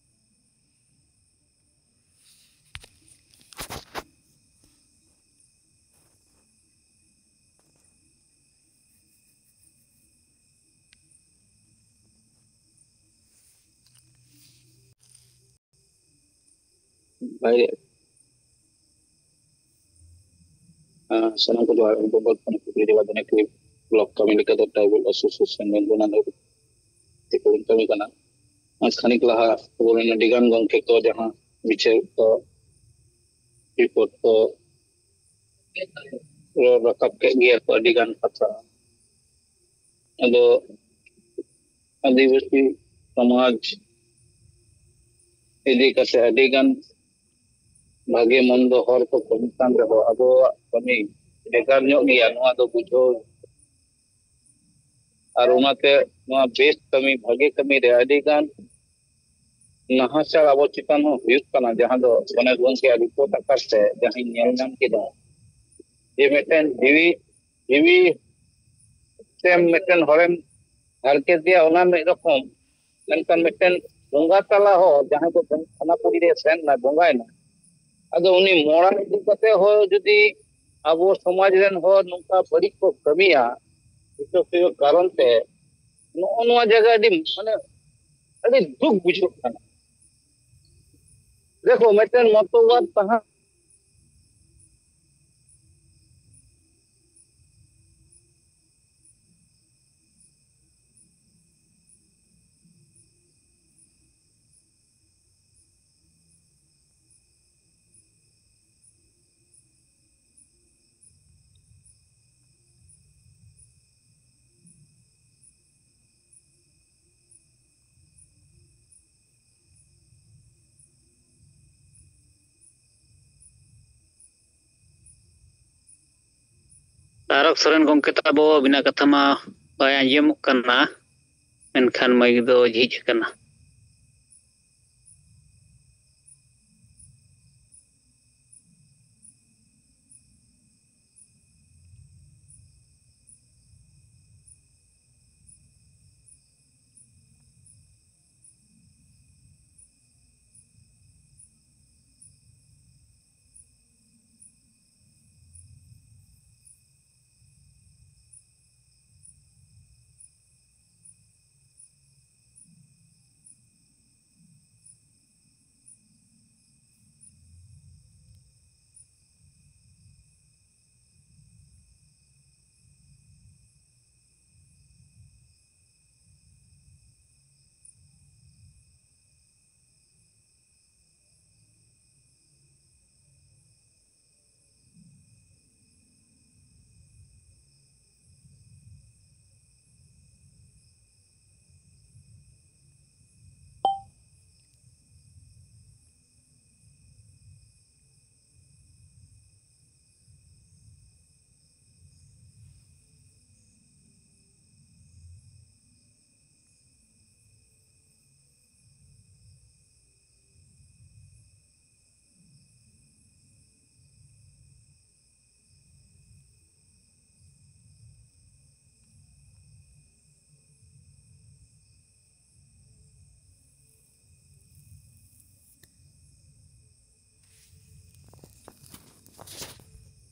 ᱵᱟᱭ ᱟᱸ, ᱥᱟᱱᱟᱢ ᱠᱚ ᱡᱚᱦᱟᱨ᱾ ᱩᱱᱠᱩ ᱵᱚᱞ ᱠᱷᱚᱱ ᱠᱩᱠᱞᱤ ᱡᱚᱵᱟᱵ ᱫᱚ ᱱᱟᱠᱤ ᱵᱞᱚᱠ ᱠᱟᱹᱢᱤ ᱞᱮᱠᱟ ᱫᱚ ᱴᱨᱟᱭᱵᱟᱞ ᱮᱥᱳᱥᱤᱭᱮᱥᱚᱱ ᱨᱮᱱ ᱜᱩᱱᱟᱱ ᱛᱮᱠᱚ ᱠᱟᱹᱢᱤ ᱠᱟᱱᱟ᱾ ᱟᱨ ᱠᱷᱟᱱᱤᱠ ᱞᱟᱦᱟ ᱟᱵᱚᱨᱮᱱ ᱟᱹᱰᱤ ᱜᱟᱱ ᱜᱚᱢᱠᱮ ᱠᱚ ᱡᱟᱦᱟᱸ ᱵᱤᱪᱟᱹᱨ ᱠᱚ, ᱨᱤᱯᱳᱨᱴ ᱠᱚ ᱨᱚᱲ ᱨᱟᱠᱟᱵ ᱠᱮᱫ ᱜᱮᱭᱟ ᱠᱚ ᱟᱹᱰᱤ ᱜᱟᱱ ᱠᱟᱛᱷᱟ᱾ ᱟᱫᱚ ᱟᱹᱫᱤᱵᱟᱹᱥᱤ ᱥᱚᱢᱟᱡᱽ ᱤᱫᱤ ᱠᱟᱛᱮ ᱟᱹᱰᱤ ᱜᱟᱱ ᱵᱷᱟᱜᱮ ᱢᱚᱱᱫᱚ ᱦᱚᱲ ᱠᱚ ᱠᱟᱹᱢᱤ ᱠᱟᱱ ᱨᱮᱦᱚᱸ ᱟᱵᱚᱣᱟᱜ ᱠᱟᱹᱢᱤ ᱵᱷᱮᱜᱟᱨ ᱧᱚᱜ ᱜᱮᱭᱟ, ᱱᱚᱣᱟ ᱫᱚ ᱵᱩᱡᱷᱟᱹᱣ᱾ ᱟᱨ ᱚᱱᱟᱛᱮ ᱱᱚᱣᱟ ᱵᱮᱥ ᱠᱟᱹᱢᱤ, ᱵᱷᱟᱜᱮ ᱠᱟᱹᱢᱤ ᱨᱮ ᱟᱹᱰᱤ ᱜᱟᱱ ᱱᱟᱦᱟᱪᱟᱨ ᱟᱵᱚ ᱪᱮᱛᱟᱱ ᱦᱚᱸ ᱦᱩᱭᱩᱜ ᱠᱟᱱᱟ, ᱡᱟᱦᱟᱸ ᱫᱚ ᱚᱱᱮ ᱜᱚᱢᱠᱮᱭᱟᱜ ᱨᱤᱯᱳᱨᱴ ᱟᱠᱟᱨ ᱛᱮ ᱡᱟᱦᱟᱸᱧ ᱧᱮᱞ ᱧᱟᱢ ᱠᱮᱫᱟ, ᱡᱮ ᱢᱤᱫᱴᱮᱱ ᱡᱤᱣᱤ, ᱡᱤᱣᱤ ᱛᱮᱢ ᱢᱤᱫᱴᱮᱱ ᱦᱚᱲᱮᱢ ᱦᱟᱨᱠᱮᱛᱮᱭᱟ, ᱚᱱᱟ ᱢᱤᱫ ᱨᱚᱠᱚᱢ, ᱢᱮᱱᱠᱷᱟᱱ ᱢᱤᱫᱴᱮᱱ ᱵᱚᱸᱜᱟ ᱛᱟᱞᱟ ᱦᱚᱲ ᱡᱟᱦᱟᱸᱭ ᱫᱚ ᱛᱷᱟᱱᱟᱯᱩᱨᱤ ᱨᱮ ᱥᱮᱱ ᱮᱱᱟᱭ, ᱵᱚᱸᱜᱟᱭᱮᱱᱟ, ᱟᱫᱚ ᱩᱱᱤ ᱢᱚᱲᱟ ᱤᱫᱤ ᱠᱟᱛᱮ ᱦᱚᱸ ᱡᱩᱫᱤ ᱟᱵᱚ ᱥᱚᱢᱟᱡᱽ ᱨᱮᱱ ᱦᱚᱲ ᱱᱚᱝᱠᱟ ᱵᱟᱹᱲᱤᱡ ᱠᱚ ᱠᱟᱹᱢᱤᱭᱟ, ᱵᱤᱪᱟᱹᱨ ᱥᱩᱭᱟᱹᱨ ᱠᱟᱨᱚᱱ ᱛᱮ, ᱱᱚᱜᱼᱚ ᱱᱚᱣᱟ ᱡᱟᱭᱜᱟ ᱟᱹᱰᱤ, ᱢᱟᱱᱮ, ᱟᱹᱰᱤ ᱫᱩᱠ ᱵᱩᱡᱷᱟᱹᱜ ᱠᱟᱱᱟ᱾ ᱫᱮᱠᱷᱚ, ᱢᱤᱫᱴᱮᱱ ᱢᱚᱛᱚᱵᱟᱫ ᱛᱟᱦᱮᱸ ᱛᱟᱨᱚᱠ ᱥᱚᱨᱮᱱ ᱜᱚᱢᱠᱮ ᱛᱟᱵᱚ, ᱟᱹᱵᱤᱱᱟᱜ ᱠᱟᱛᱷᱟ ᱢᱟ ᱵᱟᱭ ᱟᱸᱡᱚᱢᱚᱜ ᱠᱟᱱᱟ, ᱢᱮᱱᱠᱷᱟᱱ ᱢᱟᱭᱤᱠ ᱫᱚ ᱡᱷᱤᱡ ᱟᱠᱟᱱᱟ᱾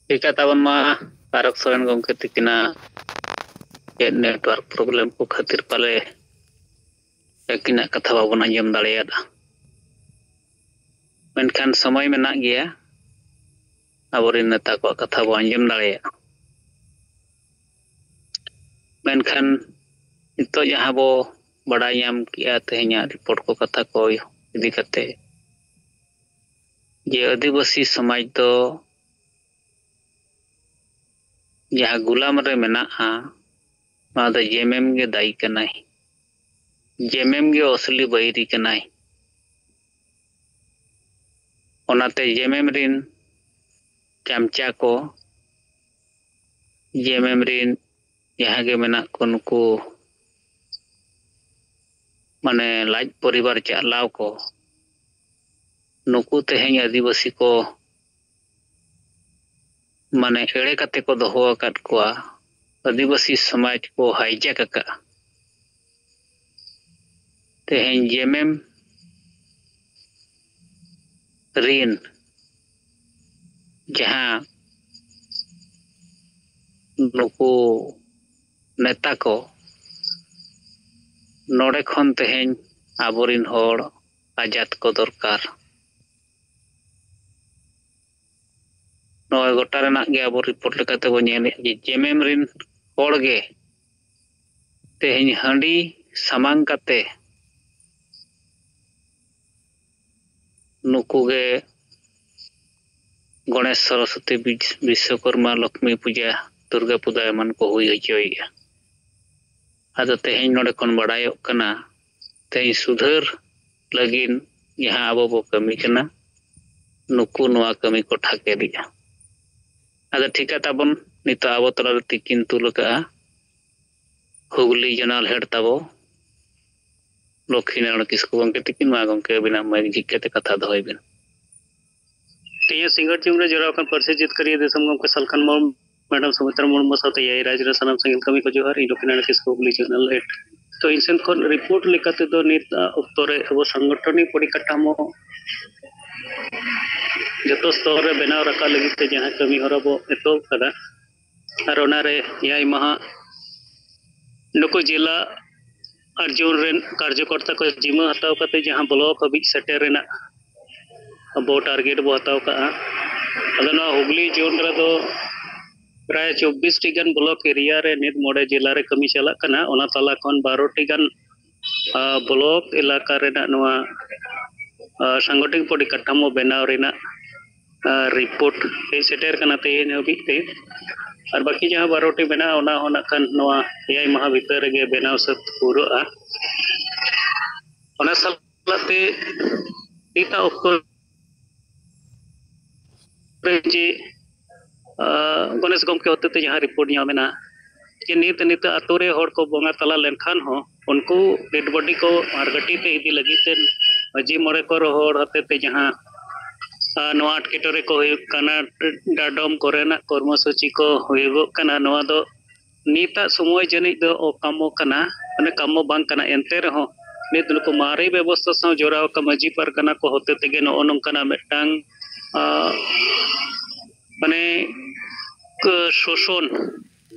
ᱪᱤᱠᱟ ᱛᱟᱵᱚᱱ ᱢᱟ ᱛᱟᱨᱚᱠ ᱥᱚᱨᱮᱱ ᱜᱚᱢᱠᱮ ᱛᱤᱠᱤᱱᱟᱜ ᱪᱮᱫ network problem ᱠᱚ ᱠᱷᱟᱹᱛᱤᱨ ᱯᱟᱞᱮ ᱟᱹᱠᱤᱱᱟᱜ ᱠᱟᱛᱷᱟ ᱵᱟᱵᱚᱱ ᱟᱸᱡᱚᱢ ᱫᱟᱲᱮᱭᱟᱫᱼᱟ᱾ ᱢᱮᱱᱠᱷᱟᱱ ᱥᱚᱢᱚᱭ ᱢᱮᱱᱟᱜ ᱜᱮᱭᱟ, ᱟᱵᱚᱨᱮᱱ ᱱᱮᱛᱟ ᱠᱚᱣᱟᱜ ᱠᱟᱛᱷᱟ ᱵᱚᱱ ᱟᱸᱡᱚᱢ ᱫᱟᱲᱮᱭᱟᱜᱼᱟ᱾ ᱢᱮᱱᱠᱷᱟᱱ ᱱᱤᱛᱚᱜ ᱡᱟᱦᱟᱸ ᱵᱚ ᱵᱟᱰᱟᱭ ᱧᱟᱢ ᱠᱮᱜᱼᱟ ᱛᱮᱦᱮᱧᱟᱜ report ᱠᱚ ᱠᱟᱛᱷᱟ ᱠᱚ ᱤᱫᱤ ᱠᱟᱛᱮ, ᱡᱮ ᱟᱹᱫᱤᱵᱟᱹᱥᱤ ᱥᱚᱢᱟᱡᱽ ᱫᱚ ᱡᱟᱦᱟᱸ ᱜᱩᱞᱟᱢ ᱨᱮ ᱢᱮᱱᱟᱜᱼᱟ, ᱱᱚᱣᱟ ᱫᱚ ᱡᱮᱢᱮᱢ ᱜᱮ ᱫᱟᱭᱤ ᱠᱟᱱᱟᱭ, ᱡᱮᱢᱮᱢ ᱜᱮ ᱚᱥᱞᱤ ᱵᱟᱹᱭᱨᱤ ᱠᱟᱱᱟᱭ᱾ ᱚᱱᱟᱛᱮ ᱡᱮᱢᱮᱢ ᱨᱤᱱ ᱪᱟᱢᱪᱟ ᱠᱚ, ᱡᱮᱢᱮᱢ ᱨᱤᱱ ᱡᱟᱦᱟᱸ ᱜᱮ ᱢᱮᱱᱟᱜ ᱠᱚ, ᱱᱩᱠᱩ ᱢᱟᱱᱮ ᱞᱟᱡ ᱯᱚᱨᱤᱵᱟᱨ ᱪᱟᱞᱟᱣ ᱠᱚ, ᱱᱩᱠᱩ ᱛᱮᱦᱮᱧ ᱟᱹᱫᱤᱵᱟᱹᱥᱤ ᱠᱚ ᱢᱟᱱᱮ ᱮᱲᱮ ᱠᱟᱛᱮ ᱠᱚ ᱫᱚᱦᱚ ᱟᱠᱟᱫ ᱠᱚᱣᱟ, ᱟᱹᱫᱤᱵᱟᱹᱥᱤ ᱥᱚᱢᱟᱡᱽ ᱠᱚ hijack ᱟᱠᱟᱫᱼᱟ᱾ ᱛᱮᱦᱮᱧ ᱡᱮᱢᱮᱢ ᱨᱤᱱ ᱡᱟᱦᱟᱸ ᱱᱩᱠᱩ ᱱᱮᱛᱟ ᱠᱚ, ᱱᱚᱰᱮ ᱠᱷᱚᱱ ᱛᱮᱦᱮᱧ ᱟᱵᱚᱨᱤᱱ ᱦᱚᱲ ᱟᱡᱟᱫ ᱠᱚ ᱫᱚᱨᱠᱟᱨ᱾ ᱱᱚᱜᱼᱚᱭ ᱜᱚᱴᱟ ᱨᱮᱱᱟᱜ ᱜᱮ ᱟᱵᱚ report ᱞᱮᱠᱟᱛᱮ ᱵᱚ ᱧᱮᱞᱮᱫᱼᱟ ᱡᱮ ᱡᱮᱢᱮᱢ ᱨᱤᱱ ᱦᱚᱲ ᱜᱮ ᱛᱮᱦᱮᱧ ᱦᱟᱺᱰᱤ ᱥᱟᱢᱟᱝ ᱠᱟᱛᱮ ᱱᱩᱠᱩ ᱜᱮ ᱜᱚᱬᱮᱥ, ᱥᱚᱨᱚᱥᱚᱛᱤ, ᱵᱤᱥ-, ᱵᱤᱥᱥᱚᱠᱚᱨᱢᱟ, ᱞᱚᱠᱷᱢᱤ ᱯᱩᱡᱟ, ᱫᱩᱨᱜᱟ ᱯᱩᱡᱟ ᱮᱢᱟᱱ ᱠᱚ ᱦᱩᱭ ᱦᱚᱪᱚᱭᱮᱫᱼᱟ᱾ ᱟᱫᱚ ᱛᱮᱦᱮᱧ ᱱᱚᱰᱮ ᱠᱷᱚᱱ ᱵᱟᱰᱟᱭᱚᱜ ᱠᱟᱱᱟ, ᱛᱮᱦᱮᱧ ᱥᱩᱫᱷᱟᱹᱨ ᱞᱟᱹᱜᱤᱫ ᱡᱟᱦᱟᱸ ᱟᱵᱚ ᱵᱚ ᱠᱟᱹᱢᱤ ᱠᱟᱱᱟ, ᱱᱩᱠᱩ ᱱᱚᱣᱟ ᱠᱟᱹᱢᱤ ᱠᱚ ᱴᱷᱟᱠᱮᱫᱮᱜᱼᱟ᱾ ᱟᱫᱚ ᱴᱷᱤᱠᱟ ᱛᱟᱵᱚᱱ, ᱱᱤᱛᱚᱜ ᱟᱵᱚ ᱛᱟᱞᱟᱨᱮ ᱛᱤᱠᱤᱱ ᱛᱩᱞ ᱟᱠᱟᱫᱼᱟ ᱦᱩᱜᱽᱞᱤ zonal head ᱛᱟᱵᱚ ᱞᱚᱠᱠᱷᱤᱱᱟᱨᱟᱭᱚᱬ ᱠᱤᱥᱠᱩ ᱜᱚᱢᱠᱮ ᱛᱤᱠᱤᱱ᱾ ᱢᱟ ᱜᱚᱢᱠᱮ, ᱟᱹᱵᱤᱱᱟᱜ mic ᱡᱷᱤᱡ ᱠᱟᱛᱮ ᱠᱟᱛᱷᱟ ᱫᱚᱦᱚᱭ ᱵᱤᱱ᱾ ᱛᱮᱦᱮᱧ ᱥᱤᱸᱜᱟᱹᱲ ᱪᱩᱢ ᱨᱮ ᱡᱚᱲᱟᱣ ᱟᱠᱟᱱ ᱯᱟᱹᱨᱥᱤ ᱡᱤᱛᱠᱟᱹᱨᱤᱭᱟᱹ ᱫᱤᱥᱚᱢ ᱜᱚᱢᱠᱮ ᱥᱟᱞᱠᱷᱟᱱ ᱢᱩᱨᱢᱩ, ᱢᱮᱰᱟᱢ ᱥᱩᱢᱤᱛᱨᱟ ᱢᱩᱨᱢᱩ ᱥᱟᱶᱛᱮ ᱮᱭᱟᱭ ᱨᱟᱡᱽ ᱨᱮ ᱥᱟᱱᱟᱢ ᱥᱟᱸᱜᱮᱞ ᱠᱟᱹᱢᱤ ᱠᱚ ᱡᱚᱦᱟᱨ᱾ ᱤᱧ ᱞᱚᱠᱠᱷᱤᱱᱟᱨᱟᱭᱚᱬ ᱠᱤᱥᱠᱩ, ᱦᱩᱜᱽᱞᱤ zonal head᱾ ᱛᱚ, ᱤᱧ ᱥᱮᱱ ᱠᱷᱚᱱ report ᱞᱮᱠᱟ ᱛᱮᱫᱚ ᱱᱤᱛ, ᱟ, ᱚᱠᱛᱚ ᱨᱮ ᱟᱵᱚ ᱥᱟᱝᱜᱚᱴᱷᱚᱱᱤᱠ ᱯᱚᱨᱤᱠᱟᱴᱷᱟᱢᱳ ᱡᱚᱛᱚ ᱥᱛᱚᱨ ᱨᱮ ᱵᱮᱱᱟᱣ ᱨᱟᱠᱟᱵ ᱞᱟᱹᱜᱤᱫ ᱛᱮ ᱡᱟᱦᱟᱸ ᱠᱟᱹᱢᱤ ᱦᱚᱨᱟ ᱵᱚ ᱮᱛᱚᱦᱚᱵ ᱠᱟᱫᱟ, ᱟᱨ ᱚᱱᱟᱨᱮ ᱮᱭᱟᱭ ᱢᱟᱦᱟ ᱱᱩᱠᱩ ᱡᱮᱞᱟ ᱟᱨ ᱡᱳᱱ ᱨᱮᱱ ᱠᱟᱨᱡᱚᱠᱚᱨᱛᱟ ᱠᱚ ᱡᱤᱢᱟᱹ ᱦᱟᱛᱟᱣ ᱠᱟᱛᱮ ᱡᱟᱦᱟᱸ ᱵᱞᱚᱠ ᱦᱟᱹᱵᱤᱡ ᱥᱮᱴᱮᱨ ᱨᱮᱱᱟᱜ ᱟᱵᱚ ᱴᱟᱨᱜᱮᱴ ᱵᱚ ᱦᱟᱛᱟᱣ ᱠᱟᱜᱼᱟ᱾ ᱟᱫᱚ ᱱᱚᱣᱟ ᱦᱩᱜᱽᱞᱤ ᱡᱳᱱ ᱨᱮᱫᱚ ᱯᱨᱟᱭ ᱪᱚᱵᱵᱤᱥ ᱴᱤ ᱜᱟᱱ ᱵᱞᱚᱠ ᱮᱨᱤᱭᱟ ᱨᱮ ᱱᱤᱛ ᱢᱚᱬᱮ ᱡᱮᱞᱟ ᱨᱮ ᱠᱟᱹᱢᱤ ᱪᱟᱞᱟᱜ ᱠᱟᱱᱟ᱾ ᱚᱱᱟ ᱛᱟᱞᱟ ᱠᱷᱚᱱ ᱵᱟᱨᱚ ᱴᱤ ᱜᱟᱱ, ᱟ, ᱵᱞᱚᱠ ᱮᱞᱟᱠᱟ ᱨᱮᱱᱟᱜ ᱱᱚᱣᱟ, ᱟ, ᱥᱟᱝᱜᱚᱴᱷᱤᱠ ᱯᱚᱨᱤᱠᱟᱴᱷᱟᱢᱳ ᱵᱮᱱᱟᱣ ᱨᱮᱱᱟᱜ, ᱟ, ᱨᱤᱯᱳᱨᱴ ᱦᱮᱡ ᱥᱮᱴᱮᱨ ᱠᱟᱱᱟ ᱛᱮᱦᱮᱧ ᱦᱟᱹᱵᱤᱡ ᱛᱮ᱾ ᱟᱨ ᱵᱟᱹᱠᱤ ᱡᱟᱦᱟᱸ ᱵᱟᱨᱚ ᱴᱤ ᱢᱮᱱᱟᱜᱼᱟ, ᱚᱱᱟ ᱦᱚᱸ ᱱᱟᱜ ᱠᱷᱟᱱ ᱱᱚᱣᱟ ᱮᱭᱟᱭ ᱢᱟᱦᱟ ᱵᱷᱤᱛᱟᱹᱨ ᱨᱮᱜᱮ ᱵᱮᱱᱟᱣ ᱥᱟᱹᱛ ᱯᱩᱨᱟᱹᱜᱼᱟ᱾ ᱚᱱᱟ ᱥᱟᱞᱟᱜ ᱛᱮ ᱱᱤᱛᱟᱜ ᱚᱠᱛᱚ ᱨᱮ ᱡᱮ, ᱟ, ᱜᱚᱱᱮᱥ ᱜᱚᱢᱠᱮ ᱦᱚᱛᱮᱛᱮ ᱡᱟᱦᱟᱸ ᱨᱤᱯᱳᱨᱴ ᱧᱟᱢ ᱮᱱᱟ, ᱡᱮ ᱱᱤᱛ ᱱᱤᱛᱟᱜ ᱟᱛᱳ ᱨᱮ ᱦᱚᱲ ᱠᱚ ᱵᱚᱸᱜᱟ ᱛᱟᱞᱟ ᱞᱮᱱᱠᱷᱟᱱ ᱦᱚᱸ ᱩᱱᱠᱩ ᱰᱮᱰ ᱵᱚᱰᱤ ᱠᱚ ᱢᱟᱨᱜᱟᱹᱴᱤ ᱛᱮ ᱤᱫᱤ ᱞᱟᱹᱜᱤᱫ ᱛᱮ ᱢᱟᱹᱡᱷᱤ ᱢᱚᱬᱮ ᱠᱚ ᱦᱚᱲ ᱦᱚᱛᱮᱛᱮ ᱡᱟᱦᱟᱸ, ᱟ, ᱱᱚᱣᱟ ᱮᱴᱠᱮᱴᱚᱬᱮ ᱠᱚ ᱦᱩᱭᱩᱜ ᱠᱟᱱᱟ, ᱰᱟᱰᱚᱢ ᱠᱚᱨᱮᱱᱟᱜ ᱠᱚᱨᱢᱚᱥᱩᱪᱤ ᱠᱚ ᱦᱩᱭᱩᱜᱚᱜ ᱠᱟᱱᱟ, ᱱᱚᱣᱟ ᱫᱚ ᱱᱤᱛᱟᱜ ᱥᱚᱢᱚᱭ ᱡᱟᱹᱱᱤᱡ ᱫᱚ ᱚᱠᱟᱢᱚ ᱠᱟᱱᱟ, ᱢᱟᱱᱮ ᱠᱟᱢᱚ ᱵᱟᱝ ᱠᱟᱱᱟ᱾ ᱮᱱᱛᱮ ᱨᱮᱦᱚᱸ ᱱᱤᱛ ᱱᱩᱠᱩ ᱢᱟᱨᱮ ᱵᱮᱵᱚᱥᱛᱷᱟ ᱥᱟᱶ ᱡᱚᱲᱟᱣ ᱟᱠᱟᱱ ᱢᱟᱹᱡᱷᱤ ᱯᱟᱨᱜᱟᱱᱟ ᱠᱚ ᱦᱚᱛᱮ ᱛᱮᱜᱮ ᱱᱚᱜᱼᱚ ᱱᱚᱝᱠᱟᱱᱟᱜ ᱢᱤᱫᱴᱟᱝ, ᱟ, ᱢᱟᱱᱮ, ᱠ-, ᱥᱳᱥᱚᱱ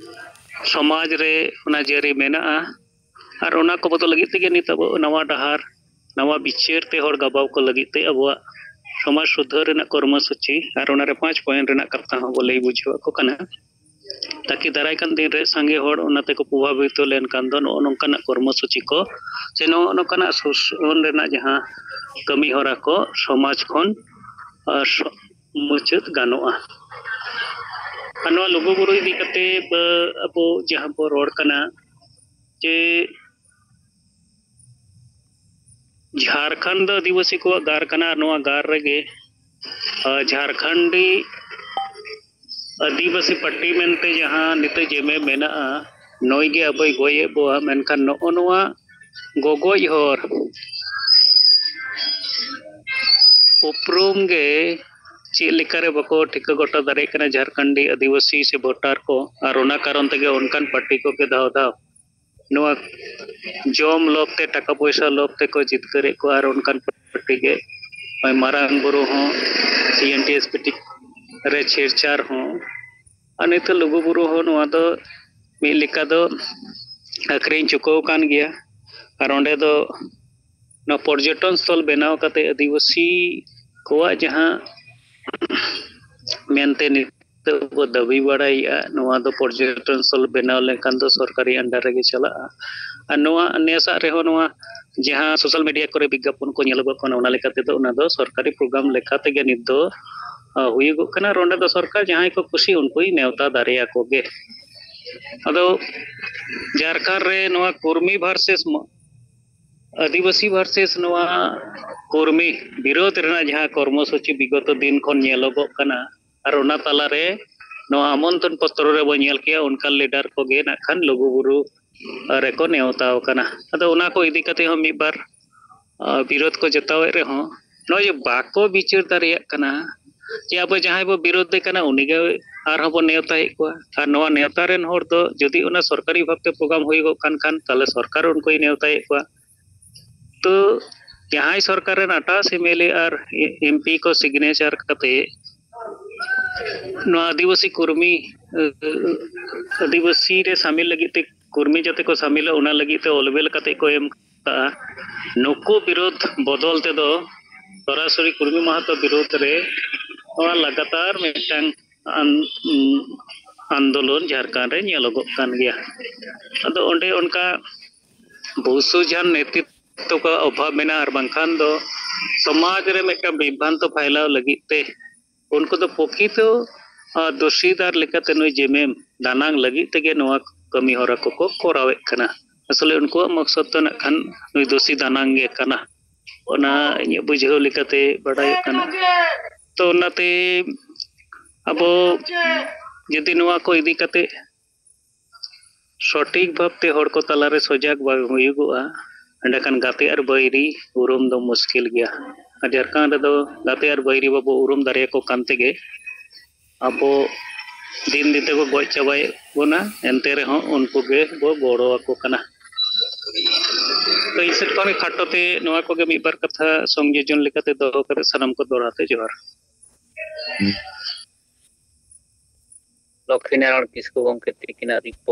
ᱥᱚᱢᱟᱡᱽ ᱨᱮ ᱚᱱᱟ ᱡᱟᱹᱨᱤ ᱢᱮᱱᱟᱜᱼᱟ᱾ ᱟᱨ ᱚᱱᱟ ᱠᱚ ᱵᱚᱫᱚᱞ ᱞᱟᱹᱜᱤᱫ ᱛᱮᱜᱮ ᱱᱤᱛ ᱟᱵᱚ ᱱᱟᱣᱟ ᱰᱟᱦᱟᱨ, ᱱᱟᱣᱟ ᱵᱤᱪᱟᱹᱨ ᱛᱮ ᱦᱚᱲ ᱜᱟᱵᱟᱣ ᱠᱚ ᱞᱟᱹᱜᱤᱫ ᱛᱮ ᱟᱵᱚᱣᱟᱜ ᱥᱚᱢᱟᱡᱽ ᱥᱩᱫᱷᱟᱹᱨ ᱨᱮᱱᱟᱜ ᱠᱚᱨᱢᱚᱥᱩᱪᱤ ᱟᱨ ᱚᱱᱟᱨᱮ ᱯᱟᱸᱪ ᱯᱚᱭᱮᱱᱴ ᱨᱮᱱᱟᱜ ᱠᱟᱛᱷᱟ ᱦᱚᱸ ᱵᱚ ᱞᱟᱹᱭ ᱵᱩᱡᱷᱟᱹᱣ ᱟᱠᱚ ᱠᱟᱱᱟ, ᱛᱟᱠᱤ ᱫᱟᱨᱟᱭ ᱠᱟᱱ ᱫᱤᱱ ᱨᱮ ᱥᱟᱸᱜᱮ ᱦᱚᱲ ᱚᱱᱟ ᱛᱮᱠᱚ ᱯᱨᱚᱵᱷᱟᱵᱤᱛᱚ ᱞᱮᱱᱠᱷᱟᱱ ᱫᱚ ᱱᱚᱜᱼᱚ ᱱᱚᱝᱠᱟᱱᱟᱜ ᱠᱚᱨᱢᱚᱥᱩᱪᱤ ᱠᱚ ᱥᱮ ᱱᱚᱜᱼᱚ ᱱᱚᱝᱠᱟᱱᱟᱜ ᱥᱳᱥᱚᱱ ᱨᱮᱱᱟᱜ ᱡᱟᱦᱟᱸ ᱠᱟᱹᱢᱤ ᱦᱚᱨᱟ ᱠᱚ ᱥᱚᱢᱟᱡᱽ ᱠᱷᱚᱱ, ᱟᱨ, ᱥᱚ-, ᱢᱩᱪᱟᱹᱫ ᱜᱟᱱᱚᱜᱼᱟ᱾ ᱟᱨ ᱱᱚᱣᱟ ᱞᱩᱜᱩᱵᱩᱨᱩ ᱤᱫᱤ ᱠᱟᱛᱮ ᱵᱟ-, ᱟᱵᱚ ᱡᱟᱦᱟᱸ ᱵᱚ ᱨᱚᱲ ᱠᱟᱱᱟ ᱡᱮ ᱡᱷᱟᱲᱠᱷᱚᱸᱰ ᱫᱚ ᱟᱹᱫᱤᱵᱟᱹᱥᱤ ᱠᱚᱣᱟᱜ ᱜᱟᱲ ᱠᱟᱱᱟ, ᱟᱨ ᱱᱚᱣᱟ ᱜᱟᱲ ᱨᱮᱜᱮ, ᱟ, ᱡᱷᱟᱲᱠᱷᱚᱸᱰᱤ ᱟᱹᱫᱤᱵᱟᱹᱥᱤ ᱯᱟᱹᱴᱤ ᱢᱮᱱᱛᱮ ᱡᱟᱦᱟᱸ ᱱᱤᱛᱚᱜ ᱡᱮᱢᱮ ᱢᱮᱱᱟᱜᱼᱟ, ᱱᱩᱭ ᱜᱮ ᱟᱵᱚᱭ ᱜᱚᱡ ᱮᱫ ᱵᱚᱣᱟ᱾ ᱢᱮᱱᱠᱷᱟᱱ ᱱᱚᱜᱼᱚ ᱱᱚᱣᱟ ᱜᱚᱜᱚᱡ ᱦᱚᱨ ᱩᱯᱨᱩᱢ ᱜᱮ ᱪᱮᱫ ᱞᱮᱠᱟᱨᱮ ᱵᱟᱠᱚ ᱴᱷᱤᱠᱟᱹ ᱜᱚᱴᱟ ᱫᱟᱲᱮᱭᱟᱜ ᱠᱟᱱᱟ ᱡᱷᱟᱲᱠᱷᱚᱸᱰᱤ ᱟᱹᱫᱤᱵᱟᱹᱥᱤ ᱥᱮ ᱵᱷᱳᱴᱟᱨ ᱠᱚ, ᱟᱨ ᱚᱱᱟ ᱠᱟᱨᱚᱱ ᱛᱮᱜᱮ ᱚᱱᱠᱟᱱ ᱯᱟᱹᱴᱤ ᱠᱚᱜᱮ ᱫᱷᱟᱣ ᱫᱷᱟᱣ ᱱᱚᱣᱟ ᱡᱚᱢ ᱞᱳᱵᱷ ᱛᱮ, ᱴᱟᱠᱟ ᱯᱚᱭᱥᱟ ᱞᱳᱵᱷ ᱛᱮᱠᱚ ᱡᱤᱛᱠᱟᱹᱨᱮᱫ ᱠᱚᱣᱟ, ᱟᱨ ᱚᱱᱠᱟᱱ ᱯᱟᱹᱴᱤ ᱜᱮ ᱱᱚᱜᱼᱚᱭ ᱢᱟᱨᱟᱝ ᱵᱩᱨᱩ ᱦᱚᱸ ᱥᱤ N T S P T ᱨᱮ ᱪᱷᱮᱲᱪᱷᱟᱲ ᱦᱚᱸ᱾ ᱟᱨ ᱱᱤᱛᱚᱜ ᱞᱩᱜᱩᱵᱩᱨᱩ ᱦᱚᱸ ᱱᱚᱣᱟ ᱫᱚ ᱢᱤᱫ ᱞᱮᱠᱟ ᱫᱚ ᱟᱹᱠᱷᱨᱤᱧ ᱪᱩᱠᱟᱹᱣ ᱟᱠᱟᱱ ᱜᱮᱭᱟ᱾ ᱟᱨ ᱚᱸᱰᱮ ᱫᱚ ᱱᱚᱣᱟ ᱯᱚᱨᱡᱚᱴᱚᱱ ᱥᱛᱷᱚᱞ ᱵᱮᱱᱟᱣ ᱠᱟᱛᱮ ᱟᱹᱫᱤᱵᱟᱹᱥᱤ ᱠᱚᱣᱟᱜ ᱡᱟᱦᱟᱸ ᱢᱮᱱᱛᱮ ᱱᱤᱛᱚᱜ ᱵᱚ ᱫᱟᱹᱵᱤ ᱵᱟᱲᱟᱭᱮᱫᱼᱟ, ᱱᱚᱣᱟ ᱫᱚ ᱯᱚᱨᱡᱚᱴᱚᱱ ᱥᱛᱷᱚᱞ ᱵᱮᱱᱟᱣ ᱞᱮᱱᱠᱷᱟᱱ ᱫᱚ ᱥᱚᱨᱠᱟᱨᱤ under ᱨᱮᱜᱮ ᱪᱟᱞᱟᱜᱼᱟ᱾ ᱟᱨ ᱱᱚᱣᱟ ᱱᱮᱥᱟᱜ ᱨᱮᱦᱚᱸ ᱱᱚᱣᱟ ᱡᱟᱦᱟᱸ social media ᱠᱚᱨᱮ ᱵᱤᱜᱽᱜᱟᱯᱚᱱ ᱠᱚ ᱧᱮᱞᱚᱜᱚᱜ ᱠᱟᱱᱟ, ᱚᱱᱟ ᱞᱮᱠᱟ ᱛᱮᱫᱚ ᱚᱱᱟ ᱫᱚ ᱥᱚᱨᱠᱟᱨᱤ program ᱞᱮᱠᱟ ᱛᱮᱜᱮ ᱱᱤᱛ ᱫᱚ, ᱟ, ᱦᱩᱭᱩᱜᱚᱜ ᱠᱟᱱᱟ᱾ ᱟᱨ ᱚᱸᱰᱮ ᱫᱚ ᱥᱚᱨᱠᱟᱨ ᱡᱟᱦᱟᱸᱭ ᱠᱚ ᱠᱩᱥᱤ ᱩᱱᱠᱩᱭ ᱱᱮᱣᱛᱟ ᱫᱟᱲᱮᱭᱟᱠᱚ ᱜᱮ᱾ ᱟᱫᱚ ᱡᱷᱟᱨᱠᱷᱚᱸᱰ ᱨᱮ ᱱᱚᱣᱟ ᱠᱩᱨᱢᱤ versus ᱢᱚ-, ᱟᱹᱫᱤᱵᱟᱹᱥᱤ versus ᱱᱚᱣᱟ ᱠᱩᱨᱢᱤ ᱵᱤᱨᱳᱫᱷ ᱨᱮᱱᱟᱜ ᱡᱟᱦᱟᱸ ᱠᱚᱨᱢᱚᱥᱩᱪᱤ ᱵᱤᱜᱚᱛᱚ ᱫᱤᱱ ᱠᱷᱚᱱ ᱧᱮᱞᱚᱜᱚᱜ ᱠᱟᱱᱟ, ᱟᱨ ᱚᱱᱟ ᱛᱟᱞᱟᱨᱮ ᱱᱚᱣᱟ ᱟᱢᱚᱱᱛᱨᱚᱱ ᱯᱚᱛᱨᱚ ᱨᱮᱵᱚ ᱧᱮᱞ ᱠᱮᱜᱼᱟ, ᱚᱱᱠᱟᱱ leader ᱠᱚᱜᱮ ᱱᱟᱜ ᱠᱷᱟᱱ ᱞᱩᱜᱩᱵᱩᱨᱩ ᱨᱮᱠᱚ ᱱᱮᱣᱛᱟ ᱟᱠᱟᱱᱟ᱾ ᱟᱫᱚ ᱚᱱᱟ ᱠᱚ ᱤᱫᱤ ᱠᱟᱛᱮ ᱦᱚᱸ ᱢᱤᱫ ᱵᱟᱨ, ᱟ, ᱵᱤᱨᱳᱫᱷ ᱠᱚ ᱡᱟᱛᱟᱣᱮᱫ ᱨᱮᱦᱚᱸ, ᱱᱚᱜᱼᱚᱭ ᱡᱮ ᱵᱟᱠᱚ ᱵᱤᱪᱟᱹᱨ ᱫᱟᱲᱮᱭᱟᱜ ᱠᱟᱱᱟ ᱡᱮ ᱟᱵᱚ ᱡᱟᱦᱟᱸᱭ ᱵᱚ ᱵᱤᱨᱳᱫᱷ ᱮ ᱠᱟᱱᱟ ᱩᱱᱤᱜᱮ ᱟᱨᱦᱚᱸ ᱵᱚ ᱱᱮᱣᱛᱟᱭᱮᱫ ᱠᱚᱣᱟ, ᱟᱨ ᱱᱚᱣᱟ ᱱᱮᱣᱛᱟ ᱨᱮᱱ ᱦᱚᱲ ᱫᱚ ᱡᱩᱫᱤ ᱚᱱᱟ ᱥᱚᱨᱠᱟᱨᱤ ᱵᱷᱟᱵᱽᱛᱮ program ᱦᱩᱭᱩᱜᱚᱜ ᱠᱟᱱ ᱠᱷᱟᱱ ᱛᱟᱦᱚᱞᱮ ᱥᱚᱨᱠᱟᱨ ᱩᱱᱠᱩᱭ ᱱᱮᱣᱛᱟᱭᱮᱫ ᱠᱚᱣᱟ᱾ ᱛᱚ ᱡᱟᱦᱟᱸᱭ ᱥᱚᱨᱠᱟᱨ ᱨᱮᱱ ᱟᱴᱷᱟᱥ M L A R M P ᱠᱚ signature ᱠᱟᱛᱮ ᱱᱚᱣᱟ ᱟᱹᱫᱤᱵᱟᱹᱥᱤ ᱠᱚᱨᱢᱤ, ᱟᱹ, ᱟᱹᱫᱤᱵᱟᱹᱥᱤ ᱨᱮ ᱥᱟᱢᱤᱞ ᱞᱟᱹᱜᱤᱫ ᱛᱮ, ᱠᱚᱨᱢᱤ ᱡᱟᱛᱮ ᱠᱚ ᱥᱟᱢᱤᱞᱚᱜ, ᱚᱱᱟ ᱞᱟᱹᱜᱤᱫ ᱛᱮ ᱚᱞ ᱵᱮᱞ ᱠᱟᱛᱮ ᱠᱚ ᱮᱢ ᱠᱟᱜᱼᱟ᱾ ᱱᱩᱠᱩ ᱵᱤᱨᱳᱫᱷ ᱵᱚᱫᱚᱞ ᱛᱮᱫᱚ ᱥᱚᱨᱟᱥᱚᱨᱤ ᱠᱚᱨᱢᱤ ᱢᱟᱦᱟᱛᱚ ᱵᱤᱨᱳᱫᱷ ᱨᱮ ᱱᱚᱣᱟ ᱞᱟᱜᱟᱛᱟᱨ ᱢᱤᱫᱴᱟᱝ ᱟᱱ-, ᱟᱱᱫᱳᱞᱚᱱ ᱡᱷᱟᱲᱠᱷᱚᱸᱰ ᱨᱮ ᱧᱮᱞᱚᱜᱚᱜ ᱠᱟᱱ ᱜᱮᱭᱟ᱾ ᱟᱫᱚ ᱚᱸᱰᱮ ᱚᱱᱠᱟ ᱵᱩᱥᱩᱡᱷᱟᱱ ᱱᱮᱛᱨᱤᱛᱵ ᱛᱚ ᱠᱚ ᱚᱵᱷᱟᱵᱽ ᱢᱮᱱᱟᱜᱼᱟ, ᱟᱨ ᱵᱟᱝᱠᱷᱟᱱ ᱫᱚ ᱥᱚᱢᱟᱡᱽ ᱨᱮ ᱢᱤᱫᱴᱟᱝ ᱵᱤᱵᱷᱨᱟᱱᱛᱚ ᱯᱷᱟᱭᱞᱟᱣ ᱞᱟᱹᱜᱤᱫ ᱛᱮ ᱩᱱᱠᱩ ᱫᱚ ᱯᱨᱚᱠᱤᱛᱚ, ᱟ, ᱫᱳᱥᱤᱫᱟᱨ ᱞᱮᱠᱟᱛᱮ ᱱᱩᱭ ᱡᱮᱢᱮᱢ ᱫᱟᱱᱟᱝ ᱞᱟᱹᱜᱤᱫ ᱛᱮᱜᱮ ᱱᱚᱣᱟ ᱠᱟᱹᱢᱤ ᱦᱚᱨᱟ ᱠᱚᱠᱚ ᱠᱚᱨᱟᱣᱮᱫ ᱠᱟᱱᱟ᱾ ᱟᱥᱚᱞᱮ ᱩᱱᱠᱩᱣᱟᱜ ᱢᱚᱠᱥᱚᱫ ᱫᱚ ᱱᱟᱜ ᱠᱷᱟᱱ ᱱᱩᱭ ᱫᱳᱥᱤ ᱫᱟᱱᱟᱝ ᱜᱮ ᱠᱟᱱᱟ, ᱚᱱᱟ ᱤᱧᱟᱹᱜ ᱵᱩᱡᱷᱟᱹᱣ ᱞᱮᱠᱟᱛᱮ ᱵᱟᱰᱟᱭᱚᱜ ᱠᱟᱱᱟ᱾ ᱛᱚ ᱚᱱᱟᱛᱮ ᱟᱵᱚ ᱡᱩᱫᱤ ᱱᱚᱣᱟ ᱠᱚ ᱤᱫᱤ ᱠᱟᱛᱮ ᱥᱚᱴᱷᱤᱠ ᱵᱷᱟᱵᱽᱛᱮ ᱦᱚᱲ ᱠᱚ ᱛᱟᱞᱟᱨᱮ ᱥᱚᱡᱟᱜᱽ ᱵᱟᱝ ᱦᱩᱭᱩᱜᱚᱜᱼᱟ, ᱮᱸᱰᱮᱠᱷᱟᱱ ᱜᱟᱛᱮ ᱟᱨ ᱵᱟᱹᱭᱨᱤ ᱩᱨᱩᱢ ᱫᱚ ᱢᱩᱥᱠᱤᱞ ᱜᱮᱭᱟ᱾ ᱟᱨ ᱡᱷᱟᱲᱠᱷᱚᱸᱰ ᱨᱮᱫᱚ ᱜᱟᱛᱮ ᱟᱨ ᱵᱟᱹᱭᱨᱤ ᱵᱟᱵᱚ ᱩᱨᱩᱢ ᱫᱟᱲᱮᱭᱟᱠᱚ ᱠᱟᱱ ᱛᱮᱜᱮ ᱟᱵᱚ ᱫᱤᱱ ᱫᱤᱱ ᱛᱮᱠᱚ ᱜᱚᱡ ᱪᱟᱵᱟᱭᱮᱫ ᱵᱚᱱᱟ, ᱮᱱᱛᱮ ᱨᱮᱦᱚᱸ ᱩᱱᱠᱩ ᱜᱮ ᱵᱚ ᱜᱚᱲᱚ ᱟᱠᱚ ᱠᱟᱱᱟ᱾ ᱛᱚ ᱤᱧ ᱥᱮᱫ ᱠᱷᱚᱱ ᱠᱷᱟᱴᱚ ᱛᱮ ᱱᱚᱣᱟ ᱠᱚᱜᱮ ᱢᱤᱫ ᱵᱟᱨ ᱠᱟᱛᱷᱟ ᱥᱚᱝᱡᱳᱡᱚᱱ ᱞᱮᱠᱟᱛᱮ ᱫᱚᱦᱚ ᱠᱟᱛᱮ ᱥᱟᱱᱟᱢ ᱠᱚ ᱫᱚᱦᱲᱟ ᱛᱮ ᱡᱚᱦᱟᱨ᱾ ᱞᱚᱠᱠᱷᱤ ᱱᱟᱨᱟᱭᱚᱬ ᱠᱤᱥᱠᱩ ᱜᱚᱢᱠᱮ ᱛᱤᱠᱤᱱᱟᱜ ᱨᱤᱯᱳᱨᱴ᱾